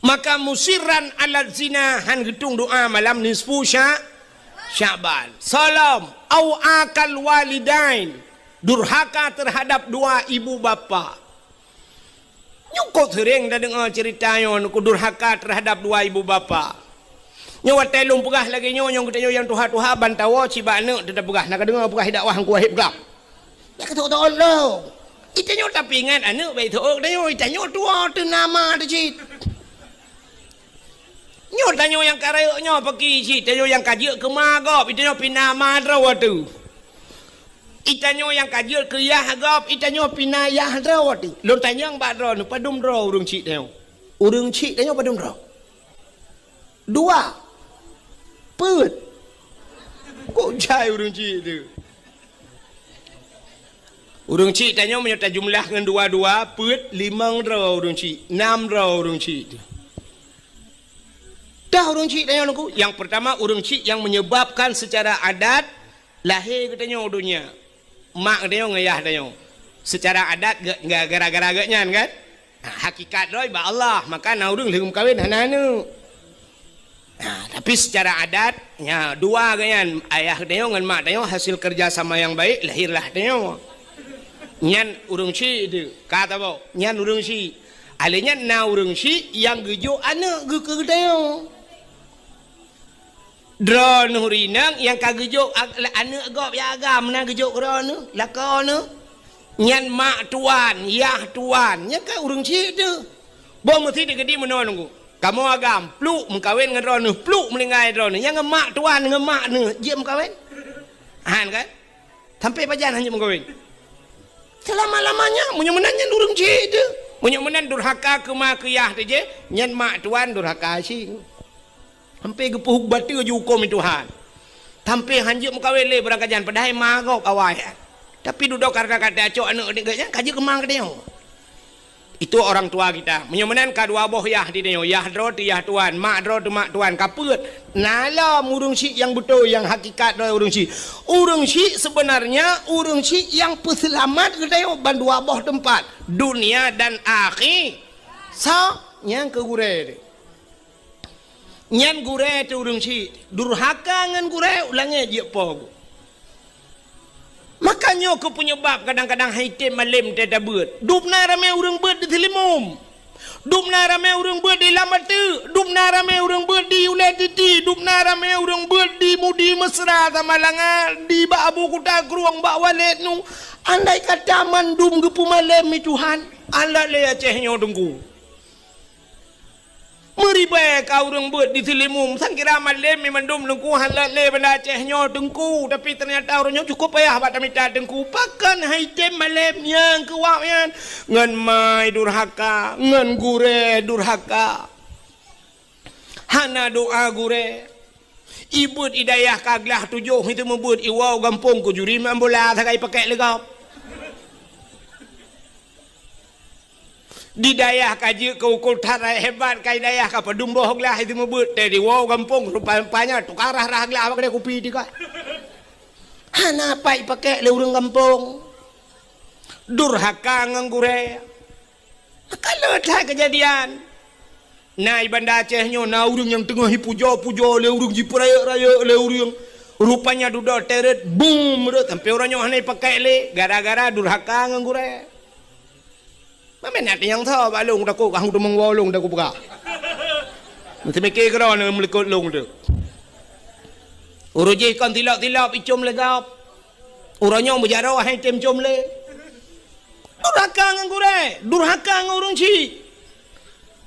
Maka musirran ala zina, han geutueng doa malam nisfu Sya-, Sya'ban. Salom, au akal walidain, durhaka terhadap dua ibu bapa. Nyoe kok seuréng tadeungoe ceurita nyoe, keu durhaka teuhadab dua ibu bapa. Nyoe watée lôn peugah lagée nyoe, nyoe geutanyoe nyang tuha-tuha ban tawoe cit bak aneuk teuh tapeugah, na kadeungoe peugah dakwah Teungku Wahib Gam. Nyan ka teuôt-teuôt lom. Geutanyoe tapeuingat aneuk bék teuôt geutanyoe, geutanyoe tuwoe teuh na ma teuh cit. Nyoe tanyoe nyang ka rayeuk nyoe paki cit, tanyoe nyang ka jeuet keu ma gob, geutanyoe pih na ma droe teuh. Itanyoe nyang ka jeuet keu yah gob, itanyoe pih na yah droe teuh. Lôn tanyong bak droeneuh, padum droe ureuëng chik tanyoe? Ureuëng chik tanyoe padum droe? Dua. Peuet. Kok jai ureuëng chik teuh? Ureuëng chik tanyoe meunyoe tajumlah ngon dua-dua, peuet, limong droe ureuëng chik, nam droe ureuëng chik teuh. Dah ureuëng chik tanyoe nungku, nyang peurtama ureuëng chik nyang menyebabkan secara adat lahé geutanyoe u donya. Mak geutanyoe ngon yah tanyoe. Secara adat ge-, ge-, gara-gara geuh nyan kan? Ha, hakikat droe bak Allah, maka na ureuëng lheueh meukawen hana aneuëk. Ha, tapi secara adat, nya dua geuh nyan, ayah tanyoe ngon mak tanyoe hasil kerja sama yang baik, lahirlah tanyoe. Nyan ureuëng chik teuh, ka tabok, nyan ureuëng chik. Alèh nyan na ureuëng chik nyang geujok aneuëk geuh keu geutanyoe. Droeneuh rinang nyang ka geujok ag-, aneuëk gob nyang agam na geujok keu droeneuh, lakoe neuh. Nyan mak tuan, yah tuan, nyan ka ureuëng chik teuh. Boh meusi teukeudi meunoe nungku. Kamoe agam, pluek meukawen ngon droeneuh, pluek meuninggai droeneuh. Nyang ngon mak tuan, ngon mak neuh, jeuet meukawen? Han kan? Sampai pajan hana jeuet meukawen? Selama-lamanya, meunyoe meunan nyan ureuëng chik teuh. Meunyoe meunan durhaka keu ma keu yah teuh jih, nyan mak tuan durhaka chik. Sampai geupeuhuk bateue jihuköm lé Tuhan. Sampai han jeuet meukawen lé beurangkajan, padahai ma gob awai. Tapi dudoe karena ka tacok aneuëk geutanyoe nyan, ka jeuet keu ma geutanyoe. Itu orang tua kita. Meunyoe meunan ka dua boh yah di tanyoe, yah droe teuh yah tuan, mak droe teuh mak tuan, ka peuet. Na lom ureuëng chik nyang beutôi, nyang hakikat droe ureuëng chik. Ureuëng chik sebenarnya, ureuëng chik nyang peuseulamat geutanyoe ban dua boh teumpat, dunia dan akhi-, sa-, nyang keu gurée teuh. Nyan gurée teuh ureuëng chik, durhaka ngon gurée, u langét jeuet po geuh. Maka nyoe keuh peunyebab kadang-kadang han item malém teutabeuet. Dum na ramé ureuëng beuet di Seulimeum. Dum na ramé ureuëng beuet di Lam Ateuk. Dum na ramé ureuëng beuet di Ulée Titi. Dum na ramé ureuëng beuet di Mudi Mesra Samalanga, di bak Abu Kuta Krueng, bak Walét nu. Andai kata mandum geupeumalém lé Tuhan, alat lé Aceh nyoe teungku. Meuribée ka ureuëng beuet di Seulimeum, sangkira malém mandum teungku, han lé Banda Aceh nyoe teungku, tapi teunyata ureuëng nyoe cukup payah bak tamita teungku. Pakon han item malém nyang keu wak nyan? Ngon ma durhaka, ngon gurée durhaka. Hana doa gurée. Ibeuet i dayah ka glah tujoh, itu meubeuet iwoe gampông keu juri main bola sagai pakek lé gob. Di dayah ka jeuet keu ukul that hebat, ka i dayah ka padum boh glah itu meubeuet, teuh diwoe gampông rupa-rupanya tukang rah-rah glah bak keudée kupi teuka. Hana pat ipakek lé ureuëng gampông. Durhaka ngon gurée. Maka le that keujadian. Na i Banda Aceh nyoe na ureuëng nyang teungoh ipujoe-pujoe lé ureuëng, jipeurayeuk-rayeuk lé ureuëng. Rupanya dudoe teuret, bum, rot sampoe uroe nyoe hana ipakek lé gara-gara durhaka ngon gurée. Mamén na teunyang tho bak lôn takot, kah teumong woe lôn takot peugah. Meuteumike keudroe na meulikot lôn teuh. Uroe jih kon tilop-tilop icom lé gob. Uroe nyoe meujaroe hai tem com lé. Durhaka ngon gurée, durhaka ngon ureuëng chik.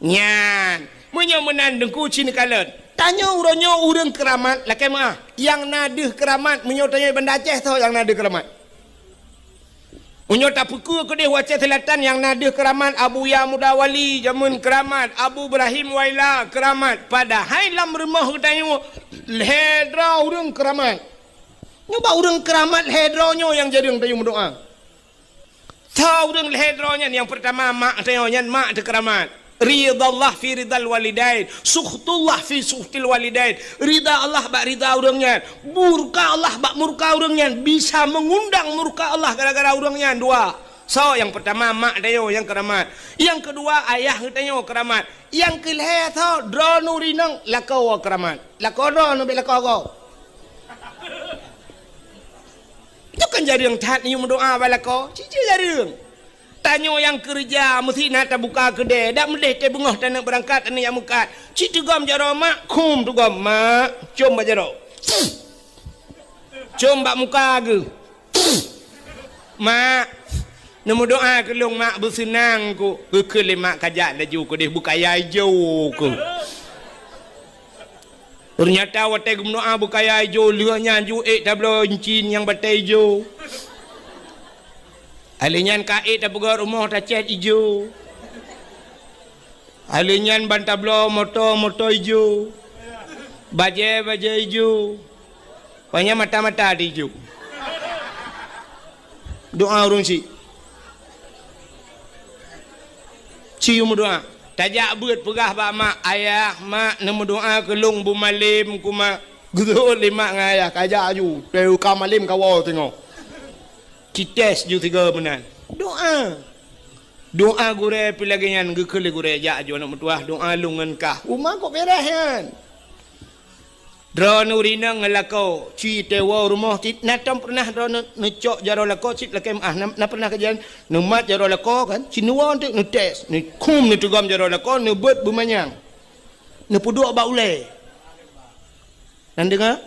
Nyan, meunyoe meunan teungku cit neukalon. Tanyoe uroe nyoe ureuëng keuramat lakée meuah. Nyang na deuh keuramat meunyoe tanyoe Banda Aceh soe nyang na deuh keuramat? Meunyoe tapeukeue keudeh u Aceh Selatan nyang na deuh keuramat Abuya Muda Wali jameun keuramat, Abu Ibrahim Waila keuramat. Padahai lam rumoh geutanyoe lhée droe ureuëng keuramat. Nyoe bak ureuëng keuramat lhée droe nyoe nyang jareueng tanyoe meudoá. Soe ureuëng lhée droe nyan? Nyang peurtama mak tanyoe, nyan mak teukeuramat. Ridallah fi ridal walidain, sukhtullah fi sukhtil walidain. Rida Allah bak rida ureuëng nyan, murka Allah bak murka ureuëng nyan, bisa meungundang murka Allah gara-gara ureuëng nyan dua. Soe nyang peurtama mak tanyoe nyang keuramat. Nyang keudua ayah geutanyoe keuramat. Nyang keulhée soe droeneuh rinong lakoe keuramat. Lakoe droeneuh bék lakoe gob. Nyoe kan jareueng that neuyue meudoá bak lakoe. Cit-cit jareueng. Tanyoe nyang keureuja meusti na tabuka keudée. Dak meudeh teuh beungoh taneuk beurangkat, taneuk jak meukat. Cit teugom jaroe mak, khum teugom mak. Com bak jaroe. Com bak muka geuh. Mak, neumeudoá keu lôn mak, beuseunang ku. Geukheun lé mak kajak laju keudeh beukaya ijo ku. Teunyata watée geumeudoá beukaya ijo, lheueh nyan ju ék tabloe incin nyang batée ijo. Alèh nyan ka ék tapeugöt rumoh tacèt ijo. Alèh nyan ban tabloe moto, moto ijo. Bajèe, bajèe ijo. Panyang mata-mata di ijo. Doa ureueng chik. Ci meudoa. Tajak beuet peugah bak mak, "Ayah, mak, neumeudoa keu lôn beumalém keu mak." Geuseuôt lé mak ngon ayah, kajak aju. Teuka malém kawoe singoh. Cités ju sigoe meunan. Doa. Doa gurèe pih lagèe nyan geukheun lé gurèe, "Jak aju aneuk meutuwah, doa lôn ngon kah." Uma kok bèrèh nyan. Droeneuh ureueng inong ngon lakoe, ci teuwoe rumoh cit, na tom peureunah droeneuh neucok jaroe lakoe cit lakèe meu'ah, na, na peureunah kejadian neumat jaroe lakoe kan, ci neuwoe teuk neutés, neukhum neuteugom jaroe lakoe, neubeuet beumanyang. Neupeuduek bak ulèe. Na deungö?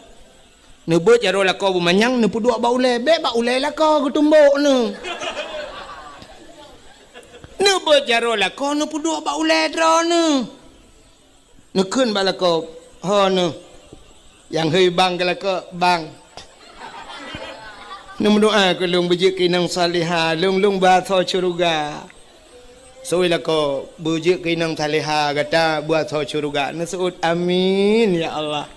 Neubeuet jaroe lakoe beumanyang, neupeuduek bak ulèe. Bèk bak ulèe lakoe geutumbok neuh. Neubeuet jaroe lakoe, neupeuduek bak ulèe droeneuh. Neukheun bak lakoe, "Ho neuh." Nyang hôi bang keu lakoe, "Bang, neumeudoa keu lôn beujeuet keu inong salihah, lôn, lôn beuasoe syeuruga." Soi lakoe, "Beujeuet keu inong salihah gata beuasoe syeuruga." Neuseuôt, "Amin, ya Allah."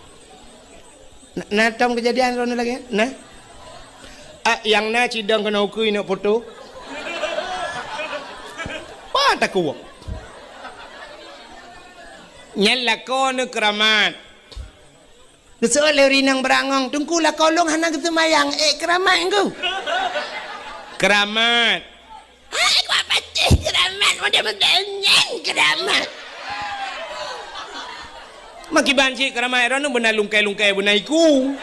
Na, na tom keujadian droeneuh lagèe nyan? Na? Ah, nyang na cidong keunoe ukui neuk foto. Bah takue. Nyan lakoe neuh keuramat. Geuseuôt lé ureueng inong beurangöng, "Teungku, lakoe lôn hana geuseumayang." Ék keuramat, Teungku? Keuramat. Hai, kuat patéh keuramat, model-model nyan keuramat. Makiban cit keuramat, droeneuh beuna lungkée-lungkée beuna iku.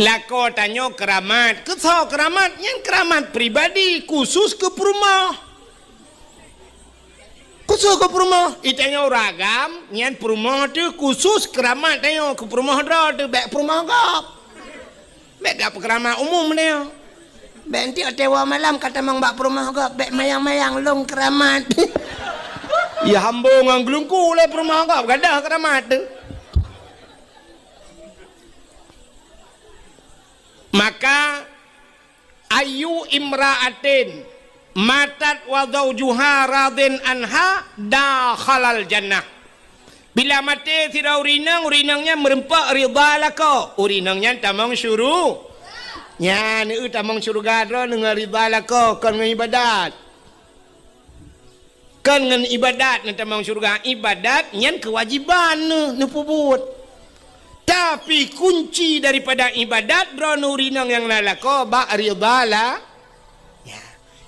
Lakoe tanyoe keuramat. Keu soe keuramat? Nyan keuramat pribadi, khusus keu peurumoh. Khusus keu peurumoh, i tanyoe ureueng agam, nyan peurumoh teuh khusus keuramat tanyoe, keu peurumoh droe teuh, bèk peurumoh gob. Bèk gak peukeuramat umum tanyoe. Bèk enteuk watèe woe malam ka tamong bak peurumoh gob, bèk mayang-mayang lôn keuramat. Ya hambô ngon geulungku lé peurumoh gob, gadôh keuramat teuh. Maka, "Ayyu imra'atin matat wa zaujuha radin anha dakhalal jannah." Bila maté sidroe ureueng inong, ureueng inong nyan meureumpok ridha lakoe, ureueng inong nyan tamong syuru-, nyan, eu, tamong syeuruga droeneuh ngon ridha lakoe, kon ngon ibadat. Kon ngon ibadat neutamong syeuruga. Ibadat nyan keuwajiban neuh, neupeubuet. Tapi kunci daripada ibadat droeneuh ureueng inong nyang na lakoe bak ridha la-, ya.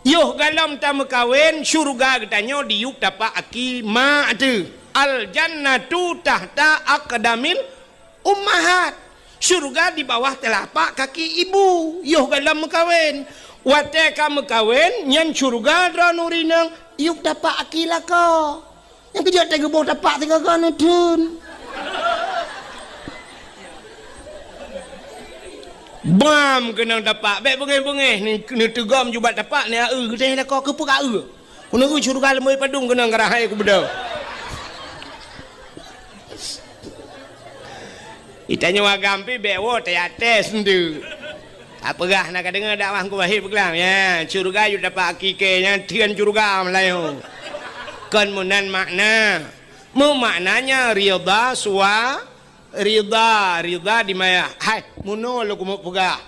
Yoh galom tameukawen, syeuruga geutanyoe diyueb tapak aki mak teuh. Al jannatu tahta aqdamil ummahat. Syeuruga di bawah teulapak kaki ibu, yoh galom meukawen. Watèe ka meukawen, nyan syeuruga droeneuh ureueng inong, yueb tapak aki lakoe. Nyang keujeuet teuh geuboh tapak sigoe-goe neutheun. Bam keunong tapak, bèk beungéh-beungéh, ni, neuteugom ju bak tapak, ni, eu, geutéh lakoe keupeue ka eu. Keuneuk syeuruga leumoi padum keunong ka rahai kubeudôh. Di tanyoe agam pih bèk woe teuyaté seundeue. Ka peugah na ka deungoe dakwah Teungku Wahid peugah, ya, syeuruga yue dapat hakiki nyan theun syeuruga meulayeue. Kon meunan makna. Meumaknanya ridha sua-, ridha, ridha di maya. Hai, meunoe lôn keumeung peugah.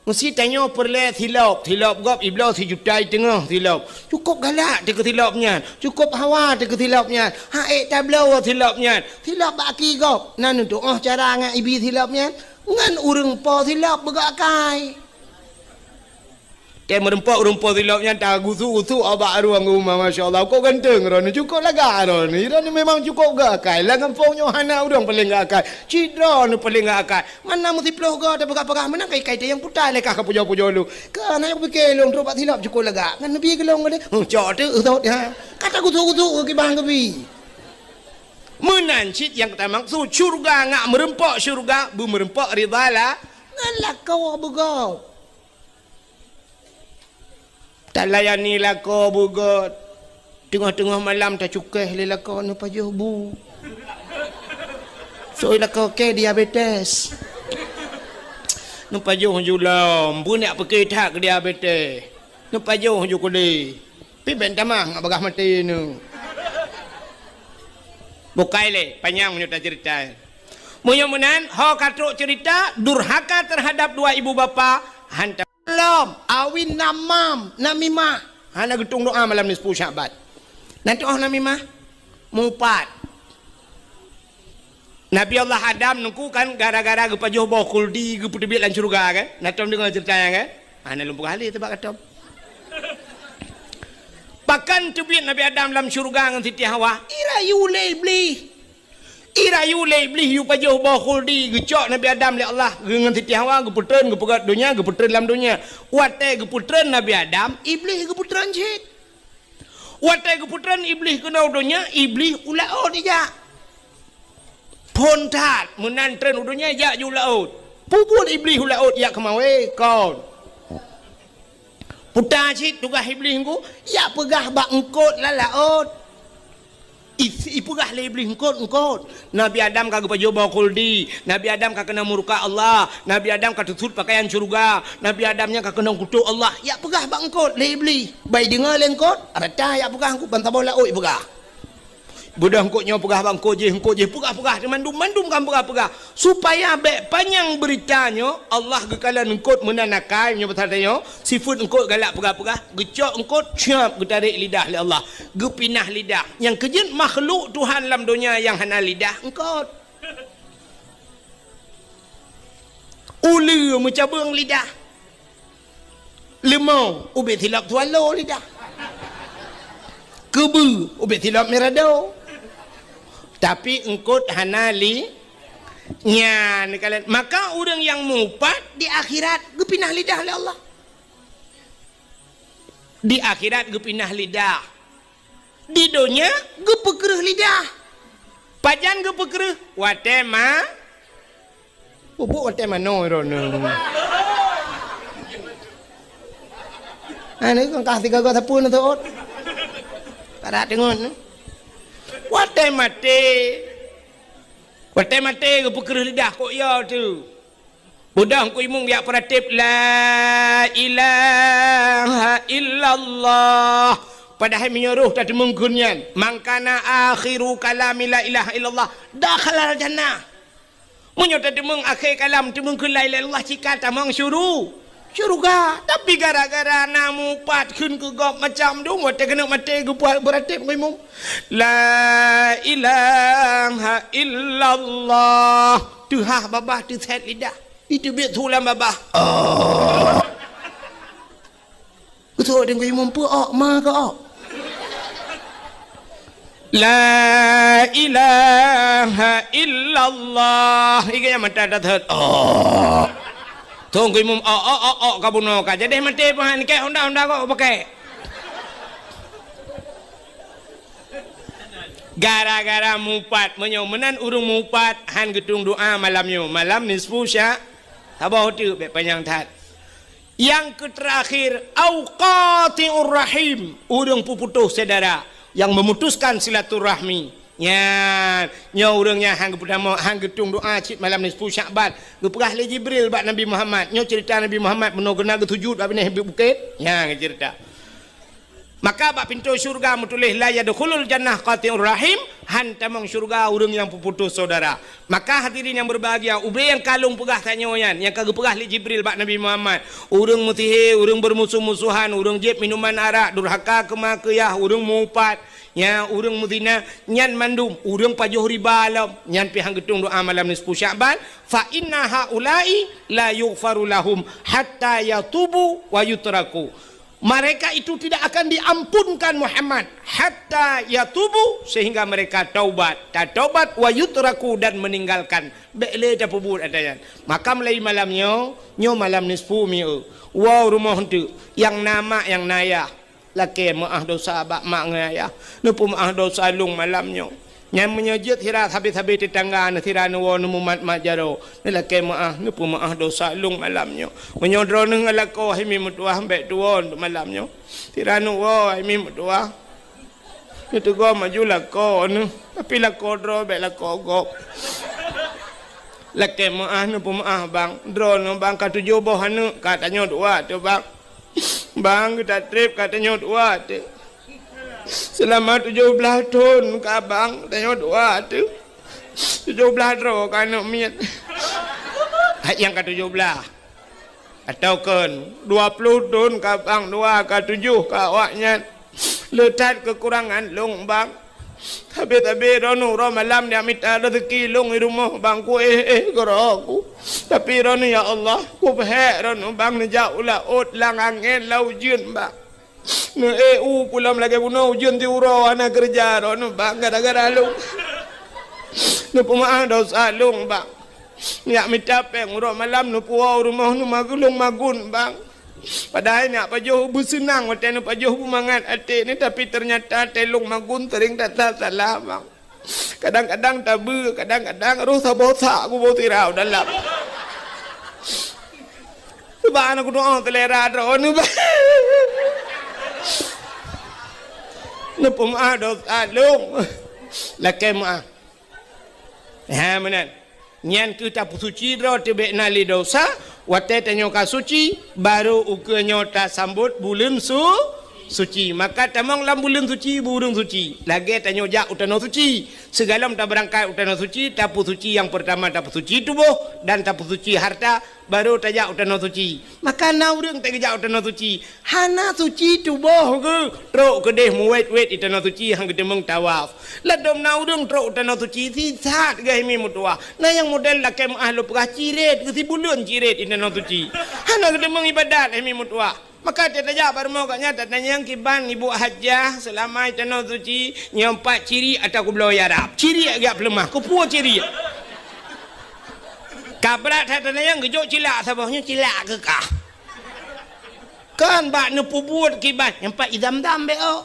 Meusi tanyoe peureulèe silop, silop gob ibloe sijuta i teungoh silop. Cukôp galak teuh keu silop nyan, cukôp hawa teuh keu silop nyan, han ék tabloe silop nyan. Silop bak aki gob, na neutuoh cara ngon ibi silop nyan, ngon ureueng po silop beugok akai. Tée meureumpok ureueng po silop nyan tagusu-gusu bak arueng u ma, masya Allah, kok ganteng droeneuh, cukôp lagak droeneuh, droeneuh memang cukôp gok akai. Lam gampông nyoe hana ureueng paleng gok akai, cit droeneuh paleng gok akai. Mana meusiplôh goe tapeugah-peugah meunan kai-kai teuh nyang putai lé kah ka pujoe-pujoe lôn. Ka na nyang pike lôn trok bak silop cukôp lagak. Ngon neubi keu lôn gadeh. Huh, cok teuk eusôt, ha. Ka tagusu-gusu keu kiban geubi. Meunan cit nyang tamaksud syeuruga ngat meureumpok syeuruga, beumeureumpok ridha la-, ngon lakoe beugop. Talayani lakoe beugöt. Teungoh-teungoh malam tacukéh lé lakoe neupajoh bu. Soi lakoe kèe diabetes. Neupajoh ju lom, beunyak peuke that keu diabetes. Neupajoh ju kudeh. Pi ben tamah ngat bagah maté neu. Bukai lé, panyang meunyoe taceurita. Meunyoe meunan, ho ka trok ceurita, durhaka teuhadap dua ibu bapa, hantom lom, awi namam, namimah. Hana geutueng doa malam nisfu Sya'ban. Nan tu'oh namimah? Mupat. Nabi Allah Adam nungku kan gara-gara geupajoh boh khuldi geupeuteubiet lam syeuruga kan? Na tom deungoe ceurita nyan kan? Ah, na lôn peugah lé teuh bak katom. Pakon teubiet Nabi Adam lam syeuruga ngon Siti Hawa? Irayu lé Iblih. Irayu lé Iblih yue pajoh boh khuldi geucok Nabi Adam lé Allah ngon Siti Hawa geupeutreun geupeugöt donya geupeutreun lam donya. Watée geupeutreun Nabi Adam, Iblih geupeutreun cit. Watée geupeutreun Iblih keunoe donya, Iblih u laôt ijak. Phon that meunan treun u donya ijak ju laôt. Peue buet Iblih u laôt ijak keumawé? Kon. Puta cit tugaih Iblih nungku, ijak peugah bak eungkôt lam laôt. I-, ipeugah lé Iblih eungkôt-eungkôt. Nabi Adam ka geupajoh boh khuldi, Nabi Adam ka keunong murka Allah, Nabi Adam ka teusut peukayan syeuruga, Nabi Adam nyan ka keunong kutok Allah. Ijak peugah bak eungkôt lé Iblih. Bai deungoe lé eungkôt, rata ijak peugah eungkôt ban saboh laôt ipeugah. Beudôh eungkôt nyoe peugah bak eungkôt jéh, eungkôt jéh peugah-peugah, mandum-mandum kan peugah-peugah. Supaya bék panyang beurita nyoe, Allah geukalon eungkôt meunan akai, meunyoe basa tanyoe, sifeuet eungkôt galak peugah-peugah, geucok eungkôt, siap geutarek lidah lé Allah, geupinah lidah. Nyang keujeuet makhluk Tuhan lam donya nyang hana lidah, eungkôt. Uleue meucabeueng lidah. Leumô ubit silop swallow lidah. Keubeue ubit silop mirado. Tapi eungkôt hana li nyan kalon. Maka ureuëng nyang mupat di akhirat geupinah lidah lé Allah. Di akhirat geupinah lidah. Di donya geupeukreuh lidah. Pajan geupeukreuh? Watée ma-, pupuk watée manoe droeneueh. Anu kan kah tiga go sapeue na teuôt. Padat deungon. Watée maté. Watée maté geupeukreuh lidah kok ya tu. Budang ku imum jak peuratéb, "La ilaha illallah." Padahai meunyoe roh tateumeung kheun nyan, "Man kana akhiru kalami la ilaha illallah, dakhalal jannah." Meunyoe tateumeung akhé kalam teumeung kheun la ilaha illallah, cika tamong syuru-, syuruga. Tapi gara-gara na mupat kheun keu gob macam dum, watée keuneuk maté geupeuratéb ngon imum, "La ilaha illallah." Teuhah babah teusét lidah. Iteubiet su lam babah. Oh. Beutôi deungon imum peue ok, ma keu ok. La ilaha illallah. Iga nyang mata dah thot. Oh. Thong keu imum ok, ok, ok, ok, ka bunoe ka. Jadi maté pahan kek honda-honda kok pakai. Gara-gara mupat, meunyoe meunan ureuëng mupat han geutueng doa malam nyoe, malam nisfu sya-, saboh teuk bék panyang that. Nyang keuterakhir, au qati'ur rahim, ureuëng peuputôh syedara, nyang memutuskan silaturahmi. Nyan, nyoe ureuëng nyang han geupeudamong, han geutueng doa cit malam nisfu Syakban, geupeugah lé Jibril bak Nabi Muhammad. Nyoe ceurita Nabi Muhammad meunoe geuneuk geusujut bak binéh bukét. Nyan ceurita. Maka bak pintoe syeuruga meutuléh, "La yadkhulul jannah qati'ur rahim," han tamong syeuruga ureuëng nyang peuputôh syedara. Maka hadirin nyang berbahagia, ubé nyang ka lôn peugah tanyoe nyan, nyang ka geupeugah lé Jibril bak Nabi Muhammad, ureuëng meusihé, ureuëng beurmusoh-musohan, ureuëng jieb minuman arak, durhaka keu ma keu yah, ureuëng mupat, nya ureuëng meuzina, nyan mandum, ureuëng pajoh riba lom, nyan pih han geutueng doa malam nisfu Syakban, "Fa inna haula'i la yughfaru lahum hatta yatubu wa yutraku." Mereka itu tidak akan diampunkan Muhammad hatta yatubu, sehingga mereka taubat, tataubat, wa yutraku, dan meninggalkan. Bék lé tapeubuet ata nyan. Maka mulai malam nyoe, nyoe malam nisfu mieu. Woe rumoh eunteuk, nyang na mak, nyang na yah. Lakée meuáh dosa bak mak ngon ayah. Neupeumeuáh dosa lôn malam nyoe. Nyan meunyoe jeuet sira sabe-sabe teutangga neuh sira neuwoe neumumat mat jaroe. Neulakée meuáh, neupeumeuáh dosa lôn malam nyoe. Meunyoe droeneuh ngon lakoe hai mi meutuwah bék tuwoe malam nyoe. Sira neuwoe hai mi meutuwah. Neuteugom aju lakoe neuh, tapi lakoe droe bék lakoe gob. Lakée meuáh neupeumeuáh, Bang. Droeneuh, Bang, ka tujoh boh aneuk ka tanyoe dua teuh, Bang. Bang, geuta treb ka tanyoe dua teuh. Seulama tujoh blaih thon ka, Bang, tanyoe dua teuh. Tujoh blaih droe ka aneuk miet. Hai nyang ka tujoh blaih. Atawa kon, dua ploh thon ka, Bang, dua ka tujoh ka awaknyan. Le that keukurangan lôn, Bang. Sabe-sabe droeneuh uroe malam jak mita raseuki lôn di rumoh, Bang, ku éh-éh keudroe ku. Tapi droeneuh, ya Allah, ku peuhék droeneuh, Bang, neujak u laôt lam angén lam ujeuen, Bang. Neuék u pulam lagée bunoe ujeuen siuroe hana keureuja droeneuh, Bang, gara-gara lôn. Neupeumeuáh desya lôn, Bang. Jak mita péng uroe malam neupuwoe u rumoh neumagun, lôn magun, Bang. Padahai neujak pajoh beuseunang watée neupajoh beumangat até nyoe, tapi teunyata watée lôn magun seuring that-that salah, Bang. Kadang-kadang tabeue, kadang-kadang roh saboh sak kuboh sirau dalam. Bah, aneuk kudoa seulera droeneuh, Bang. Neupeumeuáh desya lôn. Lakée meuáh. Ha, meunan. Nyan keuh tapeusuci droe teuh bék na lé desya, watée tanyoe ka suci, barô ukeue nyoe tasambot buleuen su-, suci. Maka tamong lam buleuen suci, ureuëng suci. Lagée tanyoe jak u tanoh suci. Sigohlom tabeurangkat u tanoh suci, tapeusuci nyang peurtama tapeusuci tuboh dan tapeusuci hareuta, barô tajak u tanoh suci. Maka na ureuëng teuk geujak u tanoh suci, hana suci tuboh geuh, trok keudeh meuwét-wét di tanoh suci han geuteumeung tawaf. Ladom na ureuëng trok u tanoh suci, sisat geuh hai mi meutuwah. Na nyang model lakée meuáh lôn peugah cirét geuh, sibuleuen cirét di tanoh suci. Hana geuteumeung iébadat hai mi meutuwah. Maka teutajak bak rumoh gobnyan tatanyong kiban ibu hajah seulama i tanoh suci, nyoe pat ciriek atawa kubloe Arab. Ciriek geujak peuleumah, keupeue ciriek? Ka brat that tatanyong geujok cilak saboh, nyoe cilak keu kah. Kan bak neupeubuet kiban, nyoe pat i Zam-Zam bék ôk.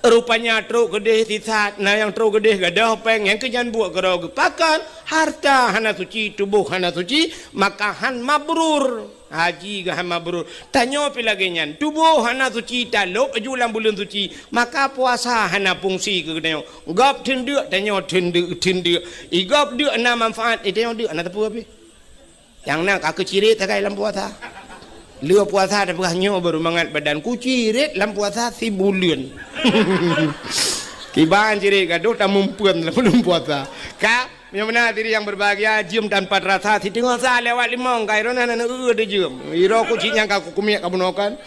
Rupanya trok keudeh sisat, na nyang trok keudeh gadôh péng, nyang keu nyan buet keudroe geuh. Pakon? Hareuta hana suci, tuboh hana suci, maka han mabrur. Haji geuh han mabrur. Tanyoe pih lagée nyan, tuboh hana suci, talôb aju lam buleuen suci, maka puasa hana fungsi keu geutanyoe. Gob teundeuk, tanyoe teundeuk, teundeuk. I gob deuk na manfaat, i tanyoe deuk hana teupeu pih. Nyang na ka keucirét sagai lam puasa. Lheueh puasa tapeugah nyoe baru mangat badan, kucirét lam puasa sibuleuen. Kiban cirét gadôh tamumpeuen lam buleuen puasa. Ka, meunyoe meunan hadirin yang berbahagia, jeuem tanpa terasa, siteungoh sa lewat limong, ka droeneuh hana neueu teuh jeuem. Iroe ku cit nyang ka kukumiek ka bunoe kan.